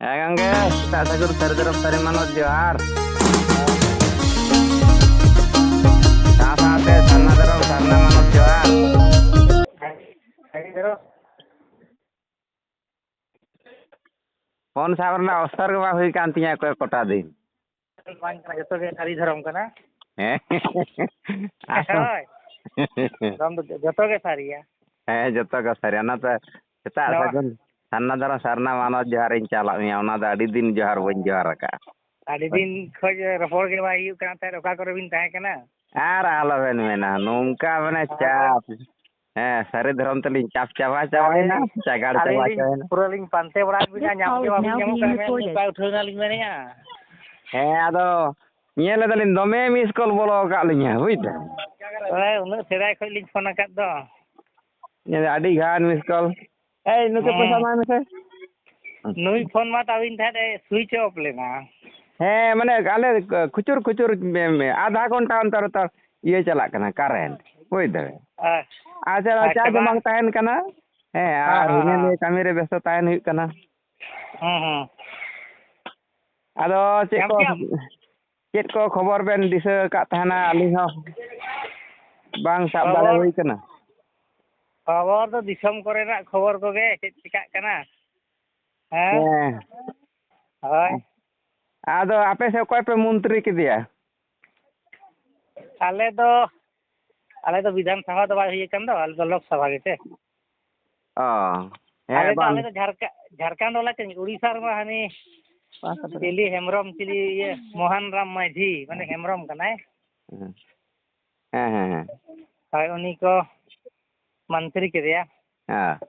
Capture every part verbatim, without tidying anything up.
ᱦᱮᱸ ᱜᱚᱝᱠᱮ, ᱥᱮᱛᱟᱜ ᱥᱟᱹᱜᱩᱱ ᱥᱟᱹᱨᱤ ᱫᱷᱚᱨᱚᱢ ᱥᱟᱹᱨᱤ ᱢᱟᱱᱚᱛ ᱡᱚᱦᱟᱨ᱾ ᱥᱟᱶ ᱥᱟᱶᱛᱮ ᱥᱟᱨᱱᱟ ᱫᱷᱚᱨᱚᱢ ᱥᱟᱨᱱᱟ ᱢᱟᱱᱚᱛ ᱡᱚᱦᱟᱨ᱾ ᱯᱷᱳᱱ ᱥᱟᱵ ᱨᱮᱱᱟᱜ ᱚᱵᱥᱚᱨ ᱜᱮ ᱵᱟᱝ ᱦᱩᱭ ᱠᱟᱱ ᱛᱤᱧᱟᱹ ᱚᱠᱚᱭ ᱠᱚᱴᱟ ᱫᱤᱱ᱾ ᱵᱟᱝ ᱠᱟᱱᱟ, ᱡᱚᱛᱚ ᱜᱮ ᱥᱟᱹᱨᱤ ᱫᱷᱚᱨᱚᱢ ᱠᱟᱱᱟ᱾ ᱦᱮᱸ᱾ ᱟᱥᱚᱞ᱾ ᱦᱳᱭ᱾ ᱫᱷᱚᱨᱚᱢ ᱫᱚ ᱡᱚᱛᱚ ᱜᱮ ᱥᱟᱹᱨᱤᱭᱟ᱾ ᱦᱮᱸ, ᱡᱚᱛᱚ ᱜᱮ ᱥᱟᱹᱨᱤᱭᱟ᱾ ᱚᱱᱟᱛᱮ ᱥᱮᱛᱟᱜ ᱱᱚᱣᱟ ᱥᱟᱹᱜᱩᱱ ᱥᱟᱨᱱᱟ ᱫᱷᱚᱨᱚᱢ ᱥᱟᱨᱱᱟ ᱢᱟᱱᱚᱛ ᱡᱚᱦᱟᱨᱤᱧ ᱪᱟᱞᱟᱜ ᱢᱮᱭᱟ, ᱚᱱᱟ ᱫᱚ ᱟᱹᱰᱤ ᱫᱤᱱ ᱡᱚᱦᱟᱨ ᱵᱟᱹᱧ ᱡᱚᱦᱟᱨ ᱟᱠᱟᱫᱼᱟ᱾ ᱟᱹᱰᱤ ᱫᱤᱱ ᱠᱷᱚᱡ ᱨᱚᱯᱚᱲ ᱜᱮ ᱵᱟᱭ ᱦᱩᱭᱩᱜ ᱠᱟᱱ ᱛᱟᱦᱮᱸᱫ, ᱚᱠᱟ ᱠᱚᱨᱮ ᱵᱤᱱ ᱛᱟᱦᱮᱸ ᱠᱟᱱᱟ? ᱟᱨ ᱟᱞᱚᱵᱮᱱ ᱢᱮᱱᱟ, ᱱᱚᱝᱠᱟ ᱢᱟᱱᱮ ᱦᱳᱭ᱾ ᱪᱟᱯ᱾ ᱦᱮᱸ, ᱥᱟᱹᱨᱤ ᱫᱷᱚᱨᱚᱢ ᱛᱮᱞᱤᱧ ᱪᱟᱯ ᱪᱟᱵᱟ ᱪᱟᱵᱟᱭᱮᱱᱟ, ᱟᱹᱞᱤᱧ, ᱪᱟᱜᱟᱲ ᱟᱹᱞᱤᱧ ᱪᱟᱵᱟ ᱞᱤᱧ ᱪᱟᱵᱟᱭᱮᱱᱟ᱾ ᱯᱩᱨᱟᱹ ᱞᱤᱧ ᱯᱟᱱᱛᱮ ᱵᱟᱲᱟ ᱠᱮᱫ ᱵᱤᱱᱟ, ᱧᱟᱢ ᱜᱮ ᱵᱟᱵᱤᱱ ᱧᱟᱢᱚᱜ ᱠᱟᱱᱟ, ᱢᱮᱱ ᱚᱠᱟ ᱩᱴᱷᱟᱹᱣ ᱮᱱᱟ ᱞᱤᱧ ᱢᱮᱱᱮᱫᱼᱟ᱾ ᱦᱮᱸ, ᱟᱫᱚ ᱧᱮᱞ ᱮᱫᱟᱞᱤᱧ ᱫᱚᱢᱮ ᱢᱤᱥ ᱠᱚᱞ ᱵᱚᱞᱚ ᱟᱠᱟᱫ ᱞᱤᱧᱟ, ᱵᱩᱡᱽ ᱫᱟᱢ᱾ ᱦᱳᱭ, ᱩᱱᱟᱹᱜ ᱥᱮᱫᱟᱭ ᱠᱷᱚᱡ ᱞᱤᱧ ᱯᱷᱳᱱ ᱟᱠᱟᱫ ᱫᱚ᱾ ᱧᱮᱞ ᱟᱹᱰᱤ ᱜᱟᱱ ᱢᱤᱥ ᱠᱚᱞ᱾ ᱮᱭ, ᱱᱩᱠᱩ ᱯᱚᱭᱥᱟ ᱦᱮᱸ᱾ ᱮᱢᱟᱭ ᱢᱮᱥᱮ᱾ ᱱᱩᱭ ᱯᱷᱳᱱ ᱢᱟ ᱛᱟᱵᱤᱱ ᱛᱟᱦᱮᱸᱫ ᱮ switch off ᱞᱮᱱᱟ᱾ ᱦᱮᱸ, ᱢᱟᱱᱮ ᱟᱞᱮ ᱠᱷᱩᱪᱩᱨ ᱠᱷᱩᱪᱩᱨ ᱢᱮ, ᱢᱮ, ᱟᱫᱷᱟ ᱜᱷᱚᱱᱴᱟ ᱚᱱᱛᱚᱨ ᱚᱱᱛᱚᱨ ᱤᱭᱟᱹ ᱪᱟᱞᱟᱜ ᱠᱟᱱᱟ current, ᱵᱩᱡᱽ ᱫᱟᱵᱮᱱ᱾ ᱟᱪᱪᱷᱟ, ᱟᱪᱪᱷᱟ, ᱪᱟᱨᱡᱽ ᱢᱟ᱾ ᱵᱟᱝ ᱛᱟᱦᱮᱱ ᱠᱟᱱᱟ᱾ ᱦᱮᱸ, ᱦᱮᱸ, ᱟᱨ ᱦᱮᱸ, ᱦᱤᱱᱟᱹ ᱦᱮᱸ᱾ ᱱᱤᱭᱟᱹ ᱠᱟᱹᱢᱤ ᱨᱮ ᱵᱮᱥᱛᱚ ᱛᱟᱦᱮᱱ ᱦᱩᱭᱩᱜ ᱠᱟᱱᱟ᱾ ᱦᱮᱸ, ᱦᱮᱸ᱾ ᱟᱫᱚ ᱪᱮᱫ ᱧᱟᱢ ᱠᱚ, ᱠᱮᱜᱼᱟᱢ? ᱪᱮᱫ ᱠᱚ ᱠᱷᱚᱵᱚᱨ ᱵᱮᱱ ᱫᱤᱥᱟᱹ ᱟᱠᱟᱫ ᱛᱟᱦᱮᱱᱟ? ᱟᱹᱞᱤᱧ ᱦᱚᱸ ᱵᱟᱝ ᱥᱟᱵ ᱫᱟᱲᱮ ᱠᱷᱚᱵᱚᱨ, ᱦᱩᱭ ᱠᱟᱱᱟ᱾ ᱠᱷᱚᱵᱚᱨ ᱫᱚ ᱫᱤᱥᱚᱢ ᱠᱚᱨᱮᱱᱟᱜ ᱠᱷᱚᱵᱚᱨ ᱠᱚᱜᱮ, ᱪᱮᱫ ᱪᱤᱠᱟᱜ ᱠᱟᱱᱟ᱾ ᱦᱮᱸ? ᱦᱮᱸ᱾ ᱦᱳᱭ᱾ ᱟᱫᱚ ᱟᱯᱮ ᱥᱮᱫ ᱚᱠᱚᱭ ᱯᱮ ᱢᱚᱱᱛᱨᱤ ᱠᱮᱫᱮᱭᱟ? ᱟᱞᱮ ᱫᱚ, ᱟᱞᱮ ᱫᱚ ᱵᱤᱫᱷᱟᱱ ᱥᱚᱵᱷᱟ ᱫᱚ ᱵᱟᱭ ᱦᱩᱭ ᱟᱠᱟᱱ ᱫᱚ, ᱟᱞᱮ ᱫᱚ ᱞᱳᱠ ᱥᱚᱵᱷᱟ ᱜᱮᱥᱮ᱾ ᱚ᱾ ᱦᱮᱸ, ᱟᱞᱮ ᱫᱚ, ᱵᱟᱝ᱾ ᱟᱞᱮ ᱫᱚ ᱡᱷᱟᱲᱠᱷᱟ-, ᱡᱷᱟᱨᱠᱷᱚᱸᱰ ᱵᱟᱞᱟ ᱠᱟᱹᱱᱟᱹᱧ, ᱩᱲᱤᱥᱥᱟ ᱨᱮᱢᱟ ᱦᱟᱹᱱᱤ ᱵᱟᱝ ᱥᱟᱯᱲᱟᱜ᱾ ᱪᱤᱞᱤ ᱦᱮᱢᱵᱨᱚᱢ, ᱪᱤᱞᱤ ᱤᱭᱟᱹ, ᱢᱳᱦᱚᱱ ᱨᱟᱢ ᱢᱟᱹᱡᱷᱤ, ᱢᱟᱱᱮ ᱦᱮᱢᱵᱨᱚᱢ ᱠᱟᱱᱟᱭ᱾ ᱦᱮᱸ᱾ ᱦᱮᱸ, ᱦᱮᱸ, ᱦᱮᱸ᱾ ᱦᱳᱭ, ᱩᱱᱤ ᱠᱚ ᱢᱚᱱᱛᱨᱤ ᱠᱮᱫᱮᱭᱟ᱾ ᱦᱮᱸ᱾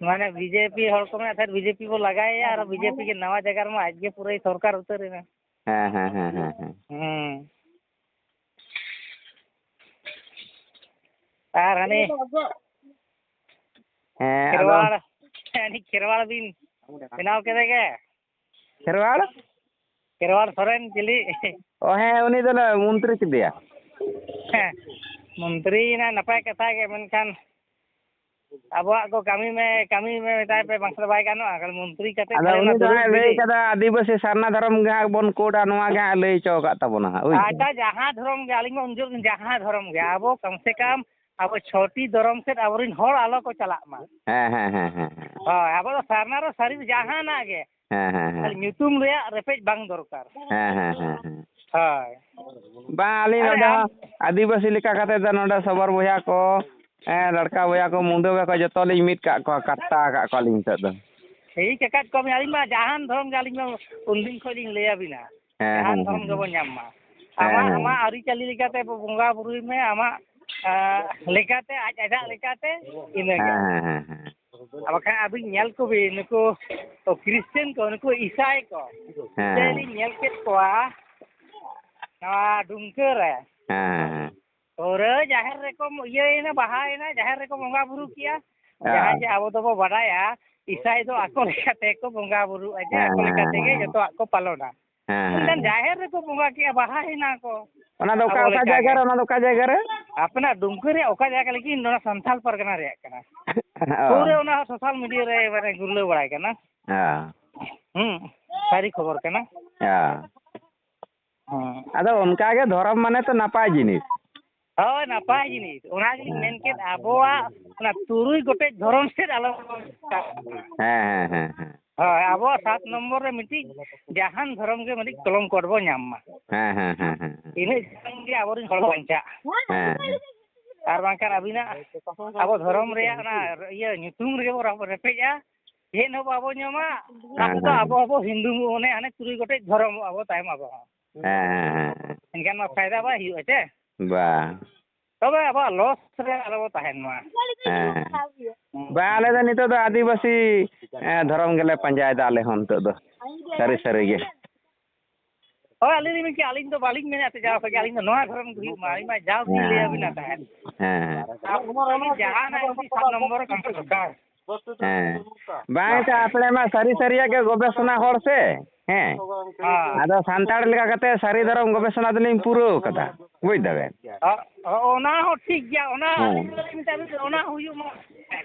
ᱢᱟᱱᱮ ᱵᱤᱡᱮᱯᱤ ᱦᱚᱲ ᱠᱚ ᱢᱮᱱᱟ, ᱛᱟᱦᱮᱸᱫ ᱵᱤᱡᱮᱯᱤ ᱵᱚ ᱞᱟᱜᱟᱭᱮᱭᱟ ᱟᱨ ᱵᱤᱡᱮᱯᱤ ᱜᱮ ᱱᱟᱣᱟ ᱡᱟᱭᱜᱟ ᱨᱮᱢᱟ ᱟᱡ ᱜᱮ ᱯᱩᱨᱟᱹᱭ ᱥᱚᱨᱠᱟᱨ ᱩᱛᱟᱹᱨ ᱮᱱᱟ᱾ ᱦᱮᱸ, ᱦᱮᱸ, ᱦᱮᱸ, ᱦᱮᱸ, ᱦᱮᱸ᱾ ᱦᱩᱸ᱾ ᱟᱨ ᱦᱟᱱᱤ ᱦᱮᱸ, ᱟᱫᱚ ᱠᱷᱮᱨᱣᱟᱲ, ᱦᱟᱱᱤ ᱠᱷᱮᱨᱣᱟᱲ ᱵᱤᱱ ᱵᱮᱱᱟᱣ ᱠᱮᱫᱮ ᱜᱮ᱾ ᱠᱷᱮᱨᱣᱟᱲ? ᱠᱷᱮᱨᱣᱟᱲ ᱥᱚᱨᱮᱱ ᱪᱤᱞᱤ? ᱚ, ᱦᱮᱸ, ᱩᱱᱤ ᱫᱚᱞᱮ ᱢᱚᱱᱛᱨᱤ ᱠᱮᱫᱮᱭᱟ᱾ ᱦᱮᱸ, ᱢᱚᱱᱛᱨᱤᱭᱮᱱᱟ, ᱱᱟᱯᱟᱭ ᱠᱟᱛᱷᱟ ᱜᱮ, ᱢᱮᱱᱠᱷᱟᱱ ᱟᱵᱚᱣᱟᱜ ᱠᱚ ᱠᱟᱹᱢᱤ ᱢᱮ, ᱠᱟᱹᱢᱤ ᱢᱮ ᱢᱮᱛᱟᱭ ᱯᱮ, ᱵᱟᱝᱠᱷᱟᱱ ᱫᱚ ᱵᱟᱭ ᱜᱟᱱᱚᱜᱼᱟ᱾ ᱠᱷᱟᱹᱞᱤ ᱢᱚᱱᱛᱨᱤ ᱠᱟᱛᱮ ᱟᱫᱚ ᱠᱷᱟᱹᱞᱤ ᱚᱱᱟ ᱩᱱᱤ ᱫᱚ ᱫᱩᱲᱩᱵ ᱦᱟᱸᱜ ᱞᱟᱹᱭ ᱜᱤᱰᱤ᱾ ᱠᱟᱫᱟ, ᱟᱹᱫᱤᱵᱟᱹᱥᱤ ᱥᱟᱨᱱᱟ ᱫᱷᱚᱨᱚᱢ ᱜᱮ ᱦᱟᱸᱜ ᱵᱚᱱ ᱠᱳᱰᱟ, ᱱᱚᱣᱟ ᱜᱮ ᱦᱟᱸᱜ ᱞᱟᱹᱭ ᱦᱚᱪᱚ ᱟᱠᱟᱫ ᱛᱟᱵᱚᱱᱟ ᱦᱟᱸᱜ, ᱵᱩᱡᱽ ᱟᱪᱪᱷᱟ, ᱫᱟᱢ? ᱡᱟᱦᱟᱸ ᱫᱷᱚᱨᱚᱢ ᱜᱮ, ᱟᱹᱞᱤᱧ ᱢᱟ ᱩᱱ ᱡᱚᱦᱚᱜ ᱡᱟᱦᱟᱸ ᱫᱷᱚᱨᱚᱢ ᱜᱮ, ᱟᱵᱚ ᱠᱚᱢ ᱥᱮ ᱠᱚᱢ ᱟᱵᱚ ᱪᱷᱚᱴᱤ ᱫᱷᱚᱨᱚᱢ ᱥᱮᱫ ᱟᱵᱚᱨᱮᱱ ᱦᱚᱲ ᱟᱞᱚ ᱠᱚ ᱪᱟᱞᱟᱜ ᱢᱟ᱾ ᱦᱮᱸ, ᱦᱮᱸ, ᱦᱮᱸ, ᱦᱮᱸ, ᱦᱮᱸ᱾ ᱦᱳᱭ, ᱟᱵᱚ ᱫᱚ ᱥᱟᱨᱱᱟ ᱨᱮ ᱥᱟᱹᱨᱤ ᱡᱟᱦᱟᱱᱟᱜ ᱜᱮ, ᱦᱮᱸ, ᱦᱮᱸ, ᱦᱮᱸ, ᱠᱷᱟᱹᱞᱤ ᱦᱮᱸ᱾ ᱧᱩᱛᱩᱢ ᱨᱮᱭᱟᱜ ᱨᱮᱯᱮᱡ ᱵᱟᱝ ᱫᱚᱨᱠᱟᱨ᱾ ᱦᱮᱸ, ᱦᱮᱸ, ᱦᱮᱸ, ᱦᱮᱸ᱾ ᱦᱳᱭ᱾ ᱵᱟᱝ, ᱟᱹᱞᱤᱧ ᱟᱨ ᱱᱚᱰᱮ ᱟᱢ ᱦᱚᱸ ᱟᱹᱫᱤᱵᱟᱹᱥᱤ ᱞᱮᱠᱟ ᱠᱟᱛᱮ ᱫᱚ ᱱᱚᱰᱮ ᱥᱚᱵᱚᱨ ᱵᱚᱭᱦᱟ ᱠᱚ, ᱦᱮᱸ, ᱞᱟᱲᱠᱟ ᱵᱚᱭᱦᱟ ᱠᱚ, ᱢᱩᱰᱟᱹ ᱵᱚᱭᱦᱟ ᱠᱚ, ᱡᱚᱛᱚ ᱞᱤᱧ ᱢᱤᱫ ᱠᱟᱜ ᱠᱚᱣᱟ, ᱠᱟᱛᱟ ᱟᱠᱟᱫ ᱠᱚᱣᱟᱞᱤᱧ ᱱᱤᱛᱚᱜ ᱫᱚ᱾ ᱴᱷᱤᱠ ᱟᱠᱟᱫ ᱠᱚᱣᱟ ᱵᱤᱱ, ᱟᱹᱞᱤᱧ ᱢᱟ ᱡᱟᱦᱟᱱ ᱫᱷᱚᱨᱚᱢ ᱜᱮ, ᱟᱹᱞᱤᱧ ᱢᱟ ᱩᱱᱫᱤᱱ ᱠᱷᱚᱱ ᱞᱤᱧ ᱞᱟᱹᱭ ᱟᱹᱵᱤᱱᱟ, ᱦᱮᱸ, ᱡᱟᱦᱟᱱ ᱦᱮᱸ, ᱫᱷᱚᱨᱚᱢ ᱦᱮᱸ, ᱜᱮᱵᱚᱱ ᱦᱮᱸ᱾ ᱧᱟᱢ ᱢᱟ᱾ ᱦᱮᱸ, ᱟᱢᱟᱜ, ᱦᱮᱸ, ᱟᱢᱟᱜ ᱦᱮᱸ᱾ ᱟᱹᱨᱤᱪᱟᱹᱞᱤ ᱞᱮᱠᱟᱛᱮ ᱵᱚᱸᱜᱟ ᱵᱩᱨᱩᱭ ᱢᱮ, ᱟᱢᱟᱜ, ᱟᱸ, ᱞᱮᱠᱟᱛᱮ, ᱟᱡ ᱟᱡᱟᱜ ᱞᱮᱠᱟᱛᱮ, ᱤᱱᱟᱹᱜᱮ᱾ ᱦᱮᱸ, ᱦᱮᱸ, ᱦᱮᱸ, ᱦᱮᱸ᱾ ᱟᱨ ᱵᱟᱠᱷᱟᱱ ᱟᱹᱵᱤᱱ ᱧᱮᱞ ᱠᱚᱵᱤᱱ, ᱱᱩᱠᱩ ᱠᱷᱨᱤᱥᱪᱟᱱ ᱠᱚ, ᱱᱩᱠᱩ ᱤᱥᱟᱭ ᱠᱚ, ᱦᱮᱸ, ᱤᱥᱟᱭ ᱦᱮᱸ᱾ ᱞᱤᱧ ᱧᱮᱞ ᱠᱮᱫ ᱠᱚᱣᱟ ᱱᱚᱣᱟ ᱰᱩᱢᱠᱟᱹ ᱨᱮ᱾ ᱦᱮᱸ, ᱦᱮᱸ, ᱦᱮᱸ᱾ ᱯᱩᱨᱟᱹ ᱡᱟᱦᱮᱨ ᱨᱮᱠᱚ ᱤᱭᱟᱹᱭᱮᱱᱟ, ᱵᱟᱦᱟᱭᱮᱱᱟ, ᱡᱟᱦᱮᱨ ᱨᱮᱠᱚ ᱵᱚᱸᱜᱟ ᱵᱩᱨᱩ ᱠᱮᱜᱼᱟ᱾ ᱦᱮᱸ᱾ ᱡᱟᱦᱟᱸ ᱡᱮ ᱟᱵᱚ ᱫᱚᱵᱚ ᱵᱟᱰᱟᱭᱟ, ᱤᱥᱟᱭ ᱫᱚ ᱟᱠᱚ ᱞᱮᱠᱟᱛᱮ ᱠᱚ ᱵᱚᱸᱜᱟ ᱵᱩᱨᱩᱜᱼᱟ, ᱡᱮ ᱦᱮᱸ, ᱟᱠᱚ ᱦᱮᱸ, ᱞᱮᱠᱟ ᱦᱮᱸ, ᱛᱮᱜᱮ ᱦᱮᱸ᱾ ᱡᱚᱛᱚᱣᱟᱜ ᱠᱚ ᱯᱟᱞᱚᱱᱟ᱾ ᱦᱮᱸ, ᱦᱮᱸ, ᱢᱮᱱᱠᱷᱟᱱ ᱦᱮᱸ᱾ ᱡᱟᱦᱮᱨ ᱨᱮᱠᱚ ᱵᱚᱸᱜᱟ ᱠᱮᱜᱼᱟ, ᱵᱟᱦᱟᱭᱮᱱᱟ ᱠᱚ᱾ ᱚᱱᱟ ᱫᱚ ᱚᱠᱟ, ᱟᱵᱚ ᱚᱠᱟ ᱞᱮᱠᱟ ᱡᱟᱭᱜᱟ ᱜᱮ᱾ ᱨᱮ? ᱚᱱᱟ ᱫᱚ ᱚᱠᱟ ᱡᱟᱭᱜᱟ ᱨᱮ? ᱟᱯᱮᱱᱟᱜ ᱰᱩᱢᱠᱟᱹ ᱨᱮᱭᱟᱜ ᱚᱠᱟ ᱡᱟᱭᱜᱟ, ᱞᱮᱠᱤᱱ ᱱᱚᱣᱟ ᱥᱟᱱᱛᱟᱞ ᱯᱟᱨᱜᱟᱱᱟ ᱨᱮᱭᱟᱜ ᱠᱟᱱᱟ᱾ ᱚ᱾ ᱯᱩᱨᱟᱹ ᱚᱱᱟ ᱦᱚᱸ social media ᱨᱮ ᱢᱟᱱᱮ ᱜᱩᱨᱞᱟᱹᱣ ᱵᱟᱲᱟᱭ ᱠᱟᱱᱟ᱾ ᱦᱮᱸ᱾ ᱦᱩᱸ, ᱥᱟᱹᱨᱤ ᱠᱷᱚᱵᱚᱨ ᱠᱟᱱᱟ᱾ ᱦᱮᱸ᱾ ᱦᱮᱸ᱾ ᱟᱫᱚ ᱚᱱᱠᱟ ᱜᱮ ᱫᱷᱚᱨᱚᱢ ᱢᱟᱱᱮ ᱛᱚ ᱱᱟᱯᱟᱭ ᱡᱤᱱᱤᱥ᱾ ᱦᱳᱭ, ᱱᱟᱯᱟᱭ ᱡᱤᱱᱤᱥ᱾ ᱚᱱᱟ ᱜᱮᱞᱤᱧ ᱦᱮᱸ᱾ ᱢᱮᱱ ᱠᱮᱫ, ᱟᱵᱚᱣᱟᱜ ᱚᱱᱟ ᱛᱩᱨᱩᱭ ᱜᱚᱴᱮᱡ ᱫᱷᱚᱨᱚᱢ ᱥᱮᱫ ᱟᱞᱚ ᱵᱚᱱ ᱦᱮᱸ, ᱦᱮᱸ, ᱦᱮᱸ, ᱦᱮᱸ᱾ ᱦᱳᱭ, ᱟᱵᱚᱣᱟᱜ ᱥᱟᱛ ᱱᱚᱢᱵᱚᱨ ᱨᱮ ᱢᱤᱫᱴᱤᱡ ᱡᱟᱦᱟᱱ ᱫᱷᱚᱨᱚᱢ ᱜᱮ ᱢᱤᱫᱴᱤᱡ ᱠᱚᱞᱚᱝᱠᱚ ᱵᱚᱱ ᱧᱟᱢ ᱢᱟ᱾ ᱦᱮᱸ, ᱦᱮᱸ, ᱦᱮᱸ, ᱦᱮᱸ, ᱦᱮᱸ᱾ ᱤᱱᱟᱹᱜ ᱡᱟᱹᱥᱛᱤ ᱜᱮ ᱟᱵᱚᱨᱮᱱ ᱦᱚᱲ ᱵᱟᱧᱪᱟᱜ᱾ ᱦᱮᱸ, ᱦᱮᱸ᱾ ᱟᱨ ᱵᱟᱝᱠᱷᱟᱱ ᱟᱹᱵᱤᱱᱟᱜ ᱟᱵᱚ ᱫᱷᱚᱨᱚᱢ ᱨᱮᱭᱟᱜ ᱚᱱᱟ ᱤᱭᱟᱹ ᱧᱩᱛᱩᱢ ᱨᱮᱜᱮ ᱵᱚᱱ ᱨᱮᱯᱮᱡᱼᱟ᱾ ᱪᱮᱫ ᱦᱚᱸ ᱵᱟᱵᱚ ᱧᱟᱢᱟ᱾ ᱦᱮᱸ, ᱟᱵᱚ ᱫᱚ ᱦᱮᱸ, ᱟᱵᱚ ᱦᱮᱸ᱾ ᱦᱚᱸᱵᱚ ᱦᱤᱱᱫᱩ, ᱚᱱᱮ ᱦᱟᱱᱮ ᱛᱩᱨᱩᱭ ᱜᱚᱴᱮᱡ ᱫᱷᱚᱨᱚᱢ ᱟᱵᱚ ᱛᱟᱭᱚᱢ ᱟᱵᱚ ᱦᱚᱸ᱾ ᱦᱮᱸ, ᱦᱮᱸ, ᱦᱮᱸ, ᱦᱮᱸ᱾ ᱮᱱᱠᱷᱟᱱ ᱢᱟ ᱯᱷᱟᱭᱫᱟ ᱵᱟᱭ ᱦᱩᱭᱩᱜᱼᱟ ᱪᱮ? ᱵᱟᱝ᱾ ᱛᱚᱵᱮ ᱟᱵᱚᱣᱟᱜ loss ᱨᱮ ᱟᱞᱚ ᱵᱚ ᱛᱟᱦᱮᱱ ᱢᱟ᱾ ᱦᱮᱸ, ᱦᱮᱸ᱾ ᱦᱩᱸ᱾ ᱵᱟᱝ, ᱟᱞᱮ ᱫᱚ ᱱᱤᱛᱚᱜ ᱫᱚ ᱟᱹᱫᱤᱵᱟᱹᱥᱤ, ᱮ, ᱫᱷᱚᱨᱚᱢ ᱜᱮᱞᱮ ᱯᱟᱸᱡᱟᱭᱮᱫᱟ ᱟᱞᱮ ᱦᱚᱸ ᱱᱤᱛᱚᱜ ᱫᱚ᱾ ᱥᱟᱹᱨᱤ, ᱥᱟᱹᱨᱤ ᱜᱮ᱾ ᱦᱳᱭ, ᱟᱹᱞᱤᱧ ᱞᱤᱧ ᱢᱮᱱ ᱠᱮᱜᱼᱟ, ᱟᱹᱞᱤᱧ ᱫᱚ ᱵᱟᱹᱞᱤᱧ ᱢᱮᱱᱮᱫ ᱛᱮ ᱡᱟᱣ ᱠᱷᱚᱱ ᱜᱮ, ᱟᱹᱞᱤᱧ ᱫᱚ ᱱᱚᱣᱟ ᱫᱷᱚᱨᱚᱢ ᱜᱮ ᱦᱩᱭᱩᱜ ᱢᱟ, ᱟᱹᱞᱤᱧ ᱢᱟ ᱡᱟᱣ ᱜᱮᱞᱤᱧ ᱦᱮᱸ, ᱞᱟᱹᱭ ᱦᱮᱸ, ᱟᱹᱵᱤᱱᱟ ᱦᱮᱸ᱾ ᱛᱟᱦᱮᱸᱫ᱾ ᱦᱮᱸ, ᱦᱮᱸ᱾ ᱟᱵᱚ ᱡᱟᱦᱟᱱᱟᱜ ᱡᱩᱫᱤ ᱥᱟᱛ ᱱᱚᱢᱵᱚᱨ ᱨᱮ ᱠᱟᱹᱢᱤ ᱫᱚᱨᱠᱟᱨ᱾ ᱦᱮᱸ᱾ ᱵᱟᱝ, ᱮᱱᱠᱷᱟᱱ ᱟᱯᱮ ᱢᱟ ᱥᱟᱹᱨᱤ ᱥᱟᱹᱨᱤᱭᱟᱜ ᱜᱮ ᱜᱚᱵᱮᱥᱚᱱᱟ ᱦᱚᱲ ᱥᱮ᱾ ᱦᱮᱸ᱾ ᱦᱮᱸ᱾ ᱟᱫᱚ ᱥᱟᱱᱛᱟᱲ ᱞᱮᱠᱟ ᱠᱟᱛᱮ ᱥᱟᱹᱨᱤ ᱫᱷᱚᱨᱚᱢ ᱜᱚᱵᱮᱥᱚᱱᱟ ᱫᱚᱞᱤᱧ ᱯᱩᱨᱟᱹᱣ ᱠᱟᱫᱟ, ᱵᱩᱡᱽ ᱫᱟᱵᱮᱱ᱾ ᱚ-, ᱚᱱᱟ ᱦᱚᱸ ᱴᱷᱤᱠ ᱜᱮᱭᱟ, ᱚᱱᱟ ᱦᱮᱸ᱾ ᱟᱹᱞᱤᱧ ᱫᱚᱞᱤᱧ ᱢᱮᱛᱟᱜ ᱵᱤᱱ, ᱚᱱᱟ ᱦᱩᱭᱩᱜ ᱢᱟ᱾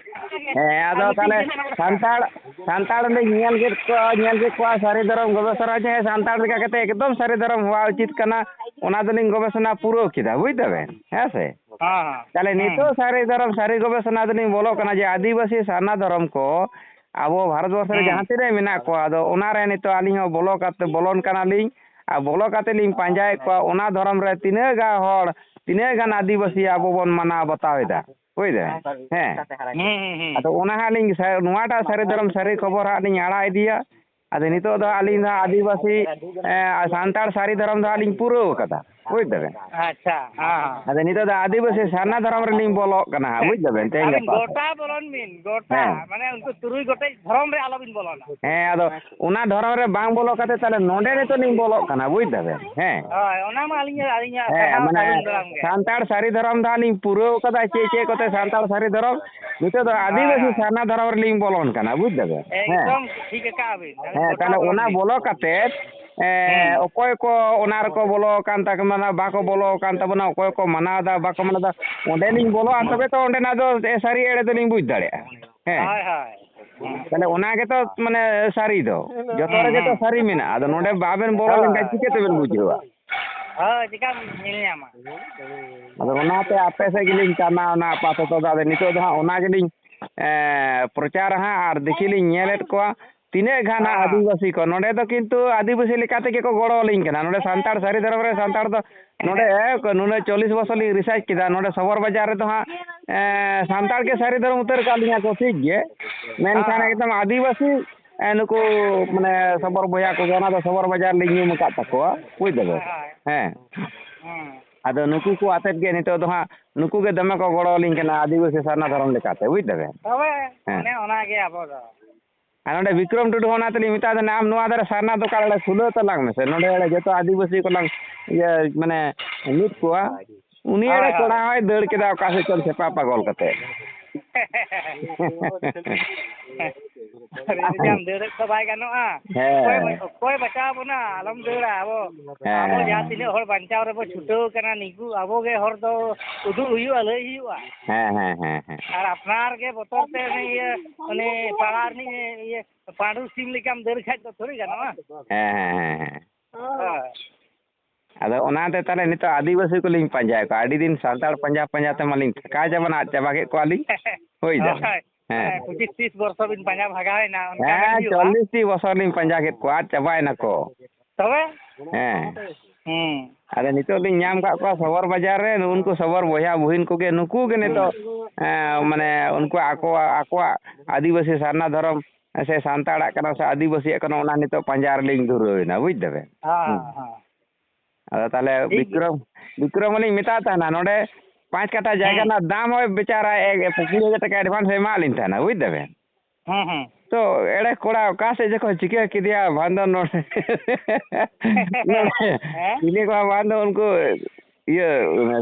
ᱦᱮᱸ, ᱟᱫᱚ ᱟᱹᱞᱤᱧ ᱛᱟᱦᱚᱞᱮ ᱴᱷᱤᱠ ᱜᱮ ᱢᱮᱱᱟᱜ ᱠᱟᱫᱟ᱾ ᱥᱟᱱᱛᱟᱲ, ᱥᱟᱱᱛᱟᱲ ᱞᱤᱧ ᱧᱮᱞ ᱠᱮᱫ ᱠᱚᱣᱟ, ᱧᱮᱞ ᱠᱮᱫ ᱠᱚᱣᱟ ᱥᱟᱹᱨᱤ ᱫᱷᱚᱨᱚᱢ ᱜᱚᱵᱮᱥᱚᱱᱟ ᱡᱮ ᱥᱟᱱᱛᱟᱲ ᱞᱮᱠᱟ ᱠᱟᱛᱮ ᱮᱠᱫᱚᱢ ᱥᱟᱹᱨᱤ ᱫᱷᱚᱨᱚᱢ ᱦᱚᱣᱟ ᱩᱪᱤᱛ ᱠᱟᱱᱟ, ᱚᱱᱟ ᱫᱚᱞᱤᱧ ᱜᱚᱵᱮᱥᱚᱱᱟ ᱯᱩᱨᱟᱹᱣ ᱠᱮᱫᱟ, ᱵᱩᱡᱽ ᱫᱟᱵᱮᱱ, ᱦᱮᱸ ᱥᱮ? ᱦᱮᱸ, ᱦᱮᱸ᱾ ᱛᱟᱦᱚᱞᱮ ᱦᱮᱸ᱾ ᱱᱤᱛᱚᱜ ᱥᱟᱹᱨᱤ ᱫᱷᱚᱨᱚᱢ ᱥᱟᱹᱨᱤ ᱜᱚᱵᱮᱥᱚᱱᱟ ᱫᱚᱞᱤᱧ ᱵᱚᱞᱚᱜ ᱠᱟᱱᱟ ᱡᱮ ᱟᱹᱫᱤᱵᱟᱹᱥᱤ ᱥᱟᱨᱱᱟ ᱫᱷᱚᱨᱚᱢ ᱠᱚ ᱟᱵᱚ ᱵᱷᱟᱨᱚᱛ ᱵᱚᱨᱥᱚ ᱨᱮ ᱦᱮᱸ᱾ ᱡᱟᱦᱟᱸ ᱛᱤᱱᱟᱹᱜ ᱢᱮᱱᱟᱜ ᱠᱚᱣᱟ, ᱟᱫᱚ ᱚᱱᱟ ᱨᱮ ᱱᱤᱛᱚᱜ ᱟᱹᱞᱤᱧ ᱦᱚᱸ ᱵᱚᱞᱚ ᱠᱟᱛᱮ, ᱵᱚᱞᱚᱱ ᱠᱟᱱᱟᱞᱤᱧ ᱟᱨ ᱵᱚᱞᱚ ᱠᱟᱛᱮ ᱞᱤᱧ ᱯᱟᱸᱡᱟᱭᱮᱫ ᱠᱚᱣᱟ, ᱚᱱᱟ ᱫᱷᱚᱨᱚᱢ ᱨᱮ ᱛᱤᱱᱟᱹᱜ ᱜᱟᱱ ᱦᱚᱲ, ᱛᱤᱱᱟᱹᱜ ᱜᱟᱱ ᱟᱹᱫᱤᱵᱟᱹᱥᱤ ᱟᱵᱚ ᱵᱚᱱ ᱢᱟᱱᱟᱣ ᱵᱟᱛᱟᱣ ᱮᱫᱟ, ᱵᱩᱡᱽ ᱫᱟᱵᱮᱱ? ᱦᱮᱸ᱾ ᱦᱩᱸ, ᱦᱩᱸ, ᱦᱩᱸ᱾ ᱟᱫᱚ ᱚᱱᱟ ᱦᱟᱸᱜ ᱞᱤᱧ ᱥᱟ-, ᱱᱚᱣᱟᱴᱟᱜ ᱥᱟᱹᱨᱤ ᱫᱷᱚᱨᱚᱢ ᱥᱟᱹᱨᱤ ᱠᱷᱚᱵᱚᱨ ᱦᱟᱸᱜ ᱞᱤᱧ ᱟᱲᱟᱜ ᱤᱫᱤᱭᱟ᱾ ᱟᱫᱚ ᱱᱤᱛᱚᱜ ᱫᱚ ᱟᱹᱞᱤᱧ ᱫᱚ ᱦᱟᱸᱜ ᱟᱹᱫᱤᱵᱟᱹᱥᱤ, ᱮᱸ, ᱥᱟᱱᱛᱟᱲ ᱥᱟᱹᱨᱤ ᱫᱷᱚᱨᱚᱢ ᱫᱚ ᱦᱟᱸᱜ ᱞᱤᱧ ᱯᱩᱨᱟᱹᱣ ᱠᱟᱫᱟ, ᱵᱩᱡᱽ ᱫᱟᱵᱮᱱ? ᱟᱪᱪᱷᱟ, ᱦᱮᱸ, ᱦᱮᱸ᱾ ᱟᱫᱚ ᱱᱤᱛᱚᱜ ᱫᱚ ᱟᱹᱫᱤᱵᱟᱹᱥᱤ ᱥᱟᱨᱱᱟ ᱫᱷᱚᱨᱚᱢ ᱨᱮᱞᱤᱧ ᱵᱚᱞᱚᱜ ᱠᱟᱱᱟ ᱦᱟᱸᱜ, ᱵᱩᱡᱽ ᱫᱟᱵᱮᱱ? ᱛᱮᱦᱮᱧ ᱟᱹᱵᱤᱱ ᱜᱟᱯᱟ᱾ ᱜᱚᱴᱟ ᱵᱚᱞᱚᱱ ᱵᱤᱱ, ᱜᱚᱴᱟ᱾ ᱦᱮᱸ᱾ ᱢᱟᱱᱮ ᱩᱱᱠᱩ ᱛᱩᱨᱩᱭ ᱜᱚᱴᱮᱡ ᱫᱷᱚᱨᱚᱢ ᱨᱮ ᱟᱞᱚᱵᱤᱱ ᱵᱚᱞᱚᱱᱟ᱾ ᱦᱮᱸ, ᱟᱫᱚ ᱚᱱᱟ ᱫᱷᱚᱨᱚᱢ ᱨᱮ ᱵᱟᱝ ᱵᱚᱞᱚ ᱠᱟᱛᱮ ᱛᱟᱦᱞᱮ ᱱᱚᱸᱰᱮ ᱱᱤᱛᱚᱜ ᱞᱤᱧ ᱵᱚᱞᱚᱜ ᱠᱟᱱᱟ, ᱵᱩᱡᱽ ᱫᱟᱵᱮᱱ? ᱦᱮᱸ᱾ ᱦᱳᱭ, ᱚᱱᱟ ᱢᱟ ᱟᱹᱞᱤᱧᱟᱜ, ᱟᱹᱞᱤᱧᱟᱜ ᱦᱮᱸ, ᱥᱟᱨᱦᱟᱣ ᱢᱟᱱᱮ ᱥᱟᱹᱜᱩᱱ ᱫᱟᱨᱟᱢ ᱜᱮ᱾ ᱥᱟᱱᱛᱟᱲ ᱥᱟᱹᱨᱤ ᱫᱷᱚᱨᱚᱢ ᱫᱚ ᱦᱟᱸᱜ ᱞᱤᱧ ᱯᱩᱨᱟᱹᱣ ᱠᱟᱫᱟ, ᱪᱮᱫ ᱪᱮᱫ ᱠᱚᱛᱮ ᱥᱟᱱᱛᱟᱲ ᱥᱟᱹᱨᱤ ᱫᱷᱚᱨᱚᱢ᱾ ᱱᱤᱛᱚᱜ ᱫᱚ ᱦᱳᱭ, ᱟᱹᱫᱤᱵᱟᱹᱥᱤ ᱦᱳᱭ᱾ ᱥᱟᱨᱱᱟ ᱫᱷᱚᱨᱚᱢ ᱨᱮᱞᱤᱧ ᱵᱚᱞᱚᱱ ᱠᱟᱱᱟ, ᱵᱩᱡᱽ ᱫᱟᱵᱮᱱ? ᱦᱮᱸ᱾ ᱮᱠᱫᱚᱢ ᱴᱷᱤᱠ ᱟᱠᱟᱜᱼᱟ ᱵᱤᱱ᱾ ᱦᱮᱸ, ᱜᱚᱴᱟ ᱛᱟᱦᱞᱮ ᱵᱚᱞᱚᱱ ᱚᱱᱟ ᱵᱤᱱ᱾ ᱵᱚᱞᱚ ᱠᱟᱛᱮ, ᱮᱸ, ᱦᱮᱸ᱾ ᱚᱠᱚᱭ ᱠᱚ ᱚᱱᱟ ᱨᱮᱠᱚ ᱵᱚᱞᱚ ᱟᱠᱟᱱ ᱛᱟᱵᱚᱱᱟ, ᱵᱟᱠᱚ ᱵᱚᱞᱚ ᱟᱠᱟᱱ ᱛᱟᱵᱚᱱᱟ, ᱚᱠᱚᱭ ᱠᱚ ᱢᱟᱱᱟᱣ ᱮᱫᱟ, ᱵᱟᱠᱚ ᱢᱟᱱᱟᱣ ᱮᱫᱟ, ᱚᱸᱰᱮ ᱞᱤᱧ ᱵᱚᱞᱚᱜᱼᱟ, ᱛᱚᱵᱮ ᱛᱚ ᱚᱸᱰᱮᱱᱟᱜ ᱫᱚ, ᱮ, ᱥᱟᱹᱨᱤ ᱮᱲᱮ ᱫᱚᱞᱤᱧ ᱵᱩᱡᱽ ᱫᱟᱲᱮᱭᱟᱜᱼᱟ᱾ ᱦᱮᱸ᱾ ᱦᱳᱭ, ᱦᱳᱭ᱾ ᱛᱟᱦᱞᱮ ᱚᱱᱟ ᱜᱮᱛᱚ ᱢᱟᱱᱮ ᱥᱟᱹᱨᱤ ᱫᱚ᱾ ᱡᱚᱛᱚ ᱦᱩᱸ, ᱨᱮᱜᱮ ᱛᱚ ᱦᱩᱸ᱾ ᱥᱟᱹᱨᱤ ᱢᱮᱱᱟᱜᱼᱟ᱾ ᱟᱫᱚ ᱱᱚᱰᱮ ᱵᱟᱵᱮᱱ ᱵᱚᱞᱚ ᱞᱮᱱᱠᱷᱟᱱ ᱦᱳᱭ᱾ ᱪᱤᱠᱟᱹ ᱛᱮᱵᱮᱱ ᱵᱩᱡᱷᱟᱹᱣᱟ? ᱦᱳᱭ, ᱪᱮᱠᱟᱢ ᱧᱮᱞ ᱧᱟᱢᱟ? ᱟᱫᱚ ᱚᱱᱟᱛᱮ ᱟᱯᱮ ᱥᱮᱫ ᱜᱮᱞᱤᱧ ᱴᱟᱱᱟᱣ ᱮᱱᱟ ᱟᱯᱟᱛᱚᱛᱚ ᱫᱚ᱾ ᱟᱫᱚ ᱱᱤᱛᱚᱜ ᱫᱚ ᱦᱟᱸᱜ ᱚᱱᱟ ᱜᱮᱞᱤᱧ, ᱮᱸ, ᱯᱨᱚᱪᱟᱨᱟ ᱦᱟᱸᱜ ᱟᱨ ᱫᱮᱠᱷᱤ ᱞᱤᱧ ᱧᱮᱞᱮᱫ ᱠᱚᱣᱟ᱾ ᱛᱤᱱᱟᱹᱜ ᱜᱟᱱ ᱦᱟᱸᱜ ᱦᱮᱸ᱾ ᱟᱹᱫᱤᱵᱟᱹᱥᱤ ᱠᱚ, ᱱᱚᱰᱮ ᱫᱚ ᱠᱤᱱᱛᱩ ᱟᱹᱫᱤᱵᱟᱹᱥᱤ ᱞᱮᱠᱟ ᱛᱮᱜᱮ ᱠᱚ ᱜᱚᱲᱚ ᱟᱹᱞᱤᱧ ᱠᱟᱱᱟ᱾ ᱱᱚᱰᱮ ᱥᱟᱱᱛᱟᱲ ᱥᱟᱹᱨᱤ ᱫᱷᱚᱨᱚᱢ ᱨᱮ ᱥᱟᱱᱛᱟᱲ ᱫᱚ ᱱᱚᱰᱮ ᱱᱩᱱᱟᱹᱜ ᱪᱚᱞᱞᱤᱥ ᱵᱚᱪᱷᱚᱨ ᱞᱤᱧ research ᱠᱮᱫᱟ, ᱱᱚᱰᱮ ᱥᱚᱵᱚᱨ ᱵᱟᱡᱟᱨ ᱨᱮᱫᱚ ᱦᱟᱸᱜ, ᱮᱸ, ᱥᱟᱱᱛᱟᱲ ᱜᱮ ᱥᱟᱹᱨᱤ ᱫᱷᱚᱨᱚᱢ ᱩᱛᱟᱹᱨ ᱟᱠᱟᱫ ᱞᱤᱧᱟ ᱠᱚ, ᱴᱷᱤᱠ ᱜᱮ᱾ ᱢᱮᱱᱠᱷᱟᱱ ᱦᱮᱸ᱾ ᱮᱠᱫᱚᱢ ᱟᱹᱫᱤᱵᱟᱹᱥᱤ, ᱮᱸ, ᱱᱩᱠᱩ ᱢᱟᱱᱮ ᱥᱚᱵᱚᱨ ᱵᱚᱭᱦᱟ ᱠᱚᱜᱮ, ᱚᱱᱟ ᱫᱚ ᱥᱚᱵᱚᱨ ᱵᱟᱡᱟᱨ ᱞᱤᱧ ᱧᱩᱢ ᱟᱠᱟᱫ ᱛᱟᱠᱚᱣᱟ, ᱵᱩᱡᱽ ᱫᱟᱵᱮᱱ? ᱦᱳᱭ, ᱦᱳᱭ᱾ ᱦᱮᱸ᱾ ᱦᱩᱸ᱾ ᱟᱫᱚ ᱱᱩᱠᱩ ᱠᱚ ᱟᱛᱮᱫ ᱜᱮ ᱱᱤᱛᱚᱜ ᱫᱚ ᱦᱟᱸᱜ ᱱᱩᱠᱩ ᱜᱮ ᱫᱚᱢᱮ ᱠᱚ ᱜᱚᱲᱚ ᱟᱹᱞᱤᱧ ᱠᱟᱱᱟ ᱟᱹᱫᱤᱵᱟᱹᱥᱤ ᱥᱟᱨᱱᱟ ᱫᱷᱚᱨᱚᱢ ᱞᱮᱠᱟᱛᱮ, ᱵᱩᱡᱽ ᱫᱟᱵᱮᱱ? ᱛᱚᱵᱮ ᱦᱮᱸ᱾ ᱚᱱᱮ ᱚᱱᱟ ᱜᱮ ᱟᱵᱚ ᱫᱚ᱾ ᱟᱨ ᱱᱚᱰᱮ ᱵᱤᱠᱨᱚᱢ ᱴᱩᱰᱩ ᱦᱚᱸ ᱚᱱᱟ ᱛᱮᱞᱤᱧ ᱢᱮᱛᱟᱭ ᱠᱟᱱᱟ, ᱟᱢ ᱱᱚᱣᱟ ᱫᱷᱟᱨᱮ ᱥᱟᱨᱱᱟ ᱫᱚᱠᱟᱱ ᱚᱸᱰᱮ ᱠᱷᱩᱞᱟᱹᱣ ᱛᱟᱞᱟᱝ ᱢᱮᱥᱮ, ᱱᱚᱰᱮ ᱡᱚᱛᱚ ᱟᱹᱫᱤᱵᱟᱹᱥᱤ ᱠᱚᱞᱟᱝ ᱤᱭᱟᱹ ᱢᱟᱱᱮ ᱢᱤᱫ ᱠᱚᱣᱟ᱾ ᱩᱱᱤ ᱦᱳᱭ, ᱮᱲᱮ ᱦᱳᱭ᱾ ᱠᱚᱲᱟ ᱦᱚᱸᱭ ᱫᱟᱹᱲ ᱠᱮᱫᱟ ᱚᱠᱟ ᱥᱮᱫ ᱪᱚᱝ ᱪᱷᱮᱯᱟ ᱯᱟᱜᱚᱞ ᱠᱟᱛᱮ᱾ ᱟᱨ ᱮᱱᱠᱷᱟᱱ ᱫᱟᱹᱲ ᱫᱚ ᱵᱟᱭ ᱜᱟᱱᱚᱜᱼᱟ᱾ ᱦᱮᱸ᱾ ᱚᱠᱚᱭ, ᱚᱠᱚᱭ ᱵᱟᱪᱟᱣ ᱵᱚᱱᱟ? ᱟᱞᱚᱢ ᱫᱟᱹᱲᱟ᱾ ᱟᱵᱚ, ᱦᱮᱸ, ᱟᱵᱚ ᱦᱮᱸ, ᱡᱟᱦᱟᱸ ᱦᱮᱸ᱾ ᱛᱤᱱᱟᱹᱜ ᱦᱚᱲ ᱵᱟᱧᱪᱟᱣ ᱨᱮᱵᱚ ᱪᱷᱩᱴᱟᱹᱣ ᱠᱟᱱᱟ, ᱱᱤᱠᱩ ᱟᱵᱚ ᱜᱮ ᱦᱚᱨ ᱫᱚ ᱩᱫᱩᱜ ᱦᱩᱭᱩᱜᱼᱟ, ᱞᱟᱹᱭ ᱦᱩᱭᱩᱜᱼᱟ᱾ ᱦᱮᱸ, ᱦᱮᱸ, ᱦᱮᱸ, ᱦᱮᱸ᱾ ᱟᱨ ᱟᱯᱱᱟᱨ ᱜᱮ ᱵᱚᱛᱚᱨ ᱛᱮ ᱚᱱᱮ ᱤᱭᱟᱹ, ᱩᱱᱤ ᱯᱟᱲᱟ ᱨᱤᱱᱤᱡ ᱤᱭᱟᱹ ᱯᱟᱸᱰᱩ ᱥᱤᱢ ᱞᱮᱠᱟᱢ ᱫᱟᱹᱲ ᱠᱷᱟᱡ ᱫᱚ ᱛᱷᱚᱲᱤ ᱜᱟᱱᱚᱜᱼᱟ᱾ ᱦᱮᱸ, ᱦᱮᱸ, ᱦᱮᱸ, ᱦᱮᱸ᱾ ᱦᱳᱭ᱾ ᱟᱫᱚ ᱚᱱᱟᱛᱮ ᱛᱟᱦᱞᱮ ᱱᱤᱛᱚᱜ ᱟᱹᱫᱤᱵᱟᱹᱥᱤ ᱠᱚᱞᱤᱧ ᱯᱟᱸᱡᱟᱭᱮᱫ ᱠᱚᱣᱟ᱾ ᱟᱹᱰᱤ ᱫᱤᱱ ᱥᱟᱱᱛᱟᱲ ᱯᱟᱸᱡᱟ ᱯᱟᱸᱡᱟ ᱛᱮᱢᱟᱞᱤᱧ ᱛᱷᱟᱠᱟᱣ ᱪᱟᱵᱟᱱᱟ, ᱟᱫ ᱪᱟᱵᱟ ᱠᱮᱫ ᱠᱚᱣᱟᱞᱤᱧ᱾ ᱦᱩᱭ ᱫᱟᱲᱮᱭᱟᱜᱼᱟ᱾ ᱦᱳᱭ᱾ ᱦᱮᱸ᱾ ᱦᱮᱸ, ᱯᱚᱸᱪᱤᱥ ᱛᱤᱥ ᱵᱚᱨᱥᱚ ᱵᱤᱱ ᱯᱟᱸᱡᱟ ᱵᱷᱟᱜᱟᱣᱮᱱᱟ, ᱚᱱᱠᱟ ᱢᱮᱱ ᱦᱮᱸ, ᱦᱩᱭᱩᱜᱼᱟ᱾ ᱪᱚᱞᱞᱤᱥ ᱴᱤ ᱵᱚᱪᱷᱚᱨ ᱞᱤᱧ ᱯᱟᱸᱡᱟ ᱠᱮᱫ ᱠᱚᱣᱟ, ᱟᱫ ᱪᱟᱵᱟᱭᱮᱱᱟ ᱠᱚ᱾ ᱛᱚᱵᱮ? ᱦᱮᱸ᱾ ᱦᱩᱸ᱾ ᱟᱫᱚ ᱱᱤᱛᱚᱜ ᱞᱤᱧ ᱧᱟᱢ ᱠᱟᱜ ᱠᱚᱣᱟ ᱥᱚᱵᱚᱨ ᱵᱟᱡᱟᱨ ᱨᱮ, ᱱᱩᱜᱼᱩ ᱱᱩᱠᱩ ᱥᱚᱵᱚᱨ ᱵᱚᱭᱦᱟ ᱵᱩᱦᱤᱱ ᱠᱚᱜᱮ, ᱱᱩᱠᱩ ᱜᱮ ᱱᱤᱛᱚᱜ, ᱦᱩᱸ᱾ ᱮᱸ, ᱢᱟᱱᱮ ᱩᱱᱠᱩ ᱟᱠᱚᱣᱟᱜ, ᱟᱠᱚᱣᱟᱜ ᱟᱹᱫᱤᱵᱟᱹᱥᱤ ᱥᱟᱨᱱᱟ ᱫᱷᱚᱨᱚᱢ ᱥᱮ ᱥᱟᱱᱛᱟᱲᱟᱜ ᱠᱟᱱᱟ ᱥᱮ ᱟᱹᱫᱤᱵᱟᱹᱥᱤᱭᱟᱜ ᱠᱟᱱᱟ, ᱚᱱᱟ ᱱᱤᱛᱚᱜ ᱯᱟᱸᱡᱟ ᱨᱮᱞᱤᱧ ᱫᱷᱩᱨᱟᱹᱣ ᱮᱱᱟ, ᱵᱩᱡᱽ ᱫᱟᱵᱮᱱ? ᱦᱮᱸ, ᱦᱩᱸ᱾ ᱦᱮᱸ᱾ ᱟᱫᱚ ᱛᱟᱦᱞᱮ ᱴᱷᱤᱠ ᱜᱮᱭᱟ᱾ ᱵᱤᱠᱨᱚᱢ, ᱵᱤᱠᱨᱚᱢ ᱦᱚᱸᱞᱤᱧ ᱢᱮᱛᱟᱭ ᱛᱟᱦᱮᱱᱟ, ᱱᱚᱰᱮ ᱯᱟᱸᱪ ᱠᱟᱴᱷᱟ ᱡᱟᱭᱜᱟ ᱦᱮᱸ᱾ ᱨᱮᱱᱟᱜ ᱫᱟᱢ ᱦᱚᱸ ᱵᱮᱪᱟᱨᱟ ᱮ, ᱮ, ᱠᱩᱲᱤ ᱦᱟᱡᱟᱨ ᱴᱟᱠᱟ advance ᱮ ᱮᱢᱟᱜ ᱞᱤᱧ ᱛᱟᱦᱮᱱᱟ, ᱵᱩᱡᱽ ᱫᱟᱵᱮᱱ? ᱦᱮᱸ, ᱦᱮᱸ᱾ ᱛᱚ, ᱮᱲᱮ ᱠᱚᱲᱟ ᱚᱠᱟ ᱥᱮᱫ ᱡᱚᱠᱷᱚᱱ ᱪᱤᱠᱟᱹ ᱠᱮᱫᱮᱭᱟ, ᱵᱟᱝ ᱫᱚ ᱱᱚᱰᱮ, ᱱᱚᱰᱮ ᱦᱮᱸ? ᱪᱤᱞᱤ ᱠᱚ ᱵᱟᱝ ᱫᱚ ᱩᱱᱠᱩ ᱤᱭᱟᱹ,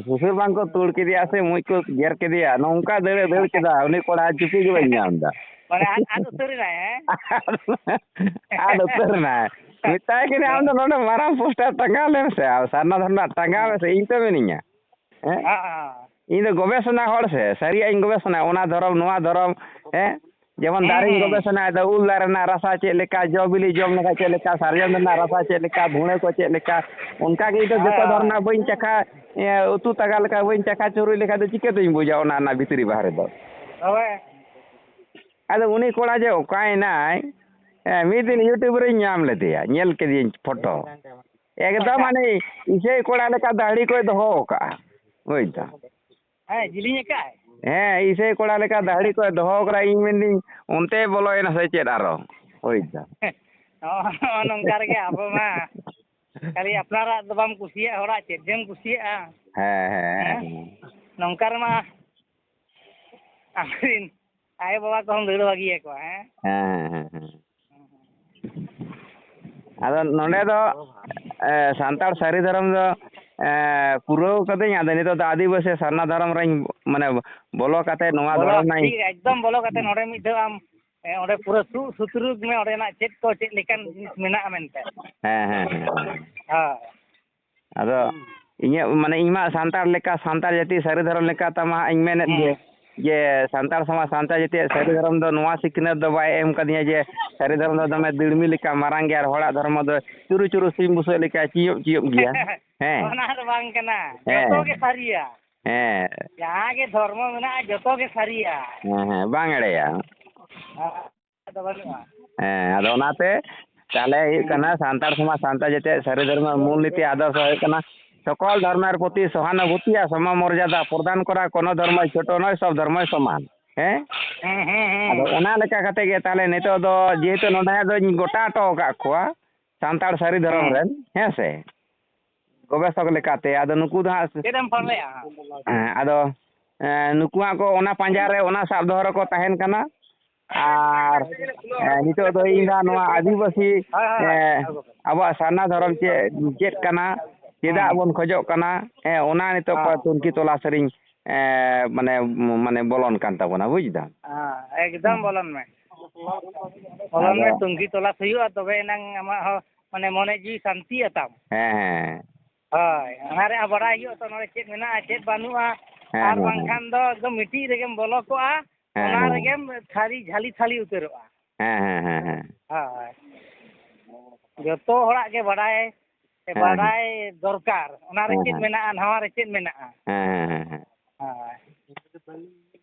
ᱥᱩᱥᱩᱨ ᱵᱟᱝ ᱠᱚ ᱛᱩᱲ ᱠᱮᱫᱮᱭᱟ ᱥᱮ ᱢᱩᱡ ᱠᱚ ᱜᱮᱨ ᱠᱮᱫᱮᱭᱟ, ᱱᱚᱝᱠᱟ ᱫᱟᱹᱲᱮ ᱫᱟᱹᱲ ᱠᱮᱫᱟ, ᱩᱱᱤ ᱠᱚᱲᱟ ᱪᱩᱯᱤ ᱜᱮ ᱵᱟᱹᱧ ᱧᱟᱢ ᱮᱫᱟ᱾ ᱢᱟᱱᱮ ᱟᱫ, ᱟᱫ ᱩᱛᱟᱹᱨ ᱮᱱᱟᱭ, ᱦᱮᱸ? ᱟᱫ ᱩᱛᱟᱹᱨ ᱮᱱᱟᱭ᱾ ᱢᱮᱛᱟᱭ ᱠᱟᱹᱱᱟᱹᱧ, "ᱟᱢ ᱫᱚ ᱱᱚᱰᱮ ᱢᱟᱨᱟᱝ ᱯᱳᱥᱴᱟᱨ ᱴᱟᱸᱜᱟᱣ ᱞᱮᱢ ᱥᱮ, ᱟᱨ ᱥᱟᱨᱱᱟ ᱫᱷᱚᱨᱚᱢ ᱨᱮᱱᱟᱜ ᱴᱟᱸᱜᱟᱣ ᱢᱮ ᱥᱮ, ᱤᱧ ᱯᱮ ᱢᱮᱱᱤᱧᱟ?" ᱦᱮᱸ? ᱦᱮᱸ, ᱦᱮᱸ᱾ ᱤᱧ ᱫᱚ ᱜᱚᱵᱮᱥᱚᱱᱟ ᱦᱚᱲ ᱥᱮ, ᱥᱟᱹᱨᱤᱭᱟᱜ ᱤᱧ ᱜᱚᱵᱮᱥᱚᱱᱟ, ᱚᱱᱟ ᱫᱷᱚᱨᱚᱢ, ᱱᱚᱣᱟ ᱫᱷᱚᱨᱚᱢ, ᱦᱮᱸ? ᱡᱮᱢᱚᱱ ᱦᱩᱸ, ᱫᱟᱨᱮᱧ ᱦᱩᱸ᱾ ᱜᱚᱵᱮᱥᱚᱱᱟᱭᱮᱫᱟ, ᱩᱞ ᱫᱟᱨᱮ ᱨᱮᱱᱟᱜ ᱨᱟᱥᱟ ᱪᱮᱫ ᱞᱮᱠᱟ, ᱡᱚ ᱵᱤᱞᱤ ᱡᱚᱢ ᱞᱮᱠᱷᱟᱱ ᱪᱮᱫ ᱞᱮᱠᱟ, ᱥᱟᱨᱡᱚᱢ ᱨᱮᱱᱟᱜ ᱨᱟᱥᱟ ᱪᱮᱫ ᱞᱮᱠᱟ, ᱫᱷᱩᱲᱟᱹ ᱠᱚ ᱪᱮᱫ ᱞᱮᱠᱟ, ᱚᱱᱠᱟ ᱜᱮ ᱤᱧ ᱫᱚ ᱦᱳᱭ, ᱡᱚᱛᱚ ᱦᱳᱭ᱾ ᱫᱷᱚᱨᱚᱢ ᱨᱮᱱᱟᱜ ᱵᱟᱹᱧ ᱪᱟᱠᱷᱟ, ᱮ, ᱩᱛᱩ ᱛᱟᱜᱟ ᱞᱮᱠᱟ ᱵᱟᱹᱧ ᱪᱟᱠᱷᱟ ᱪᱩᱨᱩᱡ ᱞᱮᱠᱷᱟᱱ ᱫᱚ ᱪᱤᱠᱟᱹᱛᱤᱧ ᱵᱩᱡᱟ ᱚᱱᱟ ᱨᱮᱱᱟᱜ ᱵᱷᱤᱛᱨᱤ ᱵᱟᱦᱨᱮ ᱫᱚ? ᱦᱳᱭ᱾ ᱟᱫᱚ ᱩᱱᱤ ᱠᱚᱲᱟ ᱡᱮ ᱚᱠᱟᱭᱮᱱᱟᱭ, ᱮ, ᱢᱤᱫ ᱫᱤᱱ ᱦᱩᱸ᱾ YouTube ᱨᱮᱧ ᱧᱟᱢ ᱞᱮᱫᱮᱭᱟ, ᱧᱮᱞ ᱠᱮᱫᱮᱭᱟᱹᱧ ᱯᱷᱳᱴᱳ᱾ ᱮᱠᱫᱚᱢ ᱟᱪᱪᱷᱟ᱾ ᱦᱟᱱᱮ ᱤᱥᱟᱹᱭ ᱠᱚᱲᱟ ᱞᱮᱠᱟ ᱫᱟᱦᱲᱤ ᱠᱚᱭ ᱫᱚᱦᱚ ᱟᱠᱟᱫᱼᱟ, ᱵᱩᱡᱽ ᱫᱟᱢ᱾ ᱦᱮᱸ, ᱡᱤᱞᱤᱧ ᱟᱠᱟᱫᱼᱟᱭ᱾ ᱦᱮᱸ, ᱤᱥᱟᱹᱭ ᱠᱚᱲᱟ ᱞᱮᱠᱟ ᱫᱟᱦᱲᱤ ᱠᱚᱭ ᱫᱚᱦᱚ ᱟᱠᱟᱫᱼᱟ᱾ ᱤᱧ ᱢᱮᱱᱫᱟᱹᱧ, "ᱚᱱᱛᱮ ᱵᱚᱞᱚᱭᱮᱱᱟ ᱥᱮ ᱪᱮᱫ ᱟᱨᱚ?" ᱵᱩᱡᱽ ᱫᱟᱢ᱾ ᱱᱚᱜᱼᱚ ᱱᱚᱝᱠᱟ ᱨᱮᱜᱮ ᱟᱵᱚ ᱢᱟ᱾ ᱠᱷᱟᱹᱞᱤ ᱟᱯᱱᱟᱨᱟᱜ ᱫᱚ ᱵᱟᱢ ᱠᱩᱥᱤᱭᱟᱜᱼᱟ, ᱦᱚᱲᱟᱜ ᱪᱮᱫ ᱡᱮᱢ ᱠᱩᱥᱤᱭᱟᱜᱼᱟ? ᱦᱮᱸ, ᱦᱮᱸ, ᱦᱮᱸ? ᱦᱮᱸ᱾ ᱱᱚᱝᱠᱟ ᱨᱮᱢᱟ ᱟᱢᱨᱮᱱ ᱟᱭᱳ ᱵᱟᱵᱟ ᱠᱚᱦᱚᱸᱢ ᱫᱟᱹᱲ ᱵᱟᱹᱜᱤᱭᱟᱠᱚᱣᱟ, ᱦᱮᱸ? ᱦᱮᱸ, ᱦᱮᱸ, ᱦᱮᱸ᱾ ᱟᱫᱚ ᱱᱚᱰᱮ ᱫᱚ, ᱮ, ᱥᱟᱱᱛᱟᱲ ᱥᱟᱹᱨᱤ ᱫᱷᱚᱨᱚᱢ ᱫᱚ, ᱮ, ᱯᱩᱨᱟᱹᱣ ᱠᱟᱹᱫᱟᱹᱧ᱾ ᱟᱫᱚ ᱱᱤᱛᱚᱜ ᱫᱚ ᱟᱹᱫᱤᱵᱟᱹᱥᱤ ᱥᱟᱨᱱᱟ ᱫᱷᱚᱨᱚᱢ ᱨᱮᱧ, ᱢᱟᱱᱮ, ᱵᱚᱞᱚ ᱠᱟᱛᱮ ᱱᱚᱣᱟ ᱵᱚᱞᱚ, ᱫᱷᱚᱨᱚᱢ ᱨᱮᱱᱟᱜ ᱴᱷᱤᱠ, ᱮᱠᱫᱚᱢ ᱵᱚᱞᱚ ᱠᱟᱛᱮ ᱱᱚᱰᱮ ᱢᱤᱫ ᱫᱷᱟᱣ ᱟᱢ ᱦᱮᱸ, ᱚᱸᱰᱮ ᱯᱩᱨᱟᱹ ᱥᱩᱜ ᱥᱩᱛᱨᱩ ᱢᱮ ᱚᱸᱰᱮᱱᱟᱜ ᱪᱮᱫ ᱠᱚ ᱪᱮᱫ ᱞᱮᱠᱟᱱ ᱡᱤᱱᱤᱥ ᱢᱮᱱᱟᱜᱼᱟ ᱢᱮᱱᱛᱮ᱾ ᱦᱮᱸ, ᱦᱮᱸ, ᱦᱮᱸ᱾ ᱦᱳᱭ᱾ ᱟᱫᱚ ᱤᱧᱟᱹᱜ, ᱢᱟᱱᱮ, ᱤᱧ ᱢᱟ ᱥᱟᱱᱛᱟᱲ ᱞᱮᱠᱟ, ᱥᱟᱱᱛᱟᱲ ᱡᱟᱹᱛᱤ ᱥᱟᱹᱨᱤ ᱫᱷᱚᱨᱚᱢ ᱞᱮᱠᱟ ᱛᱮᱢᱟ ᱤᱧ ᱢᱮᱱᱮᱫ ᱜᱮ, ᱦᱮᱸ᱾ ᱡᱮ ᱥᱟᱱᱛᱟᱲ ᱥᱚᱢᱟᱡᱽ, ᱥᱟᱱᱛᱟᱲ ᱡᱟᱹᱛᱤᱭᱟᱜ ᱥᱟᱹᱨᱤ ᱫᱷᱚᱨᱚᱢ ᱫᱚ ᱱᱚᱣᱟ ᱥᱤᱠᱷᱱᱟᱹᱛ ᱫᱚ ᱵᱟᱭ ᱮᱢ ᱠᱟᱫᱤᱧᱟ ᱡᱮ ᱥᱟᱹᱨᱤ ᱫᱷᱚᱨᱚᱢ ᱫᱚ ᱫᱚᱢᱮ ᱫᱤᱲᱢᱤ ᱞᱮᱠᱟ ᱢᱟᱨᱟᱝ ᱜᱮᱭᱟ ᱟᱨ ᱦᱚᱲᱟᱜ ᱫᱷᱚᱨᱢᱚ ᱫᱚ ᱪᱩᱨᱩ ᱪᱩᱨᱩ ᱥᱤᱢ ᱵᱩᱥᱟᱹᱜ ᱞᱮᱠᱟ ᱪᱤᱭᱚᱜ ᱪᱤᱭᱚᱜ ᱜᱮᱭᱟ᱾ ᱦᱮᱸ᱾ ᱚᱱᱟ ᱫᱚ ᱵᱟᱝ ᱠᱟᱱᱟ, ᱦᱮᱸ᱾ ᱡᱚᱛᱚ ᱜᱮ ᱥᱟᱹᱨᱤᱭᱟ᱾ ᱦᱮᱸ᱾ ᱡᱟᱦᱟᱸ ᱜᱮ ᱫᱷᱚᱨᱢᱚ ᱢᱮᱱᱟᱜᱼᱟ, ᱡᱚᱛᱚ ᱜᱮ ᱥᱟᱹᱨᱤᱭᱟ᱾ ᱦᱮᱸ, ᱦᱮᱸ, ᱵᱟᱝ ᱮᱲᱮᱭᱟ᱾ ᱦᱮᱸ᱾ ᱫᱚ ᱵᱟᱹᱱᱩᱜᱼᱟ᱾ ᱦᱮᱸ, ᱟᱫᱚ ᱚᱱᱟᱛᱮ ᱛᱟᱦᱞᱮ ᱦᱩᱭᱩᱜ ᱠᱟᱱᱟ, ᱦᱮᱸ᱾ ᱥᱟᱱᱛᱟᱲ ᱥᱚᱢᱟᱡᱽ, ᱥᱟᱱᱛᱟᱲ ᱡᱟᱹᱛᱤᱭᱟᱜ ᱥᱟᱹᱨᱤ ᱫᱷᱚᱨᱢᱚ ᱢᱩᱞ ᱱᱤᱛᱤ ᱟᱫᱚᱨᱥᱚ ᱦᱩᱭᱩᱜ ᱠᱟᱱᱟ ᱥᱚᱠᱚᱞ ᱫᱷᱚᱨᱢᱮᱨ ᱯᱨᱚᱛᱤ ᱥᱚᱦᱟᱱᱩᱵᱷᱩᱛᱤ ᱟᱨ ᱥᱚᱢᱚᱢᱚᱨᱡᱟᱫᱟ ᱯᱨᱚᱫᱟᱱ ᱠᱚᱨᱟ, ᱠᱳᱱᱳ ᱫᱷᱚᱨᱢᱚᱭ ᱪᱷᱳᱴᱳ ᱱᱚᱭ, ᱥᱚᱵ ᱫᱷᱚᱨᱢᱚᱭ ᱥᱚᱢᱟᱱ᱾ ᱦᱮᱸ? ᱦᱮᱸ, ᱦᱮᱸ, ᱦᱮᱸ᱾ ᱟᱫᱚ ᱚᱱᱟ ᱞᱮᱠᱟ ᱠᱟᱛᱮ ᱜᱮ ᱛᱟᱦᱞᱮ ᱱᱤᱛᱚᱜ ᱫᱚ ᱡᱮᱦᱮᱛᱩ ᱱᱚᱰᱮ ᱫᱚᱧ ᱜᱚᱴᱟ ᱦᱚᱴᱚ ᱟᱠᱟᱫ ᱠᱚᱣᱟ ᱥᱟᱱᱛᱟᱲ ᱥᱟᱹᱨᱤ ᱫᱷᱚᱨᱚᱢ ᱦᱮᱸ᱾ ᱨᱮᱱ, ᱦᱮᱸ ᱥᱮ? ᱜᱚᱵᱮᱥᱚᱠ ᱞᱮᱠᱟᱛᱮ᱾ ᱟᱫᱚ ᱱᱩᱠᱩ ᱫᱚ ᱦᱟᱸᱜ ᱪᱮᱫ ᱮᱢ ᱯᱷᱳᱱ ᱞᱮᱜᱼᱟ? ᱦᱮᱸ, ᱟᱫᱚ, ᱮᱸ, ᱱᱩᱠᱩᱣᱟᱜ ᱠᱚ ᱚᱱᱟ ᱯᱟᱸᱡᱟ ᱨᱮ, ᱚᱱᱟ ᱥᱟᱵ ᱫᱚᱦᱚ ᱨᱮᱠᱚ ᱛᱟᱦᱮᱱ ᱠᱟᱱᱟ᱾ ᱟᱨ, ᱮᱸ, ᱱᱤᱛᱚᱜ ᱫᱚ ᱤᱧ ᱫᱚ ᱱᱚᱣᱟ ᱟᱹᱫᱤᱵᱟᱹᱥᱤ, ᱦᱳᱭ, ᱦᱳᱭ, ᱦᱳᱭ᱾ ᱮᱸ, ᱟᱵᱚᱣᱟᱜ ᱥᱟᱨᱱᱟ ᱫᱷᱚᱨᱚᱢ ᱪᱮᱫ, ᱪᱮᱫ ᱠᱟᱱᱟ, ᱪᱮᱫᱟᱜ ᱦᱮᱸ᱾ ᱵᱚᱱ ᱠᱷᱚᱡᱚᱜ ᱠᱟᱱᱟ, ᱦᱮᱸ, ᱚᱱᱟ ᱱᱤᱛᱚᱜ ᱠᱚ ᱦᱮᱸ᱾ ᱛᱩᱱᱠᱷᱤ ᱛᱚᱞᱟᱥ ᱨᱤᱧ, ᱮᱸ, ᱢᱟᱱᱮ, ᱢᱟᱱᱮ ᱵᱚᱞᱚᱱ ᱠᱟᱱ ᱛᱟᱵᱚᱱᱟ, ᱵᱩᱡᱽ ᱫᱟᱢ? ᱦᱮᱸ, ᱮᱠᱫᱚᱢ ᱦᱮᱸ᱾ ᱵᱚᱞᱚᱱ ᱢᱮ᱾ ᱵᱚᱞᱚᱱ ᱟᱫᱚ ᱢᱮ, ᱛᱩᱱᱠᱷᱤ ᱛᱚᱞᱟᱥ ᱦᱩᱭᱩᱜᱼᱟ, ᱛᱚᱵᱮ ᱮᱱᱟᱝ ᱟᱢᱟᱜ ᱦᱚᱸ ᱢᱟᱱᱮ ᱢᱚᱱᱮ ᱡᱤᱣᱤ ᱥᱟᱱᱛᱤᱜᱼᱟ ᱛᱟᱢ᱾ ᱦᱮᱸ, ᱦᱮᱸ᱾ ᱦᱳᱭ, ᱚᱱᱟ ᱨᱮᱭᱟᱜ ᱵᱟᱰᱟᱭ ᱦᱩᱭᱩᱜᱼᱟ ᱛᱚ, ᱱᱚᱰᱮ ᱪᱮᱫ ᱢᱮᱱᱟᱜᱼᱟ, ᱪᱮᱫ ᱵᱟᱹᱱᱩᱜᱼᱟ, ᱦᱮᱸ, ᱟᱨ ᱦᱮᱸ, ᱦᱮᱸ᱾ ᱵᱟᱝᱠᱷᱟᱱ ᱫᱚ ᱮᱠᱫᱚᱢ ᱢᱤᱫᱴᱤᱡ ᱨᱮᱜᱮᱢ ᱵᱚᱞᱚ ᱠᱚᱜᱼᱟ, ᱦᱮᱸ, ᱚᱱᱟ ᱦᱮᱸ᱾ ᱨᱮᱜᱮᱢ ᱛᱷᱟᱹᱨᱤ ᱡᱷᱟᱹᱞᱤ ᱛᱷᱟᱹᱞᱤ ᱩᱛᱟᱹᱨᱚᱜᱼᱟ᱾ ᱦᱮᱸ, ᱦᱮᱸ, ᱦᱮᱸ, ᱦᱮᱸ᱾ ᱦᱳᱭ, ᱡᱚᱛᱚ ᱦᱚᱲᱟᱜ ᱜᱮ ᱵᱟᱰᱟᱭ, ᱥᱮ ᱦᱮᱸ, ᱦᱮᱸ᱾ ᱵᱟᱰᱟᱭ ᱫᱚᱨᱠᱟᱨ, ᱚᱱᱟ ᱨᱮ ᱦᱮᱸ, ᱪᱮᱫ ᱦᱮᱸ᱾ ᱢᱮᱱᱟᱜᱼᱟ, ᱱᱚᱣᱟ ᱨᱮ ᱪᱮᱫ ᱢᱮᱱᱟᱜᱼᱟ᱾ ᱦᱮᱸ, ᱦᱮᱸ, ᱦᱮᱸ, ᱦᱮᱸ᱾ ᱦᱳᱭ᱾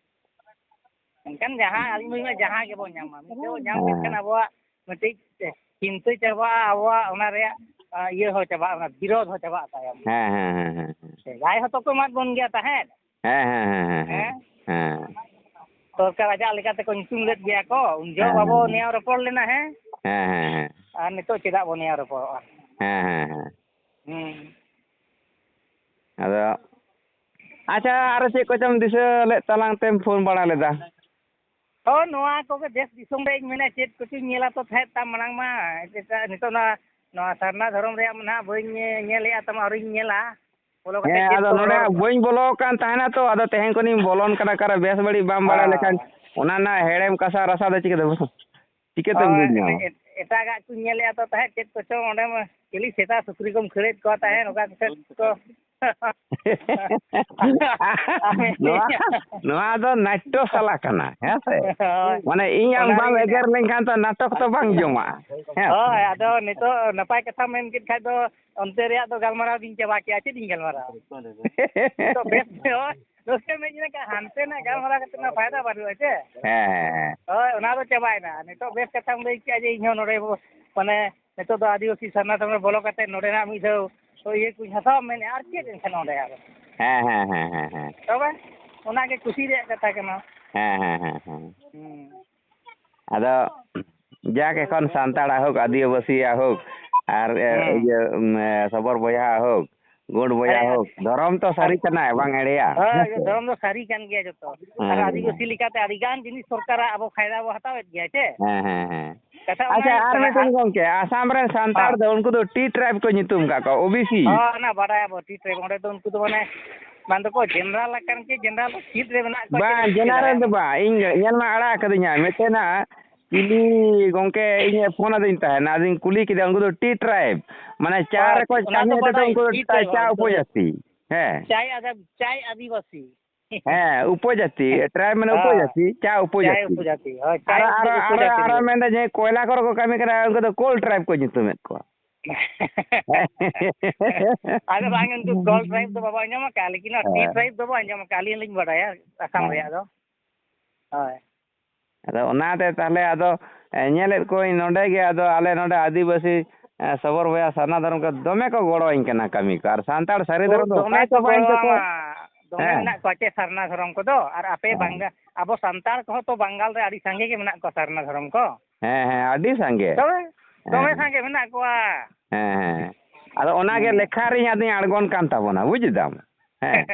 ᱢᱮᱱᱠᱷᱟᱱ ᱡᱟᱦᱟᱸ ᱟᱹᱞᱤᱧ ᱢᱟ ᱡᱟᱦᱟᱸ ᱜᱮᱵᱚᱱ ᱧᱟᱢᱟ, ᱢᱤᱫ ᱫᱷᱟᱣ ᱧᱟᱢ ᱦᱮᱸ, ᱞᱮᱱᱠᱷᱟᱱ ᱦᱮᱸ᱾ ᱟᱵᱚᱣᱟᱜ ᱢᱤᱫᱴᱤᱡ ᱪᱤᱱᱛᱟᱹ ᱪᱟᱵᱟᱜᱼᱟ, ᱟᱵᱚᱣᱟᱜ ᱚᱱᱟ ᱨᱮᱭᱟᱜ, ᱟ, ᱤᱭᱟᱹ ᱦᱚᱸ ᱪᱟᱵᱟᱜᱼᱟ, ᱚᱱᱟ ᱵᱤᱨᱳᱫᱷ ᱦᱚᱸ ᱪᱟᱵᱟᱜ ᱛᱟᱭᱚᱢ᱾ ᱦᱮᱸ, ᱦᱮᱸ, ᱦᱮᱸ, ᱦᱮᱸ, ᱦᱮᱸ᱾ ᱥᱮᱫᱟᱭ ᱦᱚᱸᱛᱚ ᱠᱚ ᱮᱢᱟᱫ ᱵᱚᱱ ᱜᱮᱭᱟ ᱛᱟᱦᱮᱸᱫ᱾ ᱦᱮᱸ, ᱦᱮᱸ, ᱦᱮᱸ, ᱦᱮᱸ, ᱦᱮᱸ᱾ ᱦᱮᱸ? ᱦᱮᱸ᱾ ᱥᱚᱨᱠᱟᱨ ᱟᱡᱟᱜ ᱞᱮᱠᱟ ᱛᱮᱠᱚ ᱧᱩᱛᱩᱢ ᱞᱮᱫ ᱜᱮᱭᱟ ᱠᱚ, ᱩᱱ ᱡᱚᱦᱚᱜ ᱦᱮᱸ, ᱵᱟᱵᱚ ᱦᱮᱸ, ᱦᱮᱸ᱾ ᱱᱮᱭᱟᱣ ᱨᱚᱯᱚᱲ ᱞᱮᱱᱟ, ᱦᱮᱸ? ᱦᱮᱸ, ᱦᱮᱸ, ᱦᱮᱸ᱾ ᱟᱨ ᱱᱤᱛᱚᱜ ᱪᱮᱫᱟᱜ ᱵᱚ ᱱᱮᱭᱟᱣ ᱨᱚᱯᱚᱲᱚᱜᱼᱟ? ᱦᱮᱸ, ᱦᱮᱸ, ᱦᱮᱸ᱾ ᱦᱩᱸ᱾ ᱟᱫᱚ, ᱟᱪᱪᱷᱟ, ᱟᱨᱚ ᱪᱮᱫ ᱠᱚᱪᱚᱢ ᱫᱤᱥᱟᱹ ᱞᱮᱫ ᱛᱟᱞᱟᱝ ᱛᱮᱢ ᱯᱷᱳᱱ ᱵᱟᱲᱟ ᱞᱮᱫᱟ? ᱦᱳᱭ, ᱱᱚᱣᱟ ᱠᱚᱜᱮ ᱫᱮᱥ ᱫᱤᱥᱚᱢ ᱨᱮ ᱤᱧ ᱢᱮᱱᱟ, ᱪᱮᱫ ᱠᱚᱪᱚᱧ ᱧᱮᱞᱟ ᱛᱚ ᱛᱟᱦᱮᱸᱫ ᱛᱟᱢ ᱢᱟᱲᱟᱝ ᱢᱟ, ᱮᱴᱟᱜ, ᱱᱤᱛᱚᱜ ᱱᱚᱣᱟ, ᱱᱚᱣᱟ ᱥᱟᱨᱱᱟ ᱫᱷᱚᱨᱚᱢ ᱨᱮᱭᱟᱜ ᱢᱟ ᱱᱟᱦᱟᱜ ᱵᱟᱹᱧ ᱧᱮᱞᱮᱫᱼᱟ, ᱛᱟᱢᱟ ᱟᱹᱣᱨᱤᱧ ᱧᱮᱞᱟ᱾ ᱵᱚᱞᱚ ᱠᱟᱛᱮ ᱦᱮᱸ, ᱪᱮᱫ ᱟᱫᱚ ᱠᱚ ᱱᱚᱰᱮ ᱨᱚᱲ ᱦᱟᱸᱜ ᱵᱟᱹᱧ ᱵᱚᱞᱚ ᱟᱠᱟᱱ ᱛᱟᱦᱮᱱᱟ ᱛᱚ, ᱟᱫᱚ ᱛᱮᱦᱮᱧ ᱠᱷᱚᱱᱤᱧ ᱵᱚᱞᱚᱱ ᱠᱟᱱᱟ᱾ ᱚᱠᱟᱨᱮ ᱵᱮᱥ ᱵᱟᱹᱲᱤᱡ ᱵᱟᱢ ᱵᱟᱲᱟᱭ ᱞᱮᱠᱷᱟᱱ ᱦᱳᱭ᱾ ᱚᱱᱟ ᱨᱮᱱᱟᱜ ᱦᱮᱲᱮᱢ ᱠᱟᱥᱟ ᱨᱟᱥᱟ ᱫᱚ ᱪᱤᱠᱟᱹᱛᱮ ᱵᱩᱡᱷᱟᱹᱣ? ᱪᱤᱠᱟᱹᱛᱮᱢ ᱦᱳᱭ, ᱵᱩᱡᱽ ᱧᱟᱢᱟ? ᱮᱴ-, ᱮᱴᱟᱜᱟᱜ ᱠᱚᱧ ᱧᱮᱞᱮᱫᱼᱟ ᱛᱚ ᱛᱟᱦᱮᱸᱫ, ᱪᱮᱫ ᱠᱚᱪᱚᱝ ᱚᱸᱰᱮ ᱢᱟ ᱪᱤᱞᱤ ᱥᱮᱛᱟ ᱥᱩᱠᱨᱤ ᱠᱚᱢ ᱠᱷᱟᱹᱲᱮᱫ ᱠᱚᱣᱟ ᱛᱟᱦᱮᱸᱫ, ᱚᱠᱟ ᱠᱚᱥᱮᱫ ᱠᱚ᱾ ᱱᱚᱣᱟ, ᱱᱚᱣᱟ ᱫᱚ ᱱᱟᱴᱴᱚ ᱥᱟᱞᱟ ᱠᱟᱱᱟ, ᱦᱮᱸ ᱥᱮ? ᱦᱳᱭ᱾ ᱢᱟᱱᱮ ᱤᱧ ᱟᱢ ᱚᱱᱟ ᱵᱟᱢ ᱨᱮᱜᱮ ᱮᱜᱮᱨ ᱞᱮᱱᱠᱷᱟᱱ ᱛᱚ ᱱᱟᱴᱚᱠ ᱛᱚ ᱵᱟᱝ ᱡᱚᱢᱟᱜᱼᱟ, ᱦᱮᱸ ᱥᱮ? ᱦᱳᱭ, ᱟᱫᱚ ᱱᱤᱛᱚᱜ ᱱᱟᱯᱟᱭ ᱠᱟᱛᱷᱟ ᱢᱮᱱ ᱠᱮᱫ ᱠᱷᱟᱡ ᱫᱚ ᱚᱱᱛᱮ ᱨᱮᱭᱟᱜ ᱫᱚ ᱜᱟᱞᱢᱟᱨᱟᱣ ᱫᱤᱧ ᱪᱟᱵᱟ ᱠᱮᱜᱼᱟ, ᱪᱮᱫ ᱤᱧ ᱜᱟᱞᱢᱟᱨᱟᱣᱟ? ᱱᱤᱛᱚᱜ ᱵᱮᱥ ᱦᱳᱭ᱾ ᱨᱟᱹᱥᱠᱟᱹ ᱢᱮ ᱤᱧ ᱞᱮᱠᱟ ᱦᱟᱱᱛᱮ ᱱᱟᱜ ᱜᱟᱞᱢᱟᱨᱟᱣ ᱠᱟᱛᱮ ᱢᱟ ᱯᱷᱟᱭᱫᱟ ᱵᱟᱹᱱᱩᱜᱼᱟ ᱪᱮ? ᱦᱮᱸ, ᱦᱮᱸ, ᱦᱮᱸ᱾ ᱦᱳᱭ, ᱚᱱᱟ ᱫᱚ ᱪᱟᱵᱟᱭᱮᱱᱟ᱾ ᱱᱤᱛᱚᱜ ᱵᱮᱥ ᱠᱟᱛᱷᱟᱢ ᱞᱟᱹᱭ ᱠᱮᱜᱼᱟ ᱡᱮ ᱤᱧ ᱦᱚᱸ ᱱᱚᱰᱮ ᱵᱚ-, ᱢᱟᱱᱮ ᱱᱤᱛᱚᱜ ᱫᱚ ᱟᱹᱫᱤᱵᱟᱹᱥᱤ ᱥᱟᱨᱱᱟ ᱫᱷᱚᱨᱚᱢ ᱨᱮ ᱵᱚᱞᱚ ᱠᱟᱛᱮ ᱱᱚᱰᱮᱱᱟᱜ ᱢᱤᱫ ᱫᱷᱟᱣ ᱤᱭᱟᱹ ᱠᱚᱧ ᱦᱟᱛᱟᱣᱟ ᱢᱮᱱᱮᱫᱼᱟ᱾ ᱟᱨ ᱪᱮᱫ ᱮᱱᱠᱷᱟᱱ ᱚᱸᱰᱮ ᱟᱨ? ᱦᱮᱸ, ᱦᱮᱸ, ᱦᱮᱸ, ᱦᱮᱸ, ᱦᱮᱸ᱾ ᱛᱚᱵᱮ ᱚᱱᱟᱜᱮ ᱠᱩᱥᱤ ᱨᱮᱭᱟᱜ ᱠᱟᱛᱷᱟ ᱠᱟᱱᱟ᱾ ᱦᱮᱸ, ᱦᱮᱸ, ᱦᱮᱸ, ᱦᱮᱸ᱾ ᱦᱩᱸ᱾ ᱟᱫᱚ ᱡᱟᱠ, ᱮᱠᱷᱚᱱ ᱥᱟᱱᱛᱟᱲᱟᱜ ᱦᱳᱠ, ᱟᱹᱫᱤᱵᱟᱹᱥᱤᱭᱟᱜ ᱦᱳᱠ, ᱟᱨ, ᱮ, ᱦᱩᱸ᱾ ᱤᱭᱟᱹ, ᱩᱢ, ᱮ, ᱥᱚᱵᱚᱨ ᱵᱚᱭᱦᱟ ᱦᱳᱠ, ᱜᱳᱸᱰ ᱵᱚᱭᱦᱟ ᱦᱮᱸ, ᱦᱳᱠ, ᱫᱷᱚᱨᱚᱢ ᱛᱚ ᱥᱟᱹᱨᱤ ᱟᱨ ᱠᱟᱱᱟ, ᱵᱟᱝ ᱮᱲᱮᱭᱟ? ᱦᱳᱭ, ᱦᱮᱸ ᱥᱮ? ᱫᱷᱚᱨᱚᱢ ᱫᱚ ᱥᱟᱹᱨᱤ ᱠᱟᱱ ᱜᱮᱭᱟ ᱡᱚᱛᱚ᱾ ᱟᱨ ᱦᱮᱸ, ᱟᱹᱫᱤᱵᱟᱹᱥᱤ ᱦᱮᱸ᱾ ᱞᱮᱠᱟᱛᱮ ᱟᱹᱰᱤ ᱜᱟᱱ ᱡᱤᱱᱤᱥ ᱥᱚᱨᱠᱟᱨᱟᱜ ᱟᱵᱚ ᱯᱷᱟᱭᱫᱟ ᱵᱚ ᱦᱟᱛᱟᱣᱮᱫ ᱜᱮᱭᱟ, ᱪᱮ? ᱦᱮᱸ, ᱦᱮᱸ, ᱦᱮᱸ᱾ ᱠᱟᱛᱷᱟ ᱚᱱᱟ ᱟᱪᱪᱷᱟ, ᱦᱩᱭᱩᱜ ᱟᱨ ᱠᱟᱱᱟ, ᱢᱤᱫᱴᱮᱱ ᱟᱨ ᱜᱚᱝᱠᱮ, ᱟᱥᱟᱢ ᱨᱮᱱ ᱥᱟᱱᱛᱟᱲ ᱦᱚᱸ᱾ ᱫᱚ ᱩᱱᱠᱩ ᱫᱚ ᱴᱤ ᱴᱨᱟᱭᱤᱵᱽ ᱠᱚ ᱧᱩᱛᱩᱢ ᱠᱟᱜ ᱠᱚᱣᱟ, ᱳ ᱵᱤ ᱥᱤ᱾ ᱦᱚᱸ, ᱚᱱᱟ ᱵᱟᱰᱟᱭᱟᱵᱚ, ᱴᱤ ᱴᱨᱟᱭᱤᱵᱽ᱾ ᱚᱸᱰᱮ ᱫᱚ ᱩᱱᱠᱩ ᱫᱚ ᱢᱟᱱᱮ, ᱵᱟᱝ ᱫᱚᱠᱚ ᱡᱮᱱᱟᱨᱟᱞ ᱟᱠᱟᱱ ᱠᱤ, ᱡᱮᱱᱟᱨᱟᱞ ᱫᱚ ᱥᱤᱴ ᱨᱮ ᱢᱮᱱᱟᱜ ᱠᱚᱣᱟ, ᱪᱮᱫ ᱵᱟᱝ, ᱮᱢ ᱪᱤᱠᱟᱹ ᱡᱮᱱᱟᱨᱮᱞ ᱫᱟᱲᱮᱭᱟᱜᱼᱟ? ᱫᱚ ᱵᱟᱝ, ᱤᱧ ᱧᱮᱞ ᱢᱟ ᱟᱲᱟᱜ ᱟᱠᱟᱫᱤᱧᱟ, ᱢᱤᱫᱴᱮᱱᱟᱜ ᱪᱤᱞᱤ ᱜᱚᱝᱠᱮ ᱤᱧᱮ ᱯᱷᱳᱱ ᱟᱹᱫᱤᱧ ᱛᱟᱦᱮᱱᱟ, ᱟᱫᱚᱧ ᱠᱩᱞᱤ ᱠᱮᱫᱮᱭᱟ, ᱩᱱᱠᱩ ᱫᱚ ᱴᱤ ᱴᱨᱟᱭᱤᱵᱽ, ᱢᱟᱱᱮ ᱪᱟ ᱦᱳᱭ, ᱨᱮᱠᱚ ᱚᱱᱟ ᱠᱟᱹᱢᱤ ᱫᱚ ᱦᱚᱛᱮᱫ ᱛᱮ ᱵᱟᱰᱟᱭ, ᱩᱱᱠᱩ ᱫᱚ ᱴᱤ ᱪᱟ, ᱴᱨᱟᱭᱤᱵᱽ, ᱪᱟ ᱩᱱᱠᱩ ᱫᱚ ᱩᱯᱚᱡᱟᱹᱥᱤ᱾ ᱦᱮᱸ᱾ ᱪᱟᱭ ᱟᱫᱟ-, ᱪᱟᱭ ᱟᱹᱫᱤᱵᱟᱹᱥᱤ᱾ ᱦᱮᱸ, ᱩᱯᱚᱡᱟᱹᱛᱤ, ᱴᱨᱟᱭᱤᱵᱽ ᱢᱟᱱᱮ ᱦᱮᱸ᱾ ᱩᱯᱚᱡᱟᱹᱛᱤ, ᱪᱟ ᱪᱟᱭ ᱩᱯᱚᱡᱟᱹᱛᱤ᱾ ᱩᱯᱚᱡᱟᱹᱛᱤ, ᱦᱳᱭ, ᱪᱟᱭ ᱟᱨᱚ, ᱟᱨᱚ, ᱟᱨᱚ, ᱩᱯᱚᱡᱟᱹᱛᱤ ᱟᱨᱚ ᱞᱟᱹᱜᱤᱫ᱾ ᱢᱮᱱᱫᱟ ᱡᱮ ᱠᱚᱭᱞᱟ ᱠᱚᱨᱮ ᱠᱚ ᱠᱟᱹᱢᱤ ᱠᱟᱱᱟ, ᱩᱱᱠᱩ ᱫᱚ ᱠᱳᱞ ᱴᱨᱟᱭᱤᱵᱽ ᱠᱚ ᱧᱩᱛᱩᱢᱮᱫ ᱠᱚᱣᱟ᱾ ᱟᱫᱚ ᱵᱟᱝ, ᱩᱱᱠᱩ ᱠᱳᱞ ᱴᱨᱟᱭᱤᱵᱽ ᱫᱚ ᱵᱟᱵᱚ ᱟᱸᱡᱚᱢ ᱟᱠᱟᱫᱼᱟ, ᱞᱮᱠᱤᱱ ᱚᱱᱟ ᱴᱤ ᱦᱮᱸ᱾ ᱴᱨᱟᱭᱤᱵᱽ ᱫᱚᱵᱚ ᱟᱸᱡᱚᱢ ᱟᱠᱟᱫᱼᱟ, ᱟᱹᱞᱤᱧ ᱞᱤᱧ ᱵᱟᱰᱟᱭᱟ ᱟᱥᱟᱢ ᱦᱮᱸ᱾ ᱨᱮᱭᱟᱜ ᱫᱚ᱾ ᱦᱳᱭ᱾ ᱟᱫᱚ ᱚᱱᱟᱛᱮ ᱛᱟᱦᱞᱮ ᱟᱫᱚ, ᱮ, ᱧᱮᱞᱮᱫ ᱠᱚᱣᱟᱧ ᱱᱚᱰᱮ ᱜᱮ, ᱟᱫᱚ ᱟᱞᱮ ᱱᱚᱰᱮ ᱟᱹᱫᱤᱵᱟᱹᱥᱤ, ᱮ, ᱥᱚᱵᱚᱨ ᱵᱚᱭᱦᱟ ᱥᱟᱨᱱᱟ ᱫᱷᱚᱨᱚᱢ ᱠᱚ ᱫᱚᱢᱮ ᱠᱚ ᱜᱚᱲᱚᱣᱟᱹᱧ ᱠᱟᱱᱟ ᱠᱟᱹᱢᱤ ᱠᱚ, ᱟᱨ ᱥᱟᱱᱛᱟᱲ ᱥᱟᱹᱨᱤ ᱫᱷᱚᱨᱚᱢ ᱫᱚ ᱫᱚᱢᱮ ᱚᱠᱟ ᱠᱚ ᱪᱚ ᱵᱟᱝ ᱪᱚ ᱠᱚ᱾ ᱜᱚᱲᱚᱣᱟᱢᱟ, ᱫᱚᱢᱮ ᱦᱮᱸ᱾ ᱢᱮᱱᱟᱜ ᱠᱚᱣᱟ ᱪᱮ ᱥᱟᱨᱱᱟ ᱫᱷᱚᱨᱚᱢ ᱠᱚᱫᱚ, ᱟᱨ ᱟᱯᱮ ᱦᱮᱸ᱾ ᱵᱟᱝᱜᱟ-, ᱟᱵᱚ ᱥᱟᱱᱛᱟᱲ ᱠᱚᱦᱚᱸ ᱛᱚ ᱵᱟᱝᱜᱟᱞ ᱨᱮ ᱟᱹᱰᱤ ᱥᱟᱸᱜᱮ ᱜᱮ ᱢᱮᱱᱟᱜ ᱠᱚᱣᱟ ᱥᱟᱨᱱᱟ ᱫᱷᱚᱨᱚᱢ ᱠᱚ᱾ ᱦᱮᱸ, ᱦᱮᱸ, ᱟᱹᱰᱤ ᱥᱟᱸᱜᱮ᱾ ᱛᱚᱵᱮ ᱦᱮᱸ, ᱫᱚᱢᱮ ᱦᱮᱸ᱾ ᱥᱟᱸᱜᱮ ᱢᱮᱱᱟᱜ ᱠᱚᱣᱟ᱾ ᱦᱮᱸ, ᱦᱮᱸ᱾ ᱟᱫᱚ ᱚᱱᱟᱜᱮ ᱦᱮᱸ᱾ ᱞᱮᱠᱷᱟ ᱨᱤᱧ ᱟᱫᱚᱧ ᱟᱬᱜᱚᱱ ᱠᱟᱱ ᱛᱟᱵᱚᱱᱟ, ᱵᱩᱡᱽ ᱫᱟᱢ? ᱦᱮᱸ᱾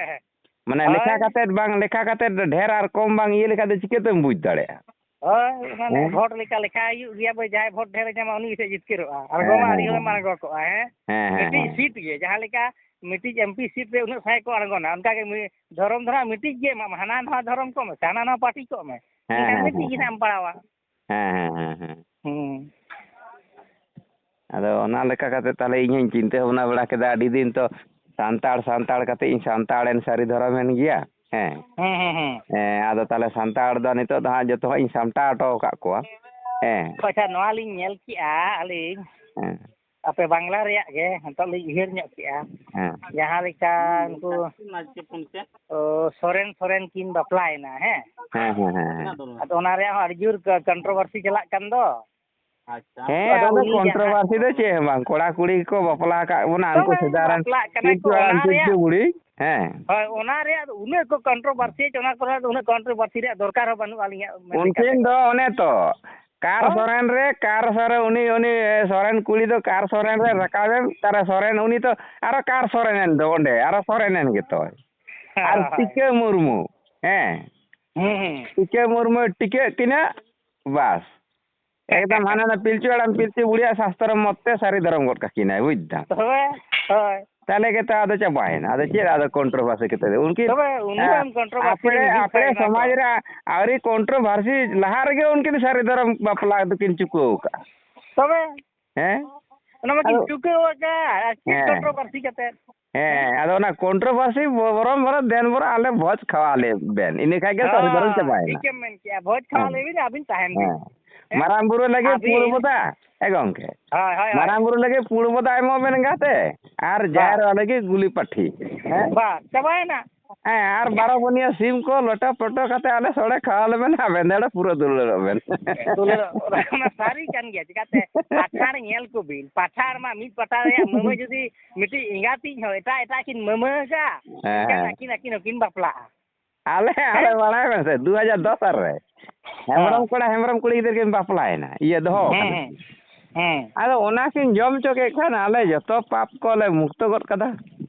ᱢᱟᱱᱮ ᱞᱮᱠᱷᱟ ᱦᱳᱭ᱾ ᱠᱟᱛᱮᱫ ᱵᱟᱝ, ᱞᱮᱠᱷᱟ ᱠᱟᱛᱮᱫ ᱰᱷᱮᱨ ᱟᱨ ᱠᱚᱢ ᱵᱟᱝ ᱤᱭᱟᱹ ᱞᱮᱠᱷᱟᱱ ᱫᱚ ᱪᱤᱠᱟᱹᱛᱮᱢ ᱵᱩᱡᱽ ᱫᱟᱲᱮᱭᱟᱜᱼᱟ? ᱦᱳᱭ, ᱢᱟᱱᱮ ᱦᱮᱸ? ᱵᱷᱳᱴ ᱞᱮᱠᱟ ᱞᱮᱠᱷᱟ ᱦᱩᱭᱩᱜ ᱜᱮᱭᱟ, ᱵᱚᱭ, ᱡᱟᱦᱟᱸᱭ ᱵᱷᱳᱴ ᱰᱷᱮᱨᱮ ᱧᱟᱢᱟ, ᱩᱱᱤ ᱜᱮᱥᱮ ᱡᱤᱛᱠᱟᱹᱨᱚᱜᱼᱟ᱾ ᱟᱬᱜᱚ ᱦᱮᱸ, ᱢᱟ ᱦᱮᱸ, ᱟᱹᱰᱤ ᱦᱚᱲᱮᱢ ᱦᱮᱸ᱾ ᱟᱬᱜᱚ ᱠᱚᱜᱼᱟ, ᱦᱮᱸ? ᱦᱮᱸ, ᱦᱮᱸ, ᱢᱤᱫᱴᱤᱡ ᱦᱮᱸ᱾ ᱥᱤᱴ ᱜᱮ, ᱡᱟᱦᱟᱸ ᱞᱮᱠᱟ ᱢᱤᱫᱴᱤᱡ ᱮᱢ ᱯᱤ ᱥᱤᱴ ᱨᱮ ᱩᱱᱟᱹᱜ ᱥᱟᱸᱜᱮ ᱠᱚ ᱟᱬᱜᱚᱱᱟ, ᱚᱱᱠᱟ ᱜᱮ ᱢᱤ-, ᱫᱷᱚᱨᱚᱢ ᱫᱚ ᱦᱟᱸᱜ ᱢᱤᱫᱴᱤᱡ ᱜᱮ ᱮᱢᱟᱢᱟ, ᱦᱟᱱᱟ ᱱᱟᱣᱟ ᱯᱟᱨᱴᱤ ᱠᱚᱜ ᱢᱮ᱾ ᱦᱮᱸ, ᱮᱱᱠᱷᱟᱱ ᱦᱮᱸ, ᱜᱮ ᱦᱮᱸ, ᱪᱮᱫ ᱦᱮᱸ᱾ ᱜᱮ ᱦᱟᱸᱜ ᱮᱢ ᱯᱟᱲᱟᱣᱟ᱾ ᱦᱮᱸ, ᱦᱮᱸ, ᱦᱮᱸ, ᱦᱮᱸ᱾ ᱦᱩᱸ᱾ ᱟᱫᱚ ᱚᱱᱟ ᱞᱮᱠᱟ ᱠᱟᱛᱮ ᱛᱟᱦᱞᱮ ᱤᱧ ᱦᱚᱸᱧ ᱪᱤᱱᱛᱟᱹ ᱵᱷᱟᱵᱽᱱᱟ ᱵᱟᱲᱟ ᱠᱮᱫᱟ, ᱟᱹᱰᱤ ᱫᱤᱱ ᱛᱚ ᱥᱟᱱᱛᱟᱲ, ᱥᱟᱱᱛᱟᱲ ᱠᱟᱛᱮ ᱤᱧ ᱥᱟᱱᱛᱟᱲ ᱮᱱ ᱥᱟᱹᱨᱤ ᱫᱷᱚᱨᱚᱢ ᱮᱱ ᱜᱮᱭᱟ᱾ ᱦᱮᱸ᱾ ᱦᱩᱸ, ᱦᱩᱸ, ᱦᱩᱸ᱾ ᱦᱮᱸ, ᱟᱫᱚ ᱛᱟᱦᱞᱮ ᱥᱟᱱᱛᱟᱲ ᱫᱚ ᱱᱤᱛᱚᱜ ᱫᱚ ᱦᱟᱸᱜ ᱡᱚᱛᱚ ᱦᱟᱸᱜ ᱤᱧ ᱥᱟᱢᱴᱟᱣ ᱦᱚᱴᱚ ᱟᱠᱟᱫ ᱠᱚᱣᱟ᱾ ᱦᱮᱸ᱾ ᱟᱪᱪᱷᱟ, ᱱᱚᱣᱟ ᱞᱤᱧ ᱧᱮᱞ ᱠᱮᱜᱼᱟ ᱟᱹᱞᱤᱧ, ᱦᱮᱸ᱾ ᱟᱯᱮ ᱵᱟᱝᱞᱟ ᱨᱮᱭᱟᱜ ᱜᱮ, ᱱᱤᱛᱚᱜ ᱞᱤᱧ ᱩᱭᱦᱟᱹᱨ ᱧᱚᱜ ᱠᱮᱜᱼᱟ᱾ ᱦᱮᱸ᱾ ᱡᱟᱦᱟᱸ ᱞᱮᱠᱟ ᱩᱱᱠᱩ, ᱚ, ᱥᱚᱨᱮᱱ, ᱥᱚᱨᱮᱱ ᱠᱤᱱ ᱵᱟᱯᱞᱟᱭᱮᱱᱟ, ᱦᱮᱸ? ᱦᱮᱸ, ᱦᱮᱸ, ᱦᱮᱸ, ᱦᱮᱸ᱾ ᱟᱫᱚ ᱚᱱᱟ ᱨᱮᱭᱟᱜ ᱦᱚᱸ ᱟᱹᱰᱤ ᱡᱳᱨ ᱠᱚ-, controversy ᱪᱟᱞᱟᱜ ᱠᱟᱱ ᱫᱚ᱾ ᱦᱮᱸ, ᱟᱫᱚ ᱟᱫᱚ ᱩᱱᱤ ᱡᱟᱦᱟᱸ controversy ᱫᱚ ᱪᱮᱫ ᱦᱚᱸ ᱵᱟᱝ, ᱠᱚᱲᱟ ᱠᱩᱲᱤ ᱠᱚ ᱵᱟᱯᱞᱟ ᱟᱠᱟᱫ ᱵᱚᱱᱟ, ᱩᱱᱠᱩ ᱛᱚᱵᱮ ᱥᱮᱫᱟᱭ ᱨᱮᱱ ᱵᱟᱯᱞᱟᱜ ᱠᱟᱱᱟ ᱠᱚ, ᱯᱤᱞᱪᱩ ᱦᱟᱲᱟᱢ ᱚᱱᱟ ᱯᱤᱞᱪᱩ ᱨᱮᱭᱟᱜ ᱵᱩᱲᱦᱤ, ᱦᱮᱸ᱾ ᱦᱳᱭ, ᱚᱱᱟ ᱨᱮᱭᱟᱜ ᱫᱚ ᱩᱱᱟᱹᱜ ᱠᱚ controversy, ᱚᱱᱟ ᱠᱚᱨᱮ ᱫᱚ ᱩᱱᱟᱹᱜ controversy ᱨᱮᱭᱟᱜ ᱫᱚᱨᱠᱟᱨ ᱦᱚᱸ ᱵᱟᱹᱱᱩᱜᱼᱟ ᱟᱹᱞᱤᱧᱟᱜ ᱢᱮᱱ ᱞᱮᱠᱟ ᱩᱱᱠᱤᱱ ᱛᱮᱫᱚ᱾ ᱫᱚ ᱚᱱᱮ ᱛᱚ, ᱠᱟᱨ ᱦᱳᱭ᱾ ᱥᱚᱨᱮᱱ ᱨᱮ, ᱠᱟᱨ ᱥᱚᱨᱮᱱ, ᱩᱱᱤ, ᱩᱱᱤ ᱥᱚᱨᱮᱱ ᱠᱩᱲᱤ ᱫᱚ ᱠᱟᱨ ᱥᱚᱨᱮᱱ ᱨᱮ ᱨᱟᱠᱟᱵᱮᱱ, ᱛᱟᱨᱮ ᱥᱚᱨᱮᱱ, ᱩᱱᱤ ᱛᱚ ᱟᱨᱚ ᱠᱟᱨ ᱥᱚᱨᱮᱱ ᱮᱱ ᱫᱚ ᱚᱸᱰᱮ, ᱟᱨᱚ ᱥᱚᱨᱮᱱ ᱮᱱ ᱜᱮᱛᱚ᱾ ᱟᱨ ᱦᱳᱭ᱾ ᱴᱤᱠᱟᱹ ᱢᱩᱨᱢᱩ, ᱦᱮᱸ᱾ ᱦᱩᱸ, ᱦᱩᱸ᱾ ᱴᱤᱠᱟᱹ ᱢᱩᱨᱢᱩ ᱴᱤᱠᱟᱹᱜ ᱠᱤᱱᱟ, ᱵᱟᱥ᱾ ᱮᱠᱫᱚᱢ ᱦᱟᱱᱟ ᱱᱟ ᱯᱤᱞᱪᱩ ᱦᱟᱲᱟᱢ ᱯᱤᱞᱪᱩ ᱵᱩᱲᱦᱤᱭᱟᱜ ᱥᱟᱥᱛᱨᱚ ᱢᱚᱛ ᱛᱮ ᱥᱟᱹᱨᱤ ᱫᱷᱚᱨᱚᱢ ᱜᱚᱫ ᱠᱟᱠᱤᱱᱟᱭ, ᱵᱩᱡᱽ ᱫᱟᱢ᱾ ᱦᱳᱭ, ᱦᱳᱭ᱾ ᱛᱟᱦᱞᱮ ᱜᱮᱛᱚ ᱟᱫᱚ ᱪᱟᱵᱟᱭᱮᱱᱟ, ᱟᱫᱚ ᱪᱮᱫ ᱟᱫᱚ controversy ᱠᱟᱛᱮ ᱫᱚ? ᱩᱱᱠᱤᱱ, ᱛᱚᱵᱮ ᱩᱱᱟᱹᱜ ᱟ-, ᱮᱢ controversy ᱟᱯᱲᱮ, ᱨᱮᱢ ᱦᱤᱡᱩᱜ ᱟᱯᱲᱮ ᱠᱷᱟᱱ ᱚᱱᱟ ᱠᱚ᱾ ᱥᱚᱢᱟᱡᱽ ᱨᱮ ᱟᱹᱣᱨᱤ controversy ᱞᱟᱦᱟ ᱨᱮᱜᱮ ᱩᱱᱠᱤᱱ ᱥᱟᱹᱨᱤ ᱫᱷᱚᱨᱚᱢ ᱵᱟᱯᱞᱟ ᱫᱚᱠᱤᱱ ᱪᱩᱠᱟᱹᱣ ᱠᱟᱜᱼᱟ᱾ ᱛᱚᱵᱮ? ᱦᱮᱸ? ᱚᱱᱟ ᱢᱟᱠᱤᱱ ᱟᱫᱚ ᱪᱩᱠᱟᱹᱣ ᱟᱠᱟᱫ, ᱟᱨ ᱪᱮᱫ ᱦᱮᱸ᱾ Controversy ᱠᱟᱛᱮ? ᱦᱮᱸ, ᱟᱫᱚ ᱚᱱᱟ controversy ᱵᱚ-, ᱵᱚᱨᱚᱢ ᱵᱚᱨᱚ ᱫᱮᱱ ᱵᱚᱨᱚ ᱟᱞᱮ ᱵᱷᱚᱡᱽ ᱠᱷᱟᱣᱟ ᱞᱮ ᱵᱮᱱ, ᱤᱱᱟᱹ ᱠᱷᱟᱡ ᱜᱮ ᱥᱟᱹᱨᱤ ᱫᱷᱚᱨᱚᱢ ᱦᱳᱭ, ᱪᱟᱵᱟᱭᱮᱱᱟ᱾ ᱴᱷᱤᱠᱮᱢ ᱢᱮᱱ ᱠᱮᱜᱼᱟ, ᱵᱷᱚᱡᱽ ᱠᱷᱟᱣᱟ ᱦᱮᱸ᱾ ᱞᱮ ᱵᱤᱱ, ᱟᱹᱵᱤᱱ ᱛᱟᱦᱮᱱ ᱵᱤᱱ᱾ ᱦᱮᱸ᱾ ᱦᱮᱸ? ᱢᱟᱨᱟᱝ ᱵᱩᱨᱩ ᱞᱟᱹᱜᱤᱫ ᱯᱩᱲ ᱟᱹᱵᱤᱱ ᱵᱚᱫᱟ, ᱮ ᱜᱚᱢᱠᱮ᱾ ᱦᱳᱭ, ᱦᱳᱭ, ᱦᱳᱭ᱾ ᱢᱟᱨᱟᱝ ᱵᱩᱨᱩ ᱞᱟᱹᱜᱤᱫ ᱯᱩᱲ ᱵᱚᱫᱟ ᱮᱢᱚᱜ ᱵᱮᱱ ᱮᱸᱜᱟᱛᱮ, ᱟᱨ ᱵᱟᱥ᱾ ᱡᱟᱦᱮᱨ ᱮᱨᱟ ᱞᱟᱹᱜᱤᱫ ᱜᱩᱞᱤ ᱯᱟᱹᱴᱷᱤ᱾ ᱦᱮᱸ? ᱵᱟᱥ, ᱪᱟᱵᱟᱭᱮᱱᱟ᱾ ᱦᱮᱸ, ᱟᱨ ᱵᱟᱨᱚ ᱵᱚᱱᱤᱭᱟ ᱥᱤᱢ ᱠᱚ ᱞᱚᱴᱟ ᱯᱚᱴᱚ ᱠᱟᱛᱮ ᱟᱞᱮ ᱥᱚᱲᱮ ᱠᱷᱟᱣᱟ ᱞᱮ ᱵᱮᱱ, ᱟᱵᱮᱱ ᱫᱚ ᱮᱲᱮ ᱯᱩᱨᱟᱹ ᱫᱩᱞᱟᱹᱲᱚᱜ ᱵᱮᱱ᱾ ᱫᱩᱞᱟᱹᱲᱚᱜ, ᱚᱱᱟ ᱥᱟᱹᱨᱤ ᱠᱟᱱ ᱜᱮᱭᱟ᱾ ᱪᱤᱠᱟᱛᱮ ᱯᱟᱴᱷᱟᱲ ᱧᱮᱞ ᱠᱚᱵᱤᱱ, ᱯᱟᱴᱷᱟᱲ ᱢᱟ ᱢᱤᱫ ᱯᱟᱴᱷᱟᱲ ᱨᱮᱭᱟᱜ ᱢᱟᱹᱢᱟᱹ ᱡᱩᱫᱤ ᱢᱤᱫᱴᱤᱡ ᱮᱸᱜᱟᱛᱤᱡ ᱦᱚᱸ ᱮᱴᱟᱜ ᱮᱴᱟᱜ ᱠᱤᱱ ᱢᱟᱹᱢᱟᱹ ᱟᱠᱟᱫ, ᱦᱮᱸ, ᱮᱱᱠᱷᱟᱱ ᱦᱮᱸ᱾ ᱟᱹᱠᱤᱱ, ᱟᱹᱠᱤᱱ ᱦᱚᱸᱠᱤᱱ ᱵᱟᱯᱞᱟᱜᱼᱟ᱾ ᱟᱞᱮ, ᱟᱞᱮ ᱦᱮᱸ? ᱵᱟᱲᱟᱭ ᱢᱮᱥᱮ, ᱫᱩ ᱦᱟᱡᱟᱨ ᱫᱚᱥ ᱥᱟᱞ ᱨᱮ ᱦᱮᱸ᱾ ᱦᱮᱢᱵᱨᱚᱢ ᱠᱚᱲᱟ, ᱦᱮᱢᱵᱨᱚᱢ ᱠᱩᱲᱤ ᱜᱤᱫᱽᱨᱟᱹ ᱠᱤᱱ ᱵᱟᱯᱞᱟᱭᱮᱱᱟ, ᱤᱭᱟᱹ ᱫᱚᱦᱚ ᱦᱮᱸ, ᱠᱟᱫᱟ᱾ ᱦᱮᱸ᱾ ᱦᱮᱸ᱾ ᱟᱫᱚ ᱚᱱᱟ ᱠᱤᱱ ᱡᱚᱢ ᱦᱚᱪᱚ ᱠᱮᱫ ᱠᱷᱟᱱ ᱟᱞᱮ ᱡᱚᱛᱚ ᱯᱟᱯ ᱠᱚᱞᱮ ᱢᱩᱠᱛᱚ ᱜᱚᱫ ᱠᱟᱫᱟ᱾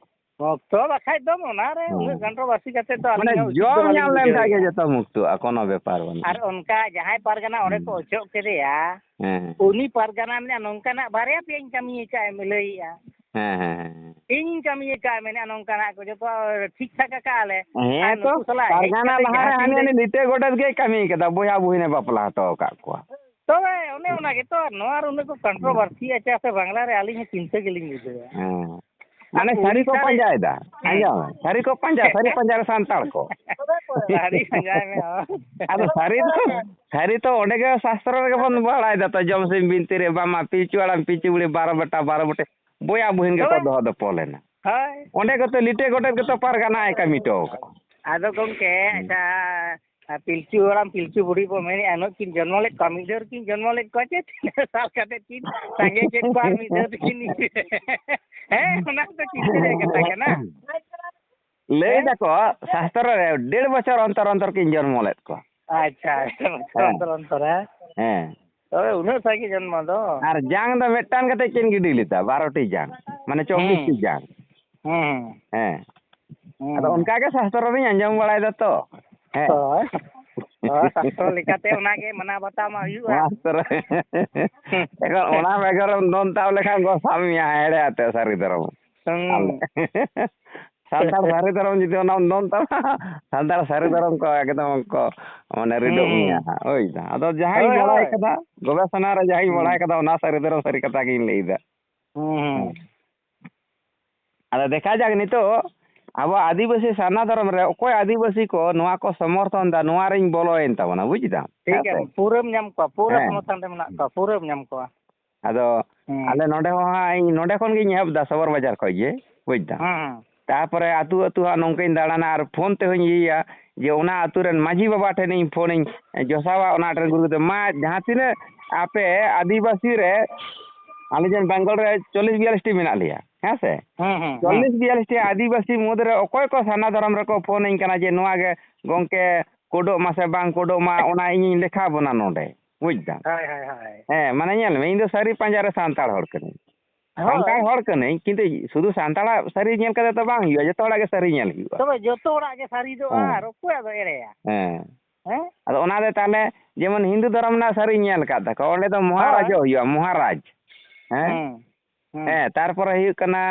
ᱢᱩᱠᱛᱚ ᱵᱟᱠᱷᱟᱡ ᱫᱚ ᱚᱱᱟᱨᱮ ᱦᱮᱸ᱾ ᱩᱱᱟᱹᱜ ᱜᱟᱱᱰᱚ ᱵᱟᱹᱲᱛᱤ ᱠᱟᱛᱮ ᱫᱚ ᱢᱟᱱᱮ ᱟᱹᱞᱤᱧ ᱦᱚᱸ ᱩᱪᱤᱛ ᱫᱚ ᱡᱚᱢ ᱵᱟᱹᱞᱤᱧ ᱧᱟᱢ ᱞᱮᱱ ᱠᱷᱟᱡ ᱜᱮ ᱵᱩᱡᱷᱟᱹᱣᱮᱫᱼᱟ᱾ ᱡᱚᱛᱚ ᱢᱩᱠᱛᱚᱜᱼᱟ, ᱠᱳᱱᱳ ᱵᱮᱯᱟᱨ ᱵᱟᱹᱱᱩᱜᱼᱟ᱾ ᱟᱨ ᱚᱱᱠᱟ ᱡᱟᱦᱟᱸᱭ ᱯᱟᱨᱜᱟᱱᱟ ᱚᱸᱰᱮ ᱠᱚ ᱦᱮᱸ᱾ ᱚᱪᱚᱜ ᱠᱮᱫᱮᱭᱟ, ᱦᱮᱸ᱾ ᱩᱱᱤ ᱯᱟᱨᱜᱟᱱᱟ ᱢᱮᱱᱟ ᱱᱚᱝᱠᱟᱱᱟᱜ ᱵᱟᱨᱭᱟ ᱯᱮᱭᱟᱧ ᱠᱟᱹᱢᱤ ᱟᱠᱟᱫᱼᱟ, ᱞᱟᱹᱭᱮᱫᱼᱟ᱾ ᱦᱮᱸ, ᱦᱮᱸ, ᱦᱮᱸ, ᱦᱮᱸ᱾ ᱤᱧᱤᱧ ᱠᱟᱹᱢᱤ ᱟᱠᱟᱫ ᱢᱮᱱᱮᱫᱼᱟ, ᱱᱚᱝᱠᱟᱱᱟᱜ ᱠᱚ ᱡᱚᱛᱚ ᱴᱷᱤᱠ ᱴᱷᱟᱠ ᱟᱠᱟᱫᱼᱟ ᱞᱮ᱾ ᱦᱮᱸ ᱟᱨ ᱛᱚ, ᱱᱩᱠᱩ ᱥᱟᱞᱟᱜ ᱦᱮᱡ ᱯᱟᱨᱜᱟᱱᱟ ᱠᱟᱛᱮ ᱞᱟᱦᱟᱨᱮ ᱡᱟᱦᱟᱸ ᱦᱟᱹᱱᱤ ᱛᱤᱱ ᱦᱟᱹᱱᱤ ᱞᱤᱴᱟᱹ ᱜᱚᱰᱮᱛ ᱜᱮᱭ ᱠᱟᱹᱢᱤ ᱠᱟᱫᱟ, ᱵᱚᱭᱦᱟ ᱵᱩᱦᱤᱱᱮ ᱵᱟᱯᱞᱟ ᱦᱚᱴᱚ ᱟᱠᱟᱫ ᱠᱚᱣᱟ᱾ ᱛᱚᱵᱮ ᱚᱱᱮ ᱚᱱᱟ ᱜᱮᱛᱚ, ᱟᱨ ᱱᱚᱣᱟ ᱨᱮ ᱩᱱᱟᱹᱜ ᱠᱚ ᱠᱚᱱᱴᱨᱳᱵᱷᱟᱨᱥᱤ ᱟᱪᱮ ᱥᱮ ᱵᱟᱝᱞᱟ ᱨᱮ, ᱟᱹᱞᱤᱧ ᱦᱚᱸ ᱪᱤᱱᱛᱟᱹ ᱜᱮᱞᱤᱧ ᱵᱩᱡᱷᱟᱹᱣᱟ᱾ ᱦᱮᱸ᱾ ᱢᱟᱱᱮ ᱥᱟᱹᱨᱤ ᱠᱚ ᱩᱲᱤᱥᱥᱟ ᱨᱮ ᱯᱟᱸᱡᱟᱭᱮᱫᱟ᱾ ᱦᱮᱸ᱾ ᱟᱸᱡᱚᱢ ᱢᱮ, ᱥᱟᱹᱨᱤ ᱠᱚ ᱯᱟᱸᱡᱟ, ᱥᱟᱹᱨᱤ ᱯᱟᱸᱡᱟ ᱨᱮ ᱥᱟᱱᱛᱟᱲ ᱠᱚ᱾ ᱥᱟᱹᱨᱤ ᱯᱟᱸᱡᱟᱭ ᱢᱮ, ᱦᱳᱭ᱾ ᱟᱫᱚ ᱥᱟᱹᱨᱤ ᱫᱚ, ᱥᱟᱹᱨᱤ ᱛᱚ ᱚᱸᱰᱮ ᱜᱮ ᱥᱟᱥᱛᱨᱚ ᱨᱮᱜᱮ ᱵᱚᱱ ᱵᱟᱲᱟᱭ ᱫᱟ ᱛᱚ, ᱡᱚᱢ ᱥᱤᱢ ᱵᱤᱱᱛᱤ ᱨᱮ ᱵᱟᱝ ᱢᱟ ᱯᱤᱞᱪᱩ ᱦᱟᱲᱟᱢ ᱯᱤᱞᱪᱩ ᱵᱩᱲᱦᱤ ᱵᱟᱨᱚ ᱵᱮᱴᱟ ᱵᱟᱨᱚ ᱵᱩᱴᱤ ᱵᱚᱭᱦᱟ ᱵᱩᱦᱤᱱ ᱜᱮᱠᱚ ᱛᱚᱵᱮ? ᱫᱚᱦᱚ ᱫᱚᱯᱚᱞ ᱮᱱᱟ᱾ ᱦᱳᱭ᱾ ᱚᱸᱰᱮ ᱜᱮᱛᱚ ᱞᱤᱴᱟᱹ ᱜᱚᱰᱮᱛ ᱜᱮᱛᱚ ᱯᱟᱨᱜᱟᱱᱟᱭ ᱠᱟᱹᱢᱤ ᱦᱚᱴᱚ ᱠᱟᱜᱼᱟ᱾ ᱟᱫᱚ ᱜᱚᱢᱠᱮ, ᱦᱩᱸ᱾ ᱟᱪᱪᱷᱟ, ᱟᱨ ᱯᱤᱞᱪᱩ ᱦᱟᱲᱟᱢ ᱯᱤᱞᱪᱩ ᱵᱩᱲᱦᱤ ᱵᱚ ᱢᱮᱱᱮᱫᱼᱟ, ᱩᱱᱟᱹᱜ ᱠᱤᱱ ᱡᱚᱱᱢᱚ ᱞᱮᱫ ᱠᱚᱣᱟ, ᱢᱤᱫ ᱫᱷᱟᱣ ᱨᱮᱠᱤᱱ ᱡᱚᱱᱢᱚ ᱞᱮᱫ ᱠᱚᱣᱟ ᱪᱮ ᱛᱤᱱᱟᱹᱜ ᱥᱟᱞ ᱠᱟᱛᱮ ᱠᱤᱱ ᱥᱟᱸᱜᱮ ᱠᱮᱫ ᱠᱚᱣᱟ ᱟᱨ ᱢᱤᱫ ᱫᱷᱟᱣ ᱛᱮᱠᱤᱱ ᱤᱭᱟᱹ? ᱦᱮᱸ, ᱚᱱᱟ ᱫᱚ ᱪᱤᱱᱛᱟᱹ ᱨᱮᱭᱟᱜ ᱠᱟᱛᱷᱟ ᱠᱟᱱᱟ᱾ ᱞᱟᱹᱭ ᱦᱮᱸ? ᱫᱟᱠᱚ ᱥᱟᱥᱛᱨᱚ ᱨᱮ ᱰᱮᱲ ᱵᱚᱪᱷᱚᱨ ᱚᱱᱛᱚᱨ ᱚᱱᱛᱚᱨ ᱠᱤᱱ ᱡᱚᱱᱢᱚ ᱞᱮᱫ ᱠᱚᱣᱟ᱾ ᱟᱪᱪᱷᱟ, ᱟᱪᱪᱷᱟ, ᱦᱮᱸ᱾ ᱚᱱᱛᱚᱨ ᱚᱱᱛᱚᱨ, ᱦᱮᱸ? ᱦᱮᱸ᱾ ᱛᱚᱵᱮ ᱩᱱᱟᱹᱜ ᱥᱟᱸᱜᱮ ᱡᱚᱱᱢᱚ ᱫᱚ᱾ ᱟᱨ ᱡᱟᱝ ᱫᱚ ᱢᱤᱫᱴᱟᱝ ᱠᱟᱛᱮ ᱠᱤᱱ ᱜᱤᱰᱤ ᱞᱮᱫᱟ, ᱵᱟᱨᱚ ᱴᱤ ᱡᱟᱝ, ᱢᱟᱱᱮ ᱪᱚᱵᱵᱤᱥ ᱴᱤ ᱦᱩᱸ᱾ ᱡᱟᱝ᱾ ᱦᱩᱸ᱾ ᱦᱮᱸ᱾ ᱦᱩᱸ᱾ ᱟᱫᱚ ᱚᱱᱠᱟ ᱜᱮ ᱥᱟᱥᱛᱨᱚ ᱨᱤᱧ ᱟᱸᱡᱚᱢ ᱵᱟᱲᱟᱭ ᱫᱟ ᱛᱚ᱾ ᱦᱮᱸ᱾ ᱦᱳᱭ᱾ ᱦᱳᱭ, ᱥᱟᱥᱛᱨᱚ ᱞᱮᱠᱟᱛᱮ ᱚᱱᱟ ᱜᱮ ᱢᱟᱱᱟᱣ ᱵᱟᱛᱟᱣ ᱢᱟ ᱦᱩᱭᱩᱜᱼᱟ᱾ ᱥᱟᱥᱛᱨᱚ᱾ ᱦᱩᱸ᱾ ᱮᱠᱷᱚᱱ ᱚᱱᱟ ᱵᱮᱜᱚᱨᱮᱢ ᱫᱚᱱ ᱛᱟᱵ ᱞᱮᱠᱷᱟᱱ ᱠᱚ ᱥᱟᱵ ᱢᱮᱭᱟ ᱮᱲᱮ ᱟᱛᱮ ᱥᱟᱹᱨᱤ ᱫᱷᱚᱨᱚᱢ᱾ ᱦᱩᱸ᱾ ᱟᱞᱮ᱾ ᱥᱟᱱᱛᱟᱲ ᱥᱟᱹᱨᱤ ᱫᱷᱚᱨᱚᱢ ᱡᱩᱫᱤ ᱚᱱᱟᱢ ᱫᱚᱱ ᱛᱟᱵᱟ, ᱥᱟᱱᱛᱟᱲ ᱥᱟᱹᱨᱤ ᱫᱷᱚᱨᱚᱢ ᱠᱚ ᱮᱠᱫᱚᱢ ᱠᱚ ᱢᱟᱱᱮ ᱨᱤᱰᱚᱜ ᱦᱩᱸ, ᱢᱮᱭᱟ ᱦᱩᱸ᱾ ᱦᱟᱸᱜ, ᱵᱩᱡᱽ ᱫᱟᱢ᱾ ᱟᱫᱚ ᱡᱟᱦᱟᱸᱧ ᱦᱳᱭ, ᱵᱟᱲᱟᱭ ᱦᱳᱭ᱾ ᱠᱟᱫᱟ, ᱜᱚᱵᱮᱥᱚᱱᱟ ᱨᱮ ᱡᱟᱦᱟᱸᱧ ᱦᱩᱸ᱾ ᱵᱟᱲᱟᱭ ᱠᱟᱫᱟ, ᱚᱱᱟ ᱥᱟᱹᱨᱤ ᱫᱷᱚᱨᱚᱢ ᱥᱟᱹᱨᱤ ᱠᱟᱛᱷᱟ ᱜᱤᱧ ᱞᱟᱹᱭᱫᱟ᱾ ᱦᱩᱸ, ᱦᱩᱸ᱾ ᱦᱮᱸ᱾ ᱟᱫᱚ ᱫᱮᱠᱷᱟ ᱡᱟᱠ ᱱᱤᱛᱚᱜ ᱟᱵᱚ ᱟᱹᱫᱤᱵᱟᱹᱥᱤ ᱥᱟᱨᱱᱟ ᱫᱷᱚᱨᱚᱢ ᱨᱮ ᱚᱠᱚᱭ ᱟᱹᱫᱤᱵᱟᱹᱥᱤ ᱠᱚ ᱱᱚᱣᱟ ᱠᱚ ᱥᱚᱢᱚᱨᱛᱷᱚᱱ ᱫᱟ, ᱱᱚᱣᱟ ᱨᱤᱧ ᱵᱚᱞᱚᱭᱮᱱ ᱛᱟᱵᱚᱱᱟ, ᱵᱩᱡᱽ ᱫᱟᱢ? ᱴᱷᱤᱠ ᱦᱮᱸ ᱥᱮ? ᱜᱮᱭᱟ, ᱯᱩᱨᱟᱹᱢ ᱧᱟᱢ ᱠᱚᱣᱟ, ᱯᱩᱨᱟᱹ ᱦᱮᱸ᱾ ᱥᱚᱢᱚᱨᱛᱷᱚᱱ ᱨᱮ ᱢᱮᱱᱟᱜ ᱠᱚᱣᱟ, ᱯᱩᱨᱟᱹᱢ ᱧᱟᱢ ᱠᱚᱣᱟ᱾ ᱟᱫᱚ ᱦᱩᱸ᱾ ᱟᱞᱮ ᱱᱚᱰᱮ ᱦᱚᱸ ᱦᱟᱸᱜ, ᱤᱧ ᱱᱚᱰᱮ ᱠᱷᱚᱱ ᱜᱤᱧ ᱮᱦᱚᱵ ᱫᱟ, ᱥᱚᱵᱚᱨ ᱵᱟᱡᱟᱨ ᱠᱷᱚᱡ ᱜᱮ, ᱵᱩᱡᱽ ᱫᱟᱢ᱾ ᱦᱩᱸ, ᱦᱩᱸ᱾ ᱛᱟᱨᱯᱚᱨᱮ ᱟᱹᱛᱩ ᱟᱹᱛᱩ ᱦᱟᱸᱜ ᱱᱚᱝᱠᱟᱧ ᱫᱟᱬᱟᱱᱟ ᱟᱨ ᱯᱷᱳᱱ ᱛᱮᱦᱚᱸᱧ ᱤᱭᱟᱹᱭᱟ ᱡᱮ ᱚᱱᱟ ᱟᱹᱛᱩ ᱨᱮᱱ ᱢᱟᱹᱡᱷᱤ ᱵᱟᱵᱟ ᱴᱷᱮᱱᱤᱧ ᱯᱷᱳᱱᱤᱧ ᱡᱚᱥᱟᱣᱟ, ᱚᱱᱟ ᱴᱷᱮᱱ ᱜᱩᱨᱩ ᱫᱚ ᱢᱟ ᱡᱟᱦᱟᱸ ᱛᱤᱱᱟᱹᱜ ᱟᱯᱮ ᱟᱹᱫᱤᱵᱟᱹᱥᱤ ᱨᱮ, ᱟᱞᱮ ᱡᱮᱢᱚᱱ ᱵᱮᱝᱜᱚᱞ ᱨᱮ ᱪᱚᱞᱞᱤᱥ ᱵᱤᱭᱟᱞᱞᱤᱥ ᱴᱤ ᱢᱮᱱᱟᱜ ᱞᱮᱭᱟ, ᱦᱮᱸ ᱥᱮ? ᱦᱩᱸ, ᱦᱩᱸ, ᱦᱩᱸ᱾ ᱪᱚᱞᱞᱤᱥ ᱵᱤᱭᱟᱞᱞᱤᱥ ᱴᱤ ᱟᱹᱫᱤᱵᱟᱹᱥᱤ ᱢᱩᱫᱽ ᱨᱮ ᱚᱠᱚᱭ ᱠᱚ ᱥᱟᱨᱱᱟ ᱫᱷᱚᱨᱚᱢ ᱨᱮᱠᱚ ᱯᱷᱳᱱᱟᱹᱧ ᱠᱟᱱᱟ ᱡᱮ ᱱᱚᱣᱟ ᱜᱮ ᱜᱚᱢᱠᱮ ᱠᱳᱰᱚᱜ ᱢᱟ ᱥᱮ ᱵᱟᱝ ᱠᱳᱰᱚᱜ ᱢᱟ, ᱚᱱᱟ ᱤᱧᱤᱧ ᱞᱮᱠᱷᱟ ᱵᱚᱱᱟ ᱱᱚᱰᱮ, ᱵᱩᱡᱽ ᱫᱟᱢ? ᱦᱳᱭ, ᱦᱳᱭ, ᱦᱳᱭ᱾ ᱦᱮᱸ, ᱢᱟᱱᱮ ᱧᱮᱞ ᱢᱮ, ᱤᱧ ᱫᱚ ᱥᱟᱹᱨᱤ ᱯᱟᱸᱡᱟ ᱨᱮ ᱥᱟᱱᱛᱟᱲ ᱦᱚᱲ ᱠᱟᱹᱱᱟᱹᱧ᱾ ᱦᱳᱭ᱾ ᱥᱟᱱᱛᱟᱲ ᱦᱚᱲ ᱠᱟᱹᱱᱟᱹᱧ, ᱠᱤᱱᱛᱩ ᱥᱩᱫᱷᱩ ᱥᱟᱱᱛᱟᱲᱟᱜ ᱥᱟᱹᱨᱤ ᱧᱮᱞ ᱠᱟᱛᱮ ᱫᱚ ᱵᱟᱝ ᱦᱩᱭᱩᱜᱼᱟ, ᱡᱚᱛᱚ ᱦᱚᱲᱟᱜ ᱜᱮ ᱥᱟᱹᱨᱤ ᱧᱮᱞ ᱦᱩᱭᱩᱜᱼᱟ᱾ ᱛᱚᱵᱮ ᱡᱚᱛᱚ ᱦᱚᱲᱟᱜ ᱜᱮ ᱥᱟᱹᱨᱤ ᱫᱚ ᱦᱮᱸ᱾ ᱟᱨ ᱚᱠᱚᱭᱟᱜ ᱫᱚ ᱮᱲᱮᱭᱟ? ᱦᱮᱸ᱾ ᱦᱮᱸ? ᱟᱫᱚ ᱚᱱᱟ ᱫᱚ ᱛᱟᱦᱞᱮ ᱡᱮᱢᱚᱱ ᱦᱤᱱᱫᱩ ᱫᱷᱚᱨᱚᱢ ᱨᱮᱱᱟᱜ ᱥᱟᱹᱨᱤᱧ ᱧᱮᱞ ᱟᱠᱟᱫ ᱛᱟᱠᱚᱣᱟ, ᱚᱸᱰᱮ ᱫᱚ ᱢᱚᱦᱟᱨᱟᱡᱚᱜ ᱦᱳᱭ᱾ ᱦᱩᱭᱩᱜᱼᱟ, ᱢᱚᱦᱟᱨᱟᱡᱽ᱾ ᱦᱮᱸ? ᱦᱩᱸ, ᱦᱩᱸ᱾ ᱦᱮᱸ, ᱛᱟᱨᱯᱚᱨᱮ ᱦᱩᱭᱩᱜ ᱠᱟᱱᱟ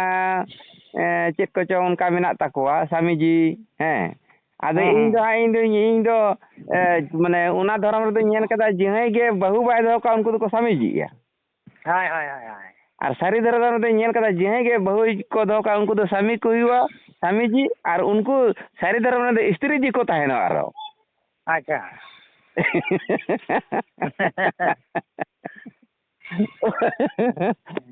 ᱮ, ᱪᱮᱫ ᱠᱚᱪᱚ ᱚᱱᱠᱟ ᱢᱮᱱᱟᱜ ᱛᱟᱠᱚᱣᱟ, ᱥᱟᱢᱤᱡᱤ, ᱦᱮᱸ᱾ ᱟᱫᱚ ᱦᱮᱸ, ᱤᱧ ᱦᱮᱸ᱾ ᱫᱚ ᱦᱟᱸᱜ, ᱤᱧ ᱫᱚ, ᱤᱧ ᱫᱚ, ᱮ, ᱢᱟᱱᱮ, ᱚᱱᱟ ᱫᱷᱚᱨᱚᱢ ᱨᱮᱫᱚᱧ ᱧᱮᱞ ᱠᱟᱫᱟ, ᱡᱟᱦᱟᱸᱭ ᱜᱮ ᱵᱟᱹᱦᱩ ᱵᱟᱭ ᱫᱚᱦᱚ ᱠᱟᱜᱼᱟ, ᱩᱱᱠᱩ ᱫᱚᱠᱚ ᱥᱟᱢᱤᱡᱤᱜᱼᱟ᱾ ᱦᱳᱭ, ᱦᱳᱭ, ᱦᱳᱭ, ᱦᱳᱭ᱾ ᱟᱨ ᱥᱟᱹᱨᱤ ᱫᱷᱚᱨᱚᱢ ᱨᱮᱫᱚᱧ ᱧᱮᱞ ᱠᱟᱫᱟ, ᱡᱟᱦᱟᱸᱭ ᱜᱮ ᱵᱟᱹᱦᱩ ᱠᱚ ᱫᱚᱦᱚ ᱠᱟᱜᱼᱟ, ᱩᱱᱠᱩ ᱫᱚ ᱥᱟᱢᱤ ᱠᱚ ᱦᱩᱭᱩᱜᱼᱟ, ᱥᱟᱢᱤᱡᱤ, ᱟᱨ ᱩᱱᱠᱩ ᱥᱟᱹᱨᱤ ᱫᱷᱚᱨᱚᱢ ᱨᱮᱫᱚ ᱥᱛᱨᱤ ᱡᱤ ᱠᱚ ᱛᱟᱦᱮᱱᱟ ᱟᱨᱚ᱾ ᱟᱪᱪᱷᱟ᱾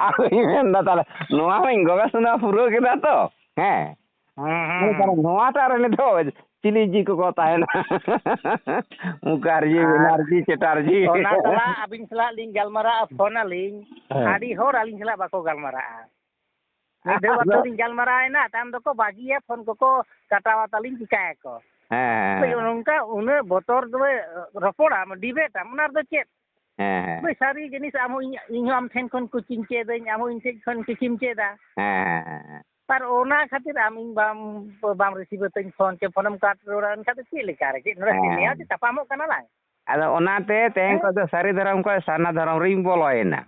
ᱟᱫᱚᱧ ᱢᱮᱱᱫᱟ, ᱛᱟᱦᱞᱮ ᱱᱚᱣᱟ ᱦᱚᱸᱧ ᱜᱚᱵᱮᱥᱚᱱᱟ ᱯᱩᱨᱟᱹᱣ ᱠᱮᱫᱟ ᱛᱚ, ᱦᱮᱸ᱾ ᱦᱩᱸ, ᱦᱩᱸ, ᱢᱮᱱᱠᱷᱟᱱ ᱦᱩᱸ᱾ ᱱᱚᱣᱟᱴᱟᱜ ᱨᱮ ᱱᱤᱛᱚᱜ ᱪᱤᱞᱤ ᱡᱤ ᱠᱚᱠᱚ ᱛᱟᱦᱮᱱᱟ? ᱢᱩᱠᱷᱟᱨᱡᱤ, ᱟᱨ ᱵᱮᱱᱟᱨᱡᱤ, ᱪᱮᱴᱟᱨᱡᱤ᱾ ᱚᱱᱟ ᱥᱟᱞᱟᱜ ᱟᱹᱵᱤᱱ ᱥᱟᱞᱟᱜ ᱞᱤᱧ ᱜᱟᱞᱢᱟᱨᱟᱜᱼᱟ, ᱯᱷᱳᱱ ᱟᱹᱞᱤᱧ᱾ ᱦᱮᱸ᱾ ᱟᱹᱰᱤ ᱦᱚᱲ ᱟᱹᱞᱤᱧ ᱥᱟᱞᱟᱜ ᱵᱟᱠᱚ ᱜᱟᱞᱢᱟᱨᱟᱜᱼᱟ᱾ ᱢᱤᱫ ᱫᱷᱟᱣ ᱟᱫᱚ ᱵᱟᱨ ᱫᱷᱟᱣ ᱞᱤᱧ ᱜᱟᱞᱢᱟᱨᱟᱣ ᱮᱱᱟ, ᱛᱟᱭᱚᱢ ᱫᱚᱠᱚ ᱵᱟᱹᱜᱤᱭᱟ, ᱯᱷᱳᱱ ᱠᱚᱠᱚ ᱠᱟᱴᱟᱣᱟ ᱛᱟᱹᱞᱤᱧ, ᱪᱤᱠᱟᱹᱭᱟᱠᱚ? ᱦᱮᱸ, ᱦᱮᱸ, ᱦᱳᱭ, ᱦᱮᱸ᱾ ᱚᱱᱠᱟ ᱩᱱᱟᱹᱜ ᱵᱚᱛᱚᱨ ᱫᱚ ᱨᱚᱯᱚᱲᱟᱢ, ᱰᱤᱵᱮᱴᱟᱢ, ᱚᱱᱟ ᱨᱮᱫᱚ ᱪᱮᱫ? ᱦᱮᱸ, ᱦᱮᱸ᱾ ᱵᱷᱟᱹᱭ, ᱥᱟᱹᱨᱤ ᱡᱤᱱᱤᱥ, ᱟᱢ ᱦᱚᱸ ᱤᱧ, ᱤᱧ ᱦᱚᱸ ᱟᱢ ᱴᱷᱮᱱ ᱠᱷᱚᱱ ᱠᱩᱪᱤᱧ ᱪᱮᱫᱟᱹᱧ, ᱟᱢ ᱦᱚᱸ ᱤᱧ ᱴᱷᱮᱱ ᱠᱷᱚᱱ ᱠᱩᱪᱤᱢ ᱪᱮᱫᱟ᱾ ᱦᱮᱸ, ᱦᱮᱸ, ᱦᱮᱸ, ᱦᱮᱸ᱾ ᱟᱨ ᱚᱱᱟ ᱠᱷᱟᱹᱛᱤᱨ ᱟᱢ ᱤᱧ ᱵᱟᱢ, ᱵᱟᱢ ᱨᱤᱥᱤᱵᱷ ᱟᱹᱛᱤᱧ ᱯᱷᱳᱱ, ᱪᱮ ᱯᱷᱳᱱᱮᱢ ᱠᱟᱴ ᱨᱩᱣᱟᱹᱲᱟ, ᱮᱱᱠᱷᱟᱱ ᱫᱚ ᱪᱮᱫ ᱞᱮᱠᱟ ᱨᱮ? ᱪᱮᱫ ᱱᱚᱰᱮ ᱦᱮᱸ, ᱱᱮᱭᱟᱣ ᱦᱮᱸ᱾ ᱪᱮ ᱛᱟᱯᱟᱢᱚᱜ ᱠᱟᱱᱟ ᱞᱟᱝ? ᱟᱫᱚ ᱚᱱᱟᱛᱮ ᱛᱮᱦᱮᱧ ᱦᱮᱸ? ᱠᱷᱚᱱ ᱫᱚ ᱥᱟᱹᱨᱤ ᱫᱷᱚᱨᱚᱢ ᱠᱷᱚᱱ ᱥᱟᱨᱱᱟ ᱫᱷᱚᱨᱚᱢ ᱨᱤᱧ ᱵᱚᱞᱚᱭᱮᱱᱟ᱾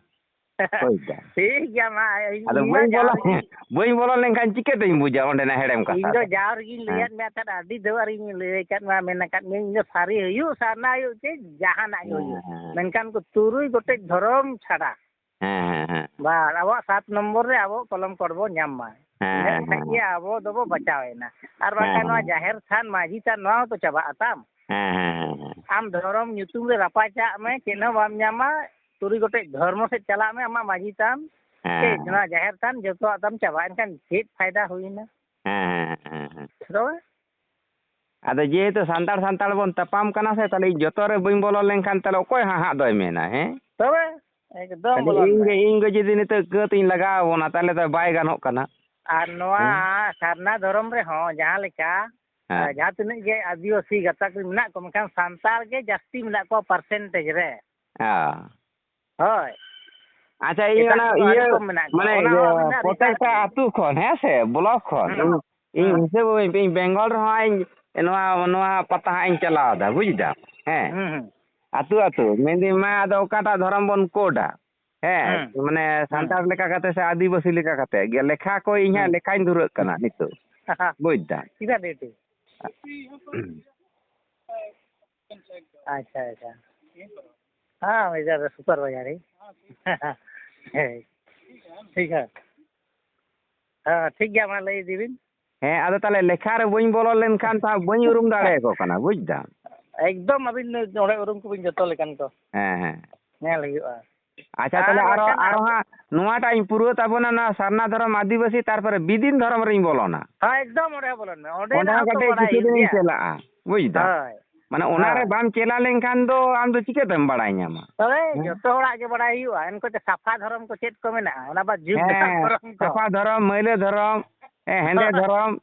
ᱦᱳᱭ ᱥᱮ᱾ ᱴᱷᱤᱠ ᱜᱮᱭᱟ, ᱢᱟ, ᱤᱧ, ᱟᱫᱚ ᱤᱧ ᱢᱟ ᱵᱟᱹᱧ ᱵᱚᱞᱚ, ᱡᱟᱣ ᱨᱮᱜᱮ, ᱵᱟᱹᱧ ᱵᱚᱞᱚ ᱞᱮᱱᱠᱷᱟᱱ ᱪᱤᱠᱟᱹᱛᱤᱧ ᱵᱩᱡᱟ ᱚᱸᱰᱮᱱᱟᱜ ᱦᱮᱲᱮᱢ ᱠᱟᱛᱷᱟ ᱤᱧ ᱫᱚ ᱫᱚ? ᱡᱟᱣ ᱨᱮᱜᱤᱧ ᱦᱮᱸ᱾ ᱞᱟᱹᱭᱟᱫ ᱢᱮᱭᱟ, ᱛᱟᱦᱮᱸᱫ ᱟᱹᱰᱤ ᱫᱷᱟᱣ ᱟᱨᱤᱧ ᱞᱟᱹᱭ ᱟᱠᱟᱫ ᱢᱮᱭᱟ, ᱢᱮᱱ ᱟᱠᱟᱫ ᱢᱤᱭᱟᱹᱧ, ᱤᱧ ᱫᱚ ᱥᱟᱹᱨᱤ ᱦᱩᱭᱩᱜ, ᱥᱟᱨᱱᱟ ᱦᱩᱭᱩᱜ, ᱪᱮ ᱡᱟᱦᱟᱱᱟᱜ ᱜᱮ ᱦᱮᱸ, ᱦᱩᱭᱩᱜ, ᱦᱮᱸ, ᱦᱮᱸ᱾ ᱢᱮᱱᱠᱷᱟᱱ ᱩᱱᱠᱩ ᱛᱩᱨᱩᱭ ᱜᱚᱴᱮᱡ ᱫᱷᱚᱨᱚᱢ ᱪᱷᱟᱰᱟ᱾ ᱦᱮᱸ, ᱦᱮᱸ, ᱦᱮᱸ᱾ ᱵᱟᱥ, ᱟᱵᱚᱣᱟᱜ ᱥᱟᱛ ᱱᱚᱢᱵᱚᱨ ᱨᱮ ᱟᱵᱚ ᱠᱚᱞᱚᱢ ᱠᱚᱲ ᱵᱚ ᱧᱟᱢ ᱢᱟ᱾ ᱦᱮᱸ, ᱤᱱᱟᱹᱜ ᱦᱮᱸ, ᱠᱷᱟᱡ ᱦᱮᱸ, ᱜᱮ ᱦᱮᱸ᱾ ᱟᱵᱚ ᱫᱚᱵᱚ ᱵᱟᱪᱟᱣ ᱮᱱᱟ᱾ ᱟᱨ ᱦᱮᱸ, ᱵᱟᱝᱠᱷᱟᱱ ᱱᱚᱣᱟ ᱦᱮᱸ᱾ ᱡᱟᱦᱮᱨ ᱛᱷᱟᱱ, ᱢᱟᱹᱡᱷᱤ ᱛᱷᱟᱱ, ᱱᱚᱣᱟ ᱦᱚᱸᱛᱚ ᱪᱟᱵᱟᱜᱼᱟ ᱛᱟᱢ᱾ ᱦᱮᱸ, ᱦᱮᱸ, ᱦᱮᱸ, ᱦᱮᱸ᱾ ᱟᱢ ᱫᱷᱚᱨᱚᱢ ᱧᱩᱛᱩᱢ ᱨᱮ ᱨᱟᱯᱟᱪᱟᱜ ᱢᱮ, ᱪᱮᱫ ᱦᱚᱸ ᱵᱟᱢ ᱧᱟᱢᱟ, ᱛᱩᱨᱩᱭ ᱜᱚᱴᱮᱡ ᱫᱷᱚᱨᱢᱚ ᱥᱮᱫ ᱪᱟᱞᱟᱜ ᱢᱮ, ᱟᱢᱟᱜ ᱢᱟᱹᱡᱷᱤ ᱛᱟᱢ, ᱦᱮᱸ, ᱪᱮᱫ, ᱦᱮᱸ, ᱱᱚᱣᱟ ᱦᱮᱸ᱾ ᱡᱟᱦᱮᱨ ᱛᱷᱟᱱ ᱡᱚᱛᱚᱣᱟᱜ ᱛᱟᱢ ᱪᱟᱵᱟᱜᱼᱟ, ᱮᱱᱠᱷᱟᱱ ᱪᱮᱫ ᱯᱷᱟᱭᱫᱟ ᱦᱩᱭᱱᱟ? ᱦᱮᱸ, ᱦᱮᱸ, ᱦᱮᱸ, ᱦᱮᱸ᱾ ᱛᱚᱵᱮ? ᱟᱫᱚ ᱡᱮᱦᱮᱛᱩ ᱥᱟᱱᱛᱟᱲ ᱥᱟᱱᱛᱟᱲ ᱵᱚᱱ ᱛᱟᱯᱟᱢ ᱠᱟᱱᱟ ᱥᱮ, ᱛᱟᱦᱞᱮ ᱤᱧ ᱡᱚᱛᱚ ᱨᱮ ᱵᱟᱹᱧ ᱵᱚᱞᱚ ᱞᱮᱱᱠᱷᱟᱱ ᱛᱟᱦᱞᱮ ᱚᱠᱚᱭ ᱦᱟᱸᱦᱟᱜ ᱫᱚᱭ ᱢᱮᱱᱟ, ᱦᱮᱸ? ᱛᱚᱵᱮ ᱮᱠᱫᱚᱢ ᱛᱟᱦᱞᱮ ᱵᱚᱞᱚᱱ ᱤᱧ ᱢᱮ᱾ ᱜᱮ, ᱤᱧ ᱜᱮ ᱡᱩᱫᱤ ᱱᱤᱛᱚᱜ ᱠᱟᱹᱛ ᱤᱧ ᱞᱟᱜᱟᱣ ᱟᱵᱚᱱᱟ, ᱛᱟᱦᱞᱮ ᱫᱚ ᱵᱟᱭ ᱜᱟᱱᱚᱜ ᱠᱟᱱᱟ᱾ ᱟᱨ ᱱᱚᱣᱟ ᱦᱮᱸ? ᱥᱟᱨᱱᱟ ᱫᱷᱚᱨᱚᱢ ᱨᱮᱦᱚᱸ ᱡᱟᱦᱟᱸ ᱞᱮᱠᱟ, ᱦᱮᱸ᱾ ᱡᱟᱦᱟᱸ ᱛᱤᱱᱟᱹᱜ ᱜᱮ ᱟᱹᱫᱤᱵᱟᱹᱥᱤ ᱜᱟᱛᱟᱠ ᱨᱮ ᱢᱮᱱᱟᱜ ᱠᱚ, ᱢᱮᱱᱠᱷᱟᱱ ᱥᱟᱱᱛᱟᱲ ᱜᱮ ᱡᱟᱹᱥᱛᱤ ᱢᱮᱱᱟᱜ ᱠᱚᱣᱟ percentage ᱨᱮ᱾ ᱦᱮᱸ᱾ ᱦᱳᱭ᱾ ᱟᱪᱪᱷᱟ, ᱤᱧ ᱮᱴᱟᱜ ᱚᱱᱟ ᱠᱚᱫᱚ ᱟᱹᱰᱤ ᱤᱭᱟᱹ, ᱠᱚᱢ ᱢᱮᱱᱟᱜ ᱠᱚᱣᱟ᱾ ᱢᱟᱱᱮ, ᱚᱱᱟ ᱤᱭᱟᱹ, ᱦᱚᱸ ᱟᱹᱵᱤᱱᱟᱜ ᱨᱤᱥᱟᱨᱪ ᱯᱨᱚᱛᱮᱠᱴᱟ ᱵᱤᱱ᱾ ᱟᱹᱛᱩ ᱠᱷᱚᱱ, ᱦᱮᱸ ᱥᱮ, ᱵᱞᱚᱠ ᱠᱷᱚᱱ, ᱦᱩᱸ᱾ ᱤᱧ, ᱤᱧ ᱦᱩᱸ᱾ ᱦᱤᱥᱟᱹᱵ ᱟᱹᱧ ᱯᱮ, ᱤᱧ ᱵᱮᱝᱜᱚᱞ ᱨᱮᱦᱚᱸ ᱤᱧ ᱱᱚᱣᱟ, ᱱᱚᱣᱟ ᱯᱟᱛᱟ ᱦᱟᱸᱜ ᱤᱧ ᱪᱟᱞᱟᱣ ᱮᱫᱟ, ᱵᱩᱡᱽ ᱫᱟᱢ? ᱦᱮᱸ᱾ ᱦᱩᱸ, ᱦᱩᱸ᱾ ᱟᱹᱛᱩ, ᱟᱹᱛᱩ᱾ ᱢᱮᱱᱫᱟᱹᱧ, ᱢᱟ, ᱟᱫᱚ ᱚᱠᱟᱴᱟᱜ ᱫᱷᱚᱨᱚᱢ ᱵᱚᱱ ᱠᱳᱰᱟ? ᱦᱮᱸ, ᱦᱩᱸ᱾ ᱢᱟᱱᱮ ᱦᱩᱸ᱾ ᱥᱟᱱᱛᱟᱲ ᱞᱮᱠᱟ ᱠᱟᱛᱮ ᱥᱮ ᱟᱹᱫᱤᱵᱟᱹᱥᱤ ᱞᱮᱠᱟ ᱠᱟᱛᱮ ᱜᱮ ᱞᱮᱠᱷᱟ ᱠᱚ ᱤᱧ ᱦᱟᱸᱜ ᱦᱩᱸ᱾ ᱞᱮᱠᱷᱟᱧ ᱫᱷᱩᱨᱟᱹᱜ ᱠᱟᱱᱟ ᱱᱤᱛᱚᱜ᱾ ᱵᱩᱡᱽ ᱫᱟᱢ? ᱪᱮᱫᱟᱜ ᱰᱤᱭᱩᱴᱤ? ᱟᱪᱪᱷᱟ, ᱟᱪᱪᱷᱟ᱾ ᱦᱮᱸ, ᱢᱮᱡᱟᱨ ᱨᱮ ᱥᱩᱯᱟᱨ ᱵᱟᱡᱟᱨ ᱨᱮ᱾ ᱦᱮᱸ, ᱴᱷᱤᱠ ᱜᱮᱭᱟ᱾ ᱦᱮᱸ, ᱴᱷᱤᱠ ᱜᱮᱭᱟ, ᱢᱟ ᱞᱟᱹᱭ ᱤᱫᱤ ᱵᱤᱱ᱾ ᱦᱮᱸ, ᱟᱫᱚ ᱛᱟᱦᱚᱞᱮ ᱞᱮᱠᱷᱟ ᱨᱮ ᱵᱟᱹᱧ ᱵᱚᱞᱚ ᱞᱮᱱᱠᱷᱟᱱ ᱛᱚ ᱦᱟᱸᱜ ᱵᱟᱹᱧ ᱩᱨᱩᱢ ᱫᱟᱲᱮᱭᱟᱠᱚ ᱠᱟᱱᱟ, ᱵᱩᱡᱽ ᱫᱟᱢ? ᱮᱠᱫᱚᱢ ᱟᱹᱵᱤᱱ ᱱᱚᱰᱮ ᱩᱨᱩᱢ ᱠᱚᱵᱤᱱ ᱡᱚᱛᱚ ᱞᱮᱠᱟᱱ ᱠᱚ᱾ ᱦᱮᱸ, ᱦᱮᱸ᱾ ᱧᱮᱞ ᱦᱩᱭᱩᱜᱼᱟ᱾ ᱟᱪᱪᱷᱟ, ᱟᱨ ᱛᱟᱦᱚᱞᱮ ᱟᱨᱚ, ᱵᱟᱝᱠᱷᱟᱱ ᱟᱨᱚ ᱟᱵᱚ ᱦᱟᱸᱜ ᱱᱚᱣᱟᱴᱟᱜ ᱤᱧ ᱯᱩᱨᱟᱹᱣ ᱛᱟᱵᱚᱱᱟ, ᱱᱚᱣᱟ ᱥᱟᱨᱱᱟ ᱫᱷᱚᱨᱚᱢ ᱟᱹᱫᱤᱵᱟᱹᱥᱤ, ᱛᱟᱨᱯᱚᱨᱮ ᱵᱤᱫᱤᱱ ᱫᱷᱚᱨᱚᱢ ᱨᱤᱧ ᱵᱚᱞᱚᱱᱟ᱾ ᱦᱳᱭ, ᱮᱠᱫᱚᱢ ᱚᱸᱰᱮ ᱦᱚᱸ ᱵᱚᱞᱚᱱ ᱢᱮ᱾ ᱚᱸᱰᱮ ᱚᱸᱰᱮᱱᱟᱜ ᱦᱚᱸ ᱦᱚᱸᱛᱚ ᱠᱟᱹᱴᱤᱡ ᱵᱟᱲᱟᱭ ᱠᱤᱪᱷᱩ ᱦᱩᱭᱩᱜ ᱫᱤᱱᱤᱧ ᱜᱮᱭᱟ᱾ ᱪᱟᱞᱟᱜᱼᱟ, ᱵᱩᱡᱽ ᱫᱟᱢ? ᱦᱳᱭ᱾ ᱢᱟᱱᱮ ᱚᱱᱟ ᱨᱮ ᱦᱳᱭ᱾ ᱵᱟᱢ ᱪᱮᱞᱟ ᱞᱮᱱᱠᱷᱟᱱ ᱫᱚ ᱟᱢ ᱫᱚ ᱪᱤᱠᱟᱹᱛᱮᱢ ᱵᱟᱲᱟᱭ ᱧᱟᱢᱟ? ᱛᱚᱵᱮ ᱦᱮᱸ? ᱡᱚᱛᱚ ᱦᱚᱲᱟᱜ ᱜᱮ ᱵᱟᱲᱟᱭ ᱦᱩᱭᱩᱜᱼᱟ᱾ ᱮᱱᱠᱷᱟᱱ ᱥᱟᱯᱷᱟ ᱫᱷᱚᱨᱚᱢ ᱠᱚ ᱪᱮᱫ ᱠᱚ ᱢᱮᱱᱟᱜᱼᱟ, ᱚᱱᱟ ᱵᱟᱫ ᱡᱩᱜᱽ ᱨᱮᱱᱟᱜ ᱦᱮᱸ, ᱫᱷᱚᱨᱚᱢ ᱠᱚ᱾ ᱥᱟᱯᱷᱟ ᱫᱷᱚᱨᱚᱢ, ᱢᱟᱹᱭᱞᱟᱹ ᱫᱷᱚᱨᱚᱢ, ᱦᱮᱸ, ᱦᱮᱸᱫᱮ ᱫᱷᱚᱨᱚᱢ᱾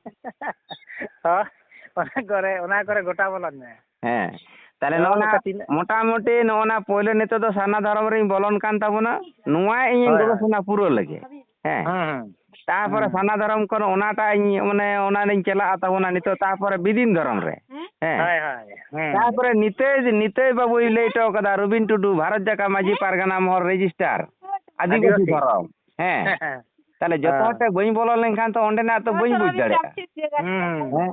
ᱦᱳᱭ, ᱚᱱᱟ ᱠᱚᱨᱮ, ᱚᱱᱟ ᱠᱚᱨᱮ ᱜᱚᱴᱟ ᱵᱚᱞᱚᱱ ᱢᱮ᱾ ᱦᱮᱸ, ᱛᱟᱦᱞᱮ ᱦᱳᱭ, ᱱᱚᱜᱼᱚ ᱱᱟ ᱚᱱᱠᱟ ᱛᱤᱱᱟᱹᱜ ᱢᱚᱴᱟᱢᱩᱴᱤ ᱱᱚᱜᱼᱚ ᱱᱟ ᱯᱳᱭᱞᱳ ᱱᱤᱛᱚᱜ ᱫᱚ ᱥᱟᱨᱱᱟ ᱫᱷᱚᱨᱚᱢ ᱨᱤᱧ ᱵᱚᱞᱚᱱ ᱠᱟᱱ ᱛᱟᱵᱚᱱᱟ, ᱱᱚᱣᱟ ᱤᱧᱤᱧ ᱦᱳᱭ, ᱦᱳᱭ᱾ ᱜᱚᱵᱮᱥᱚᱱᱟ ᱯᱩᱨᱟᱹᱣ ᱞᱮᱜᱮ᱾ ᱦᱮᱸ᱾ ᱦᱩᱸ, ᱦᱩᱸ᱾ ᱛᱟᱨᱯᱚᱨᱮ ᱦᱩᱸ᱾ ᱥᱟᱨᱱᱟ ᱫᱷᱚᱨᱚᱢ ᱠᱷᱚᱱ ᱚᱱᱟᱴᱟᱜ ᱤᱧ, ᱢᱟᱱᱮ, ᱚᱱᱟ ᱨᱤᱧ ᱪᱟᱞᱟᱜᱼᱟ ᱛᱟᱵᱚᱱᱟ ᱱᱤᱛᱚᱜ, ᱛᱟᱨᱯᱚᱨᱮ ᱵᱤᱫᱤᱱ ᱫᱷᱚᱨᱚᱢ ᱨᱮ᱾ ᱦᱮᱸ᱾ ᱦᱳᱭ, ᱦᱳᱭ᱾ ᱦᱩᱸ, ᱦᱩᱸ᱾ ᱛᱟᱨᱯᱚᱨᱮ ᱱᱤᱛᱟᱹᱭ, ᱱᱤᱛᱟᱹᱭ ᱵᱟᱹᱵᱩᱭ ᱞᱟᱹᱭ ᱦᱚᱴᱚ ᱠᱟᱫᱟ, ᱨᱚᱵᱤᱱ ᱴᱩᱰᱩ, ᱵᱷᱟᱨᱚᱛ ᱡᱟᱠᱟᱛ ᱢᱟᱹᱡᱷᱤ ᱯᱟᱨᱜᱟᱱᱟ ᱢᱚᱦᱚᱞ ᱨᱮᱡᱤᱥᱴᱟᱨ, ᱟᱹᱫᱤᱵᱟᱹᱥᱤ ᱟᱹᱫᱤᱵᱟᱹᱥᱤ᱾ ᱫᱷᱚᱨᱚᱢ᱾ ᱦᱮᱸ᱾ ᱦᱮᱸ, ᱦᱮᱸ᱾ ᱛᱟᱦᱞᱮ ᱡᱚᱛᱚ ᱦᱮᱸ᱾ ᱦᱚᱲ ᱴᱷᱮᱱ ᱵᱟᱹᱧ ᱵᱚᱞᱚ ᱞᱮᱱᱠᱷᱟᱱ ᱛᱚ ᱚᱸᱰᱮᱱᱟᱜ ᱛᱚ ᱵᱟᱹᱧ ᱵᱩᱡᱽ ᱫᱟᱲᱮᱭᱟᱜᱼᱟ᱾ ᱦᱩᱸ᱾ ᱦᱮᱸ?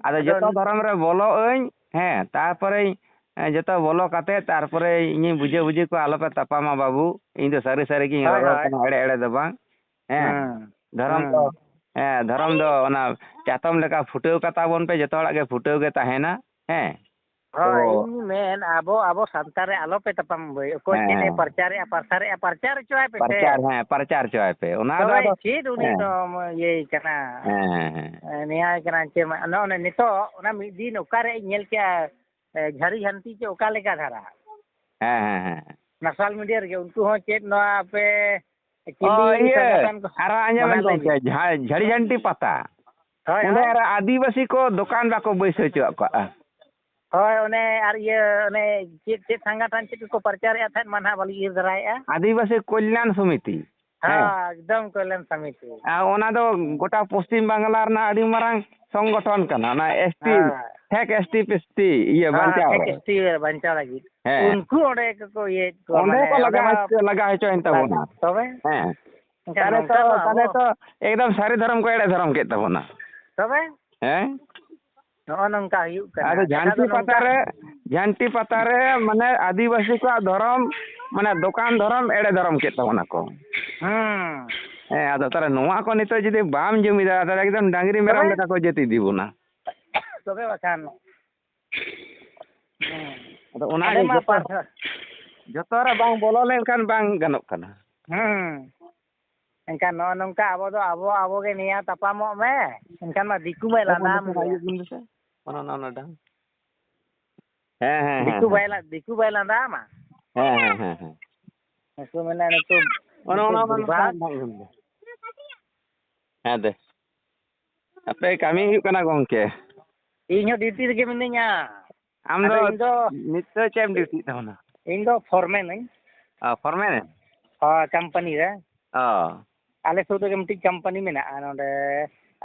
ᱟᱫᱚ ᱟᱫᱚ ᱡᱚᱛᱚ ᱫᱷᱚᱨᱚᱢ ᱨᱮ ᱵᱚᱞᱚᱜ ᱟᱹᱧ, ᱦᱮᱸ, ᱛᱟᱨᱯᱚᱨᱮ, ᱮᱸ, ᱡᱚᱛᱚ ᱵᱚᱞᱚ ᱠᱟᱛᱮ ᱛᱟᱨᱯᱚᱨᱮ ᱤᱧᱤᱧ ᱵᱩᱡᱷᱟᱹ ᱵᱩᱡᱷᱤ ᱠᱚᱣᱟ, "ᱟᱞᱚᱯᱮ ᱛᱟᱯᱟᱢᱟ ᱵᱟᱹᱵᱩ, ᱤᱧ ᱫᱚ ᱥᱟᱹᱨᱤ ᱥᱟᱹᱨᱤ ᱜᱤᱧ ᱦᱳᱭ, ᱨᱚᱨᱚᱲ ᱦᱳᱭ᱾ ᱠᱟᱱᱟ, ᱮᱲᱮ ᱮᱲᱮ ᱫᱚ ᱵᱟᱝ᱾ ᱦᱮᱸ, ᱦᱩᱸ, ᱫᱷᱚᱨᱚᱢ ᱫᱚ, ᱦᱩᱸ᱾ ᱦᱮᱸ, ᱫᱷᱚᱨᱚᱢ ᱫᱚ ᱚᱱᱟ ᱪᱟᱛᱚᱢ ᱞᱮᱠᱟ ᱯᱷᱩᱴᱟᱹᱣ ᱠᱟᱛᱟ ᱵᱚᱱ ᱯᱮ, ᱡᱚᱛᱚ ᱦᱚᱲᱟᱜ ᱜᱮ ᱯᱷᱩᱴᱟᱹᱣ ᱜᱮ ᱛᱟᱦᱮᱱᱟ᱾" ᱦᱮᱸ᱾ ᱦᱳᱭ, ᱛᱚ ᱤᱧ ᱢᱮᱱ, ᱟᱵᱚ, ᱟᱵᱚ ᱥᱟᱱᱛᱟᱲ ᱨᱮ ᱟᱞᱚ ᱯᱮ ᱛᱟᱯᱟᱢ ᱵᱷᱟᱹᱭ᱾ ᱚᱠᱚᱭ ᱦᱮᱸ, ᱪᱮᱫ ᱮ ᱦᱮᱸ᱾ ᱯᱨᱚᱪᱟᱨᱮᱜᱼᱟ, ᱯᱨᱚᱥᱟᱨᱮᱜᱼᱟ, ᱯᱨᱚᱪᱟᱨ ᱦᱚᱪᱚᱣᱟᱭ ᱯᱮ ᱥᱮ᱾ ᱯᱨᱚᱪᱟᱨ, ᱦᱮᱸ, ᱯᱨᱚᱪᱟᱨ ᱦᱚᱪᱚᱣᱟᱭ ᱯᱮ᱾ ᱚᱱᱟ ᱫᱚ ᱛᱚᱵᱮ ᱟᱫᱚ, ᱪᱮᱫ ᱩᱱᱤ ᱦᱮᱸ᱾ ᱫᱚ ᱤᱭᱟᱹᱭ ᱠᱟᱱᱟ, ᱦᱮᱸ, ᱦᱮᱸ, ᱦᱮᱸ᱾ ᱱᱮᱭᱟᱭ ᱠᱟᱱᱟ ᱪᱮ ᱢᱟ-, ᱱᱚᱜᱼᱚ ᱱᱤᱛᱚᱜ ᱚᱱᱟ ᱢᱤᱫ ᱫᱤᱱ ᱚᱠᱟᱨᱮ ᱤᱧ ᱧᱮᱞ ᱠᱮᱜᱼᱟ, ᱮ, ᱡᱷᱟᱹᱨᱤ ᱡᱷᱟᱹᱱᱴᱤ ᱪᱮ ᱚᱠᱟ ᱞᱮᱠᱟ ᱫᱷᱟᱨᱟ᱾ ᱦᱮᱸ, ᱦᱮᱸ, ᱦᱮᱸ᱾ ᱢᱟᱨᱥᱟᱞ ᱢᱤᱰᱤᱭᱟ ᱨᱮᱜᱮ ᱩᱱᱠᱩ ᱦᱚᱸ ᱪᱮᱫ ᱱᱚᱣᱟ ᱟᱯᱮ ᱚ, ᱪᱤᱞᱤ ᱤᱭᱟᱹ, ᱥᱚᱝᱜᱚᱴᱷᱚᱱ ᱠᱚ? ᱟᱨᱚ ᱟᱸᱡᱚᱢ ᱢᱟ ᱵᱮᱱ ᱞᱟᱹᱭ ᱜᱚᱢᱠᱮ, ᱵᱤᱱ᱾ ᱡᱷᱟ-, ᱡᱷᱟᱹᱲᱤ ᱡᱷᱟᱹᱱᱴᱤ ᱯᱟᱛᱟ᱾ ᱦᱳᱭ, ᱚᱸᱰᱮ ᱦᱳᱭ᱾ ᱟᱨᱚ ᱟᱹᱫᱤᱵᱟᱹᱥᱤ ᱠᱚ ᱫᱚᱠᱟᱱ ᱵᱟᱠᱚ ᱵᱟᱹᱭᱥᱟᱹᱣ ᱦᱚᱪᱚᱣᱟᱜ ᱠᱚᱣᱟ᱾ ᱦᱳᱭ, ᱚᱱᱮ ᱟᱨ ᱤᱭᱟᱹ, ᱚᱱᱮ ᱪᱮᱫ, ᱪᱮᱫ ᱥᱚᱝᱜᱚᱴᱷᱚᱱ ᱪᱮᱫ ᱠᱚᱠᱚ ᱯᱨᱚᱪᱟᱨᱮᱫᱼᱟ ᱛᱟᱦᱮᱸᱫ, ᱢᱟ ᱱᱟᱦᱟᱜ ᱵᱟᱹᱞᱤᱧ ᱩᱭᱦᱟᱹᱨ ᱫᱷᱟᱨᱟᱭᱮᱫᱼᱟ᱾ ᱟᱹᱫᱤᱵᱟᱹᱥᱤ ᱠᱚᱞᱭᱟᱱ ᱥᱚᱢᱤᱛᱤ᱾ ᱦᱮᱸ᱾ ᱦᱮᱸ, ᱮᱠᱫᱚᱢ ᱠᱚᱞᱭᱟᱱ ᱥᱚᱢᱤᱛᱤ᱾ ᱟᱨ ᱚᱱᱟ ᱫᱚ ᱦᱩᱸ᱾ ᱜᱚᱴᱟ ᱯᱚᱥᱪᱤᱢ ᱵᱟᱝᱞᱟ ᱨᱮᱱᱟᱜ ᱟᱹᱰᱤ ᱢᱟᱨᱟᱝ ᱥᱚᱝᱜᱚᱴᱷᱚᱱ ᱠᱟᱱᱟ, ᱚᱱᱟ ᱮᱥ ᱴᱤ᱾ ᱦᱮᱸ᱾ ᱦᱮᱸ, ᱮᱥ ᱴᱤ ᱯᱮᱥᱴᱤ ᱤᱭᱟᱹ ᱦᱮᱸ, ᱵᱟᱧᱪᱟᱣ᱾ ᱴᱷᱮᱠ ᱮᱥ ᱴᱤ ᱵᱟᱧᱪᱟᱣ ᱞᱟᱹᱜᱤᱫ᱾ ᱦᱮᱸ᱾ ᱩᱱᱠᱩ ᱚᱸᱰᱮ ᱜᱮᱠᱚ ᱤᱭᱟᱹᱭᱮᱫ ᱠᱚᱣᱟ, ᱚᱸᱰᱮ ᱢᱟᱱᱮ ᱠᱚ ᱞᱟᱜᱟ ᱚᱸᱰᱮ ᱢᱟ ᱦᱚᱪᱚ-, ᱞᱟᱜᱟ ᱦᱚᱪᱚᱭᱮᱱ ᱛᱟᱵᱚᱱᱟ᱾ ᱛᱚᱵᱮ? ᱦᱮᱸ᱾ ᱮᱱᱠᱷᱟᱱ ᱛᱟᱦᱞᱮ ᱱᱚᱝᱠᱟ ᱛᱚ, ᱢᱟ ᱛᱟᱦᱞᱮ ᱟᱵᱚ ᱛᱚ ᱮᱠᱫᱚᱢ ᱥᱟᱹᱨᱤ ᱫᱷᱚᱨᱚᱢ ᱠᱚ ᱮᱲᱮ ᱫᱷᱚᱨᱚᱢ ᱠᱮᱫ ᱛᱟᱵᱚᱱᱟ᱾ ᱛᱚᱵᱮ? ᱦᱮᱸ? ᱱᱚᱜᱼᱚ ᱱᱚᱝᱠᱟ ᱦᱩᱭᱩᱜ ᱠᱟᱱᱟ᱾ ᱟᱫᱚ ᱠᱟᱛᱷᱟ ᱡᱷᱟᱱᱴᱤ ᱫᱚ ᱯᱟᱛᱟ ᱱᱚᱝᱠᱟ ᱨᱮ, ᱡᱷᱟᱱᱴᱤ ᱯᱟᱛᱟ ᱨᱮ ᱢᱟᱱᱮ ᱟᱹᱫᱤᱵᱟᱹᱥᱤ ᱠᱚᱣᱟᱜ ᱫᱷᱚᱨᱚᱢ, ᱢᱟᱱᱮ ᱫᱚᱠᱟᱱ ᱫᱷᱚᱨᱚᱢ ᱮᱲᱮ ᱫᱷᱚᱨᱚᱢ ᱠᱮᱫ ᱛᱟᱵᱚᱱᱟ ᱠᱚ᱾ ᱦᱩᱸ᱾ ᱦᱮᱸ, ᱟᱫᱚ ᱛᱟᱦᱞᱮ ᱱᱚᱣᱟ ᱠᱚ ᱱᱤᱛᱚᱜ ᱡᱩᱫᱤ ᱵᱟᱢ ᱡᱩᱢᱤᱫᱟ, ᱛᱟᱦᱞᱮ ᱮᱠᱫᱚᱢ ᱰᱟᱝᱨᱤ ᱢᱮᱨᱚᱢ ᱛᱚᱵᱮ? ᱞᱮᱠᱟ ᱠᱚ ᱡᱟᱹᱛ ᱤᱫᱤ ᱵᱚᱱᱟ᱾ ᱛᱚᱵᱮ ᱵᱟᱠᱷᱟᱱ᱾ ᱦᱩᱸ᱾ ᱟᱫᱚ ᱚᱱᱟ ᱟᱞᱮ ᱜᱮ ᱢᱟ ᱡᱚᱛᱚ, ᱯᱟᱨᱥᱟ- ᱡᱚᱛᱚ ᱨᱮ ᱵᱟᱝ ᱵᱚᱞᱚ ᱞᱮᱱᱠᱷᱟᱱ ᱵᱟᱝ ᱜᱟᱱᱚᱜ ᱠᱟᱱᱟ᱾ ᱦᱩᱸ᱾ ᱮᱱᱠᱷᱟᱱ ᱱᱚᱜᱼᱚ ᱱᱚᱝᱠᱟ ᱟᱵᱚ ᱫᱚ ᱟᱵᱚ, ᱟᱵᱚ ᱜᱮ ᱱᱮᱭᱟᱣ ᱛᱟᱯᱟᱢᱚᱜ ᱢᱮ, ᱮᱱᱠᱷᱟᱱ ᱢᱟ ᱫᱤᱠᱩ ᱢᱟᱭ ᱦᱮᱸ, ᱞᱟᱸᱫᱟ ᱵᱚᱱᱫᱚ ᱟᱢ ᱠᱟᱱᱟ, ᱜᱮᱭᱟ᱾ ᱤᱭᱟᱹ ᱵᱚᱱᱫᱚ ᱥᱮ᱾ ᱚᱱᱟ, ᱚᱱᱟ, ᱚᱱᱟ ᱰᱟᱝ᱾ ᱦᱮᱸ, ᱦᱮᱸ, ᱦᱮᱸ, ᱫᱤᱠᱩ ᱦᱮᱸ᱾ ᱵᱟᱭ ᱞᱟ-, ᱫᱤᱠᱩ ᱵᱟᱭ ᱞᱟᱸᱫᱟ ᱟᱢᱟ? ᱦᱮᱸ, ᱦᱮᱸ, ᱦᱮᱸ, ᱦᱮᱸ᱾ ᱩᱱᱠᱩ ᱢᱮᱱᱟ ᱱᱩᱠᱩ, ᱚᱱᱟ, ᱱᱩᱠᱩ ᱚᱱᱟ, ᱚᱱᱟ, ᱵᱩᱨᱵᱟᱠ᱾ ᱵᱟᱝ, ᱵᱟᱝ, ᱵᱟᱝ᱾ ᱦᱮᱸ, ᱫᱮ᱾ ᱦᱟᱯᱮ, ᱠᱟᱹᱢᱤ ᱦᱩᱭᱩᱜ ᱠᱟᱱᱟ ᱜᱚᱝᱠᱮ᱾ ᱤᱧ ᱦᱚᱸ ᱰᱤᱭᱩᱴᱤ ᱨᱮᱜᱮ ᱢᱤᱱᱟᱹᱧᱟ᱾ ᱟᱢ ᱟᱫᱚ ᱫᱚ ᱤᱧ ᱫᱚ, ᱱᱤᱛ ᱫᱚ ᱪᱮᱫ ᱮᱢ ᱰᱤᱭᱩᱴᱤᱭᱮᱫ ᱛᱟᱵᱚᱱᱟ? ᱤᱧ ᱫᱚ ᱯᱷᱚᱨᱢᱮᱱ ᱟᱹᱧ᱾ ᱚ, ᱯᱷᱚᱨᱢᱮᱱ ᱮᱢ? ᱦᱳᱭ, ᱠᱳᱢᱯᱟᱱᱤ ᱨᱮ᱾ ᱚ᱾ ᱟᱞᱮ ᱥᱩᱨ ᱨᱮᱜᱮ ᱢᱤᱫᱴᱤᱡ ᱠᱳᱢᱯᱟᱱᱤ ᱢᱮᱱᱟᱜᱼᱟ ᱱᱚᱰᱮ,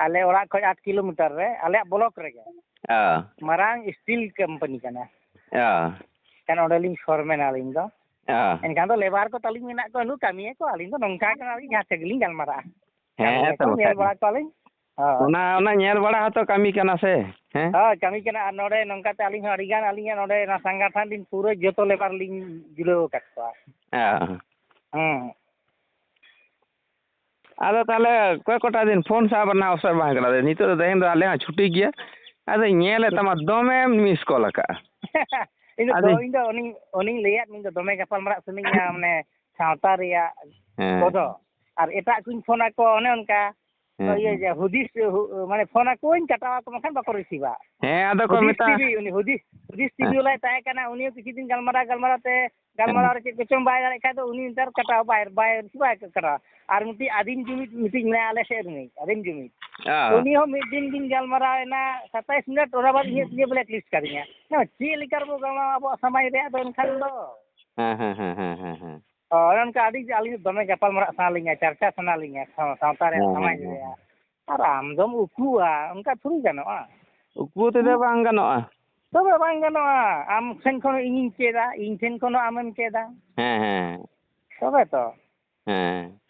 ᱟᱞᱮ ᱚᱲᱟᱜ ᱠᱷᱚᱡ ᱟᱴ ᱠᱤᱞᱳᱢᱤᱴᱟᱨ ᱨᱮ, ᱟᱞᱮᱭᱟᱜ ᱵᱞᱚᱠ ᱨᱮᱜᱮ᱾ ᱚ᱾ ᱢᱟᱨᱟᱝ ᱥᱴᱤᱞ ᱠᱳᱢᱯᱟᱱᱤ ᱠᱟᱱᱟ᱾ ᱚ᱾ ᱮᱱᱠᱷᱟᱱ ᱚᱸᱰᱮᱞᱤᱧ ᱯᱷᱚᱨᱢᱮᱱᱟ ᱟᱹᱞᱤᱧ ᱫᱚ᱾ ᱚ᱾ ᱮᱱᱠᱷᱟᱱ ᱫᱚ ᱞᱮᱵᱟᱨ ᱠᱚ ᱛᱟᱹᱞᱤᱧ ᱢᱮᱱᱟᱜ ᱠᱚᱣᱟ, ᱩᱱᱠᱩ ᱠᱟᱹᱢᱤᱭᱟᱠᱚ, ᱟᱹᱞᱤᱧ ᱫᱚ ᱱᱚᱝᱠᱟ ᱠᱟᱱᱟᱞᱤᱧ, ᱡᱟᱦᱟᱸ ᱥᱮᱫ ᱜᱮᱞᱤᱧ ᱜᱟᱞᱢᱟᱨᱟᱜᱼᱟ᱾ ᱦᱮᱸ, ᱠᱟᱹᱢᱤᱭᱟᱠᱚ, ᱛᱚ ᱵᱟᱠᱷᱟᱡ ᱧᱮᱞ ᱫᱚ᱾ ᱵᱟᱲᱟ ᱠᱚᱣᱟᱞᱤᱧ᱾ ᱦᱳᱭ᱾ ᱚᱱᱟ, ᱚᱱᱟ ᱧᱮᱞ ᱵᱟᱲᱟ ᱦᱚᱸᱛᱚ ᱠᱟᱹᱢᱤ ᱠᱟᱱᱟ ᱥᱮ, ᱦᱮᱸ? ᱦᱳᱭ, ᱠᱟᱹᱢᱤ ᱠᱟᱱᱟ᱾ ᱟᱨ ᱱᱚᱰᱮ ᱱᱚᱝᱠᱟᱛᱮ ᱟᱹᱞᱤᱧ ᱦᱚᱸ ᱟᱹᱰᱤᱜᱟᱱ ᱟᱹᱞᱤᱧᱟᱜ ᱱᱚᱰᱮ ᱚᱱᱟ ᱥᱟᱝᱜᱟᱴᱷᱟᱱ ᱞᱤᱧ ᱯᱩᱨᱟᱹ ᱡᱚᱛᱚ ᱞᱮᱵᱟᱨ ᱞᱤᱧ ᱡᱩᱲᱟᱹᱣ ᱟᱠᱟᱫ ᱠᱚᱣᱟ᱾ ᱦᱮᱸ᱾ ᱦᱮᱸ᱾ ᱟᱫᱚ ᱛᱟᱦᱞᱮ ᱠᱚᱭᱮᱠ ᱠᱚᱴᱟ ᱫᱤᱱ ᱯᱷᱳᱱ ᱥᱟᱵ ᱨᱮᱱᱟᱜ ᱚᱯᱥᱚᱨ ᱵᱟᱝ ᱦᱩᱭ ᱠᱟᱱᱟ᱾ ᱱᱤᱛᱚᱜ ᱫᱚ ᱛᱮᱦᱮᱧ ᱫᱚ ᱟᱞᱮ ᱦᱚᱸ ᱪᱷᱩᱴᱤ ᱜᱮᱭᱟ᱾ ᱟᱫᱚᱧ ᱧᱮᱞᱮᱫ ᱛᱟᱢᱟ, ᱫᱚᱢᱮᱢ ᱢᱤᱥ ᱠᱚᱞ ᱟᱠᱟᱜᱼᱟ᱾ ᱤᱧ ᱫᱚ, ᱟᱫᱚ ᱤᱧ ᱫᱚ ᱩᱱᱤ, ᱩᱱᱤᱧ ᱞᱟᱹᱭᱟᱫ ᱢᱮ, ᱤᱧ ᱫᱚ ᱫᱚᱢᱮ ᱜᱟᱯᱟᱞ ᱢᱟᱨᱟᱜ ᱥᱟᱱᱟᱧᱟ, ᱢᱟᱱᱮ ᱥᱟᱶᱛᱟ ᱨᱮᱭᱟᱜ ᱦᱮᱸ᱾ ᱠᱚᱫᱚ᱾ ᱟᱨ ᱮᱴᱟᱜ ᱠᱚᱧ ᱯᱷᱳᱱ ᱟᱠᱚᱣᱟ, ᱚᱱᱮ ᱚᱱᱠᱟ ᱦᱮᱸ, ᱤᱭᱟᱹ, ᱦᱮᱸ᱾ ᱡᱮ ᱦᱩᱫᱤᱥ, ᱦᱩ-, ᱢᱟᱱᱮ ᱯᱷᱳᱱ ᱟᱠᱚᱣᱟᱧ, ᱠᱟᱴᱟᱣ ᱟᱠᱚ ᱵᱟᱝᱠᱷᱟᱱ ᱵᱟᱠᱚ ᱨᱤᱥᱤᱵᱷᱟ᱾ ᱦᱮᱸ, ᱟᱫᱚ ᱠᱚ ᱦᱩᱫᱤᱥ ᱢᱮᱛᱟ-, ᱴᱤᱵᱷᱤ, ᱩᱱᱤ ᱦᱩᱫᱤᱥ, ᱦᱩᱫᱤᱥ ᱴᱤᱵᱷᱤ ᱦᱮᱸ᱾ ᱵᱟᱞᱟᱭ ᱛᱟᱦᱮᱸ ᱠᱟᱱᱟ, ᱩᱱᱤ ᱦᱚᱸ ᱠᱤᱪᱷᱩ ᱫᱤᱱ ᱜᱟᱞᱢᱟᱨᱟᱣ, ᱜᱟᱞᱢᱟᱨᱟᱣ ᱛᱮ, ᱦᱮᱸ᱾ ᱜᱟᱞᱢᱟᱨᱟᱣ ᱨᱮ ᱪᱮᱫ ᱠᱚᱪᱚᱝ ᱵᱟᱭ ᱫᱟᱲᱮᱭᱟᱜ ᱠᱷᱟᱡ ᱫᱚ ᱩᱱᱤ ᱱᱮᱛᱟᱨ ᱠᱟᱴᱟᱣ ᱵᱟᱭ, ᱵᱟᱭ ᱨᱤᱥᱤᱵᱷᱟ, ᱠᱟᱴᱟᱣᱟ᱾ ᱟᱨ ᱢᱤᱫᱴᱤᱡ ᱟᱹᱫᱤᱢ ᱡᱩᱢᱤᱫ ᱢᱤᱫᱴᱤᱡ ᱢᱮᱱᱟᱭᱟ ᱟᱞᱮ ᱥᱮᱫ ᱨᱤᱱᱤᱡ, ᱟᱹᱫᱤᱢ ᱡᱩᱢᱤᱫ᱾ ᱚ᱾ ᱩᱱᱤ ᱦᱚᱸ ᱢᱤᱫ ᱫᱤᱱ ᱜᱤᱧ ᱜᱟᱞᱢᱟᱨᱟᱣ ᱮᱱᱟ, ᱥᱟᱛᱟᱭᱤᱥ ᱢᱤᱱᱤᱴ, ᱚᱱᱟ ᱵᱟᱫᱽ ᱤᱧᱟᱹᱜ ᱛᱤ ᱨᱮ blacklist ᱠᱟᱫᱤᱧᱟ᱾ ᱦᱮᱸ, ᱪᱮᱫ ᱞᱮᱠᱟ ᱨᱮᱵᱚ ᱜᱟᱞᱢᱟᱨᱟᱣᱟ ᱟᱵᱚᱣᱟᱜ ᱥᱚᱢᱟᱡᱽ ᱨᱮᱭᱟᱜ ᱫᱚ ᱮᱱᱠᱷᱟᱱ ᱫᱚ? ᱦᱮᱸ, ᱦᱮᱸ, ᱦᱮᱸ, ᱦᱮᱸ, ᱦᱮᱸ, ᱦᱮᱸ᱾ ᱦᱳᱭ, ᱚᱱᱮ ᱚᱱᱠᱟ ᱟᱹᱰᱤ, ᱟᱹᱞᱤᱧ ᱫᱚ ᱫᱚᱢᱮ ᱜᱟᱯᱟᱞ ᱢᱟᱨᱟᱜ ᱥᱟᱱᱟ ᱞᱤᱧᱟ, ᱪᱟᱨᱪᱟ ᱥᱟᱱᱟ ᱞᱤᱧᱟ, ᱥᱟᱶ-, ᱥᱟᱶᱛᱟ ᱨᱮᱭᱟᱜ, ᱦᱮᱸ, ᱥᱚᱢᱟᱡᱽ ᱦᱮᱸ, ᱦᱮᱸ, ᱨᱮᱭᱟᱜ᱾ ᱦᱮᱸ᱾ ᱟᱨ ᱟᱢ ᱫᱚᱢ ᱩᱠᱩᱣᱟ, ᱚᱱᱠᱟ ᱛᱷᱚᱲᱤ ᱜᱟᱱᱚᱜᱼᱟ᱾ ᱩᱠᱩ ᱛᱮᱫᱚ ᱵᱟᱝ ᱜᱟᱱᱚᱜᱼᱟ᱾ ᱛᱚᱵᱮ ᱵᱟᱝ ᱜᱟᱱᱚᱜᱼᱟ᱾ ᱟᱢ ᱴᱷᱮᱱ ᱠᱷᱚᱱ ᱤᱧᱤᱧ ᱪᱮᱫᱟ, ᱤᱧ ᱴᱷᱮᱱ ᱠᱷᱚᱱ ᱦᱚᱸ ᱟᱢᱮᱢ ᱪᱮᱫᱟ᱾ ᱦᱮᱸ, ᱦᱮᱸ᱾ ᱛᱚᱵᱮ ᱛᱚ᱾ ᱦᱮᱸ᱾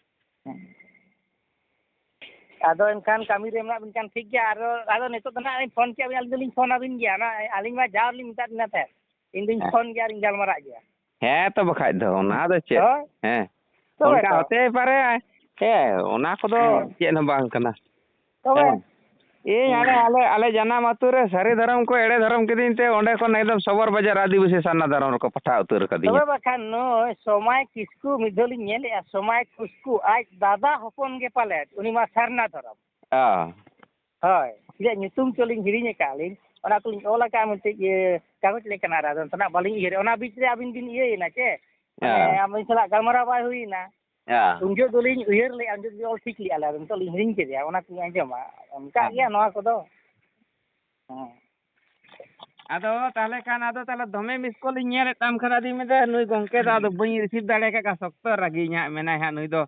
ᱟᱫᱚ ᱮᱱᱠᱷᱟᱱ ᱠᱟᱹᱢᱤ ᱨᱮ ᱢᱮᱱᱟᱜ ᱵᱤᱱ ᱠᱷᱟᱱ ᱴᱷᱤᱠ ᱜᱮᱭᱟ᱾ ᱟᱨᱚ, ᱟᱫᱚ ᱱᱤᱛᱚᱜ ᱫᱚ ᱱᱟᱦᱟᱜ ᱞᱤᱧ ᱯᱷᱳᱱ ᱠᱮᱫ ᱵᱤᱱᱟ, ᱟᱹᱞᱤᱧ ᱫᱚᱞᱤᱧ ᱯᱷᱳᱱ ᱟᱹᱵᱤᱱ ᱜᱮᱭᱟ᱾ ᱚᱱᱟ ᱟᱹᱞᱤᱧ ᱢᱟ ᱡᱟᱣ ᱞᱤᱧ ᱢᱮᱛᱟᱫ ᱵᱤᱱᱟ ᱛᱟᱦᱮᱸᱫ, ᱤᱧ ᱫᱩᱧ ᱦᱮᱸ᱾ ᱯᱷᱳᱱ ᱜᱮᱭᱟ ᱟᱨᱤᱧ ᱜᱟᱞᱢᱟᱨᱟᱜ ᱜᱮᱭᱟ᱾ ᱦᱮᱸ ᱛᱚ, ᱵᱟᱠᱷᱟᱡ ᱫᱚ ᱚᱱᱟ ᱫᱚ ᱪᱮᱫ? ᱦᱳᱭ᱾ ᱦᱮᱸ᱾ ᱛᱚᱵᱮ ᱚᱱᱠᱟ ᱛᱚ᱾ ᱦᱚᱛᱮ ᱯᱟᱨᱮ᱾ ᱦᱮᱸ, ᱚᱱᱟ ᱠᱚᱫᱚ ᱦᱮᱸ᱾ ᱪᱮᱫ ᱦᱚᱸ ᱵᱟᱝ ᱠᱟᱱᱟ᱾ ᱛᱚᱵᱮ᱾ ᱦᱮᱸ᱾ ᱤᱧ ᱦᱩᱸ᱾ ᱟᱞᱮ, ᱟᱞᱮ, ᱟᱞᱮ ᱡᱟᱱᱟᱢ ᱟᱹᱛᱩ ᱨᱮ ᱥᱟᱹᱨᱤ ᱫᱷᱚᱨᱚᱢ ᱠᱚ ᱮᱲᱮ ᱫᱷᱚᱨᱚᱢ ᱠᱤᱫᱤᱧ ᱛᱮ ᱚᱸᱰᱮ ᱠᱷᱚᱱ ᱮᱠᱫᱚᱢ ᱥᱚᱵᱚᱨ ᱵᱟᱡᱟᱨ ᱟᱹᱫᱤᱵᱟᱹᱥᱤ ᱥᱟᱨᱱᱟ ᱫᱷᱚᱨᱚᱢ ᱨᱮᱠᱚ ᱯᱟᱴᱷᱟᱣ ᱩᱛᱟᱹᱨ ᱠᱟᱫᱤᱧᱟ᱾ ᱛᱚᱵᱮ ᱵᱟᱠᱷᱟᱱ ᱱᱩᱭ ᱥᱚᱢᱟᱭ ᱠᱤᱥᱠᱩ ᱢᱤᱫ ᱫᱷᱟᱣ ᱞᱤᱧ ᱧᱮᱞᱮᱜᱼᱟ, ᱥᱚᱢᱟᱭ ᱠᱤᱥᱠᱩ ᱟᱡ ᱫᱟᱫᱟ ᱦᱚᱯᱚᱱ ᱜᱮ ᱯᱟᱞᱮᱫ, ᱩᱱᱤ ᱢᱟ ᱥᱟᱨᱱᱟ ᱫᱷᱚᱨᱚᱢ᱾ ᱚ᱾ ᱦᱳᱭ, ᱪᱮᱫ ᱧᱩᱛᱩᱢ ᱪᱚᱞᱤᱧ ᱦᱤᱲᱤᱧ ᱟᱠᱟᱫᱼᱟ ᱞᱤᱧ, ᱚᱱᱟ ᱠᱚᱞᱤᱧ ᱚᱞ ᱟᱠᱟᱫᱼᱟ ᱢᱤᱫᱴᱤᱡ, ᱤᱭᱟᱹ, ᱠᱟᱜᱚᱡᱽ ᱞᱮᱠᱟᱱᱟᱜ ᱨᱮ, ᱟᱫᱚ ᱚᱱᱛᱮᱱᱟᱜ ᱵᱟᱹᱞᱤᱧ ᱩᱭᱦᱟᱹᱨᱮᱫᱼᱟ᱾ ᱚᱱᱟ ᱵᱤᱪ ᱨᱮ ᱟᱹᱵᱤᱱ ᱵᱤᱱ ᱤᱭᱟᱹᱭᱮᱱᱟ ᱪᱮ? ᱢᱟᱱᱮ, ᱦᱮᱸ᱾ ᱟᱹᱵᱤᱱ ᱥᱟᱞᱟᱜ ᱜᱟᱞᱢᱟᱨᱟᱣ ᱵᱟᱭ ᱦᱩᱭᱮᱱᱟ᱾ ᱦᱮᱸ᱾ ᱩᱱ ᱡᱚᱦᱚᱜ ᱫᱚᱞᱤᱧ ᱩᱭᱦᱟᱹᱨ ᱞᱮᱫᱼᱟ, ᱩᱱ ᱡᱚᱦᱚᱜ ᱫᱚᱞᱤᱧ ᱚᱞ ᱴᱷᱤᱠ ᱞᱮᱫᱼᱟ, ᱟᱫᱚ ᱱᱤᱛᱚᱜ ᱞᱤᱧ ᱦᱤᱲᱤᱧ ᱠᱮᱫᱮᱭᱟ, ᱚᱱᱟ ᱠᱚᱞᱤᱧ ᱟᱸᱡᱚᱢᱟ᱾ ᱚᱱᱠᱟᱜ ᱦᱮᱸ᱾ ᱜᱮᱭᱟ ᱱᱚᱣᱟ ᱠᱚᱫᱚ᱾ ᱦᱮᱸ᱾ ᱟᱫᱚ ᱛᱟᱦᱚᱞᱮ ᱠᱷᱟᱱ, ᱟᱫᱚ ᱛᱟᱦᱚᱞᱮ ᱫᱚᱢᱮ ᱢᱤᱥ ᱠᱚᱞ ᱤᱧ ᱧᱮᱞᱮᱫ ᱛᱟᱢ ᱠᱷᱟᱱ, ᱟᱫᱚᱧ ᱢᱮᱱᱫᱟ, ᱱᱩᱭ ᱜᱚᱢᱠᱮ ᱫᱚ ᱟᱫᱚ ᱵᱟᱹᱧ ᱨᱤᱥᱤᱵᱷ ᱫᱟᱲᱮ ᱠᱟᱜ ᱠᱟᱱᱟ, ᱥᱚᱠᱛᱚ ᱨᱟᱹᱜᱤ ᱧᱟᱜ ᱢᱮᱱᱟᱭ ᱦᱟᱸᱜ ᱱᱩᱭ ᱫᱚ᱾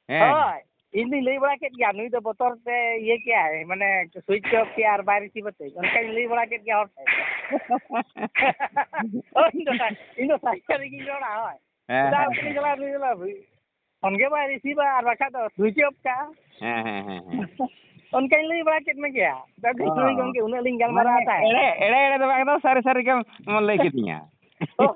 ᱦᱮᱸ᱾ ᱦᱳᱭ, ᱤᱧ ᱫᱩᱧ ᱞᱟᱹᱭ ᱵᱟᱲᱟ ᱠᱮᱫ ᱜᱮᱭᱟ, ᱱᱩᱭ ᱫᱚ ᱵᱚᱛᱚᱨ ᱛᱮ ᱤᱭᱟᱹ ᱠᱮᱜᱼᱟᱭ, ᱢᱟᱱᱮ ᱥᱩᱭᱤᱪ ᱚᱯᱷ ᱠᱮᱜᱼᱟ ᱟᱨ ᱵᱟᱭ ᱨᱤᱥᱤᱵᱷ ᱟᱛᱮ, ᱚᱱᱠᱟᱧ ᱞᱟᱹᱭ ᱵᱟᱲᱟ ᱠᱮᱫ ᱜᱮᱭᱟ ᱦᱚᱲ ᱴᱷᱮᱱ᱾ ᱦᱳᱭ, ᱤᱧ ᱫᱚ ᱥᱟ-, ᱤᱧ ᱫᱚ ᱥᱟᱹᱨᱤ ᱥᱟᱹᱨᱤ ᱜᱤᱧ ᱨᱚᱲᱟ, ᱦᱳᱭ᱾ ᱦᱮᱸ, ᱪᱮᱫᱟᱜ ᱦᱮᱸ, ᱩᱱᱤ ᱦᱮᱸ᱾ ᱪᱟᱞᱟᱜᱼᱟ, ᱱᱩᱭ ᱪᱟᱞᱟᱜᱼᱟ, ᱵᱷᱟᱹᱭ? ᱯᱷᱳᱱ ᱜᱮ ᱵᱟᱭ ᱨᱤᱥᱤᱵᱷᱟ ᱟᱨ ᱵᱟᱠᱷᱟᱡ ᱫᱚ ᱥᱩᱭᱤᱪ ᱚᱯᱷ ᱠᱟᱜᱼᱟ᱾ ᱦᱮᱸ, ᱦᱮᱸ, ᱦᱮᱸ, ᱦᱮᱸ᱾ ᱚᱱᱠᱟᱧ ᱞᱟᱹᱭ ᱵᱟᱲᱟ ᱠᱮᱫ ᱢᱮᱜᱮᱭᱟ᱾ ᱫᱟᱫᱩ, ᱚ᱾ ᱱᱩᱭ ᱜᱚᱢᱠᱮ ᱩᱱᱟᱹᱜ ᱞᱤᱧ ᱜᱟᱞᱢᱟᱨᱟᱣ ᱢᱟᱱᱮ ᱛᱟᱦᱮᱸᱫ᱾ ᱮᱲᱮ, ᱮᱲᱮ, ᱮᱲᱮ ᱫᱚ ᱵᱟᱝ, ᱮᱠᱫᱚᱢ ᱥᱟᱹᱨᱤ, ᱥᱟᱹᱨᱤ ᱜᱮᱢ ᱞᱟᱹᱭ ᱠᱤᱫᱤᱧᱟ᱾ ᱚ,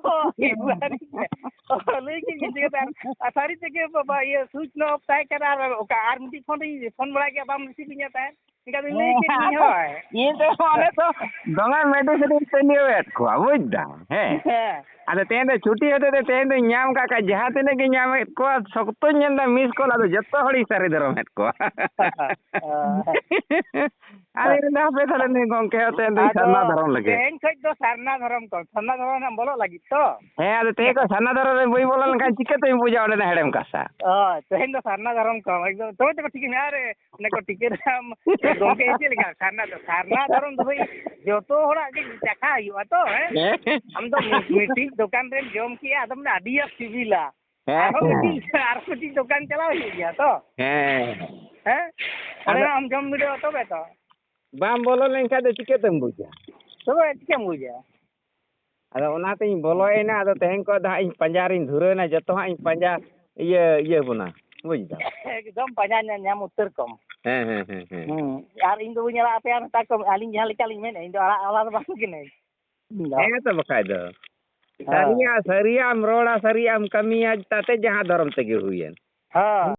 ᱥᱟᱹᱨᱤ ᱜᱮ᱾ ᱚ, ᱞᱟᱹᱭ ᱠᱮᱫ ᱜᱤᱧ ᱪᱤᱠᱟᱹᱛᱮ? ᱟᱨ, ᱟᱨ ᱥᱟᱹᱨᱤ ᱛᱮᱜᱮ ᱵᱟᱵᱟ, ᱤᱭᱟᱹ, ᱥᱩᱭᱤᱪ ᱚᱯᱷ ᱛᱟᱦᱮᱸ ᱠᱟᱱᱟ ᱟᱨ ᱚᱠᱟ ᱟᱨ ᱢᱤᱫᱴᱤᱡ ᱯᱷᱳᱱ ᱨᱤᱧ ᱯᱷᱳᱱ ᱵᱟᱲᱟ ᱠᱮᱫᱟ, ᱵᱟᱢ ᱨᱤᱥᱤᱵᱷ ᱤᱧᱟᱹ ᱛᱟᱦᱮᱸᱫ᱾ ᱮᱱᱠᱷᱟᱱ ᱫᱚᱧ ᱞᱟᱹᱭ ᱠᱮᱫ ᱜᱤᱧ, ᱦᱮᱸ, ᱦᱳᱭ᱾ ᱤᱧ ᱫᱚ ᱚᱱᱮ ᱛᱚ ᱫᱚᱢᱮ ᱢᱮᱰᱤᱥᱤᱱᱤᱧ ᱛᱟᱹᱱᱤᱭᱟᱹᱣᱮᱫ ᱠᱚᱣᱟ, ᱵᱩᱡᱽ ᱫᱟᱢ, ᱦᱮᱸ᱾ ᱦᱮᱸ᱾ ᱟᱫᱚ ᱛᱮᱦᱮᱧ ᱫᱚ ᱪᱷᱩᱴᱤ ᱦᱚᱛᱮᱡ ᱛᱮ ᱛᱮᱦᱮᱧ ᱫᱚᱧ ᱧᱟᱢ ᱠᱟᱜ ᱠᱷᱟᱡ, ᱡᱟᱦᱟᱸ ᱛᱤᱱᱟᱹᱜ ᱜᱤᱧ ᱧᱟᱢᱮᱫ ᱠᱚᱣᱟ, ᱥᱚᱠᱛᱚᱧ ᱧᱮᱞ ᱫᱟ ᱢᱤᱥ ᱠᱚᱞ, ᱟᱫᱚ ᱡᱚᱛᱚ ᱦᱚᱲᱤᱧ ᱥᱟᱹᱨᱤ ᱫᱷᱚᱨᱚᱢᱮᱫ ᱠᱚᱣᱟ᱾ ᱚ᱾ ᱟᱫᱚᱧ ᱢᱮᱱᱫᱟ, ᱦᱟᱯᱮ ᱛᱟᱦᱞᱮ ᱱᱩᱭ ᱜᱚᱝᱠᱮ ᱦᱚᱸ ᱛᱮᱦᱮᱧ ᱫᱚᱧ ᱟᱫᱚ ᱥᱟᱨᱱᱟ ᱫᱷᱚᱨᱚᱢ ᱞᱮᱜᱮ᱾ ᱛᱮᱦᱮᱧ ᱠᱷᱚᱡ ᱫᱚ ᱥᱟᱨᱱᱟ ᱫᱷᱚᱨᱚᱢ ᱠᱚ, ᱥᱟᱨᱱᱟ ᱫᱷᱚᱨᱚᱢ ᱨᱮᱱᱟᱜ ᱵᱚᱞᱚᱜ ᱞᱟᱹᱜᱤᱫ ᱛᱚ᱾ ᱦᱮᱸ, ᱟᱫᱚ ᱛᱮᱦᱮᱧ ᱠᱷᱚᱡ ᱥᱟᱨᱱᱟ ᱫᱷᱚᱨᱚᱢ ᱨᱮ ᱵᱟᱹᱧ ᱵᱚᱞᱚ ᱞᱮᱱᱠᱷᱟᱱ ᱪᱤᱠᱟᱹᱛᱮᱧ ᱵᱩᱡᱟ ᱚᱸᱰᱮᱱᱟᱜ ᱦᱮᱲᱮᱢ ᱠᱟᱛᱷᱟ? ᱚ, ᱛᱮᱦᱮᱧ ᱫᱚ ᱥᱟᱨᱱᱟ ᱫᱷᱚᱨᱚᱢ ᱠᱚ, ᱮᱠᱫᱚᱢ᱾ ᱛᱚᱵᱮ ᱛᱚᱵᱮ ᱴᱷᱤᱠ ᱜᱮ ᱢᱮᱱᱟᱜᱼᱟ ᱨᱮ, ᱚᱱᱮ ᱠᱚ ᱴᱤᱠᱟᱹ ᱫᱟᱢ, ᱜᱚᱝᱠᱮ, ᱪᱮᱫ ᱞᱮᱠᱟ ᱥᱟᱨᱱᱟ ᱫᱚ? ᱥᱟᱨᱱᱟ ᱫᱷᱚᱨᱚᱢ ᱫᱚ ᱵᱷᱟᱹᱭ ᱡᱚᱛᱚ ᱦᱚᱲᱟᱜ ᱜᱮ ᱪᱟᱠᱷᱟ ᱦᱩᱭᱩᱜᱼᱟ ᱛᱚ, ᱦᱮᱸ? ᱦᱮᱸ᱾ ᱟᱢ ᱫᱚ ᱢᱤ-, ᱢᱤᱫᱴᱤᱡ ᱫᱚᱠᱟᱱ ᱨᱮᱢ ᱡᱚᱢ ᱠᱮᱜᱼᱟ, ᱟᱫᱚᱢ ᱢᱮᱱᱟ, "ᱟᱹᱰᱤ ᱟᱸᱴ ᱥᱤᱵᱤᱞᱟ᱾" ᱦᱮᱸ, ᱟᱨᱦᱚᱸ ᱦᱮᱸ᱾ ᱢᱤᱫᱴᱤᱡ, ᱟᱨᱦᱚᱸ ᱢᱤᱫᱴᱤᱡ ᱫᱚᱠᱟᱱ ᱪᱟᱞᱟᱣ ᱦᱩᱭᱩᱜ ᱜᱮᱭᱟ ᱛᱚ᱾ ᱦᱮᱸ᱾ ᱦᱮᱸ? ᱟᱫᱚ ᱚᱸᱰᱮᱱᱟᱜ ᱮᱢ ᱡᱚᱢ ᱵᱤᱰᱟᱹᱣᱟ ᱛᱚᱵᱮ ᱛᱚ᱾ ᱵᱟᱢ ᱵᱚᱞᱚ ᱞᱮᱱᱠᱷᱟᱱ ᱫᱚ ᱪᱤᱠᱟᱹᱛᱮᱢ ᱵᱩᱡᱟ? ᱛᱚᱵᱮ ᱪᱤᱠᱟᱹᱢ ᱵᱩᱡᱟ? ᱟᱫᱚ ᱚᱱᱟᱛᱤᱧ ᱵᱚᱞᱚᱭᱮᱱᱟ᱾ ᱟᱫᱚ ᱛᱮᱦᱮᱧ ᱠᱷᱚᱱ ᱫᱚ ᱦᱟᱸᱜ ᱤᱧ ᱯᱟᱸᱡᱟ ᱨᱤᱧ ᱫᱷᱩᱨᱟᱹᱣᱮᱱᱟ, ᱡᱚᱛᱚ ᱦᱟᱸᱜ ᱤᱧ ᱯᱟᱸᱡᱟ ᱤᱭᱟᱹ ᱤᱭᱟᱹ ᱵᱚᱱᱟ, ᱵᱩᱡᱽ ᱫᱟᱢ? ᱮᱠᱫᱚᱢ ᱯᱟᱸᱡᱟ ᱧᱟ- ᱧᱟᱢ ᱩᱛᱟᱹᱨ ᱠᱚᱢ᱾ ᱦᱮᱸ ᱦᱮᱸ ᱦᱮᱸ ᱦᱮᱸ᱾ ᱦᱩᱸ᱾ ᱟᱨ ᱤᱧ ᱫᱚ ᱵᱟᱹᱧ ᱟᱲᱟᱜ ᱟᱯᱮᱭᱟ ᱢᱮᱛᱟ ᱠᱚᱢ, ᱟᱹᱞᱤᱧ ᱡᱟᱦᱟᱸ ᱞᱮᱠᱟᱞᱤᱧ ᱢᱮᱱᱮᱫ, ᱤᱧ ᱫᱚ ᱟᱲᱟᱜ ᱟᱞᱟ ᱫᱚ ᱵᱟᱝ ᱠᱟᱹᱱᱟᱹᱧ᱾ ᱤᱧ ᱫᱚ᱾ ᱦᱮᱸ ᱛᱚ ᱵᱟᱠᱷᱟᱡ ᱫᱚ᱾ ᱦᱮᱸ᱾ ᱥᱟᱹᱨᱤᱭᱟᱜ ᱥᱟᱹᱨᱤᱭᱟᱜ ᱮᱢ ᱨᱚᱲᱟ, ᱥᱟᱹᱨᱤᱭᱟᱜ ᱮᱢ ᱠᱟᱹᱢᱤᱭᱟ, ᱛᱟᱛᱮ ᱡᱟᱦᱟᱸ ᱫᱷᱚᱨᱚᱢ ᱛᱮᱜᱮ ᱦᱩᱭᱮᱱ᱾ ᱦᱮᱸ᱾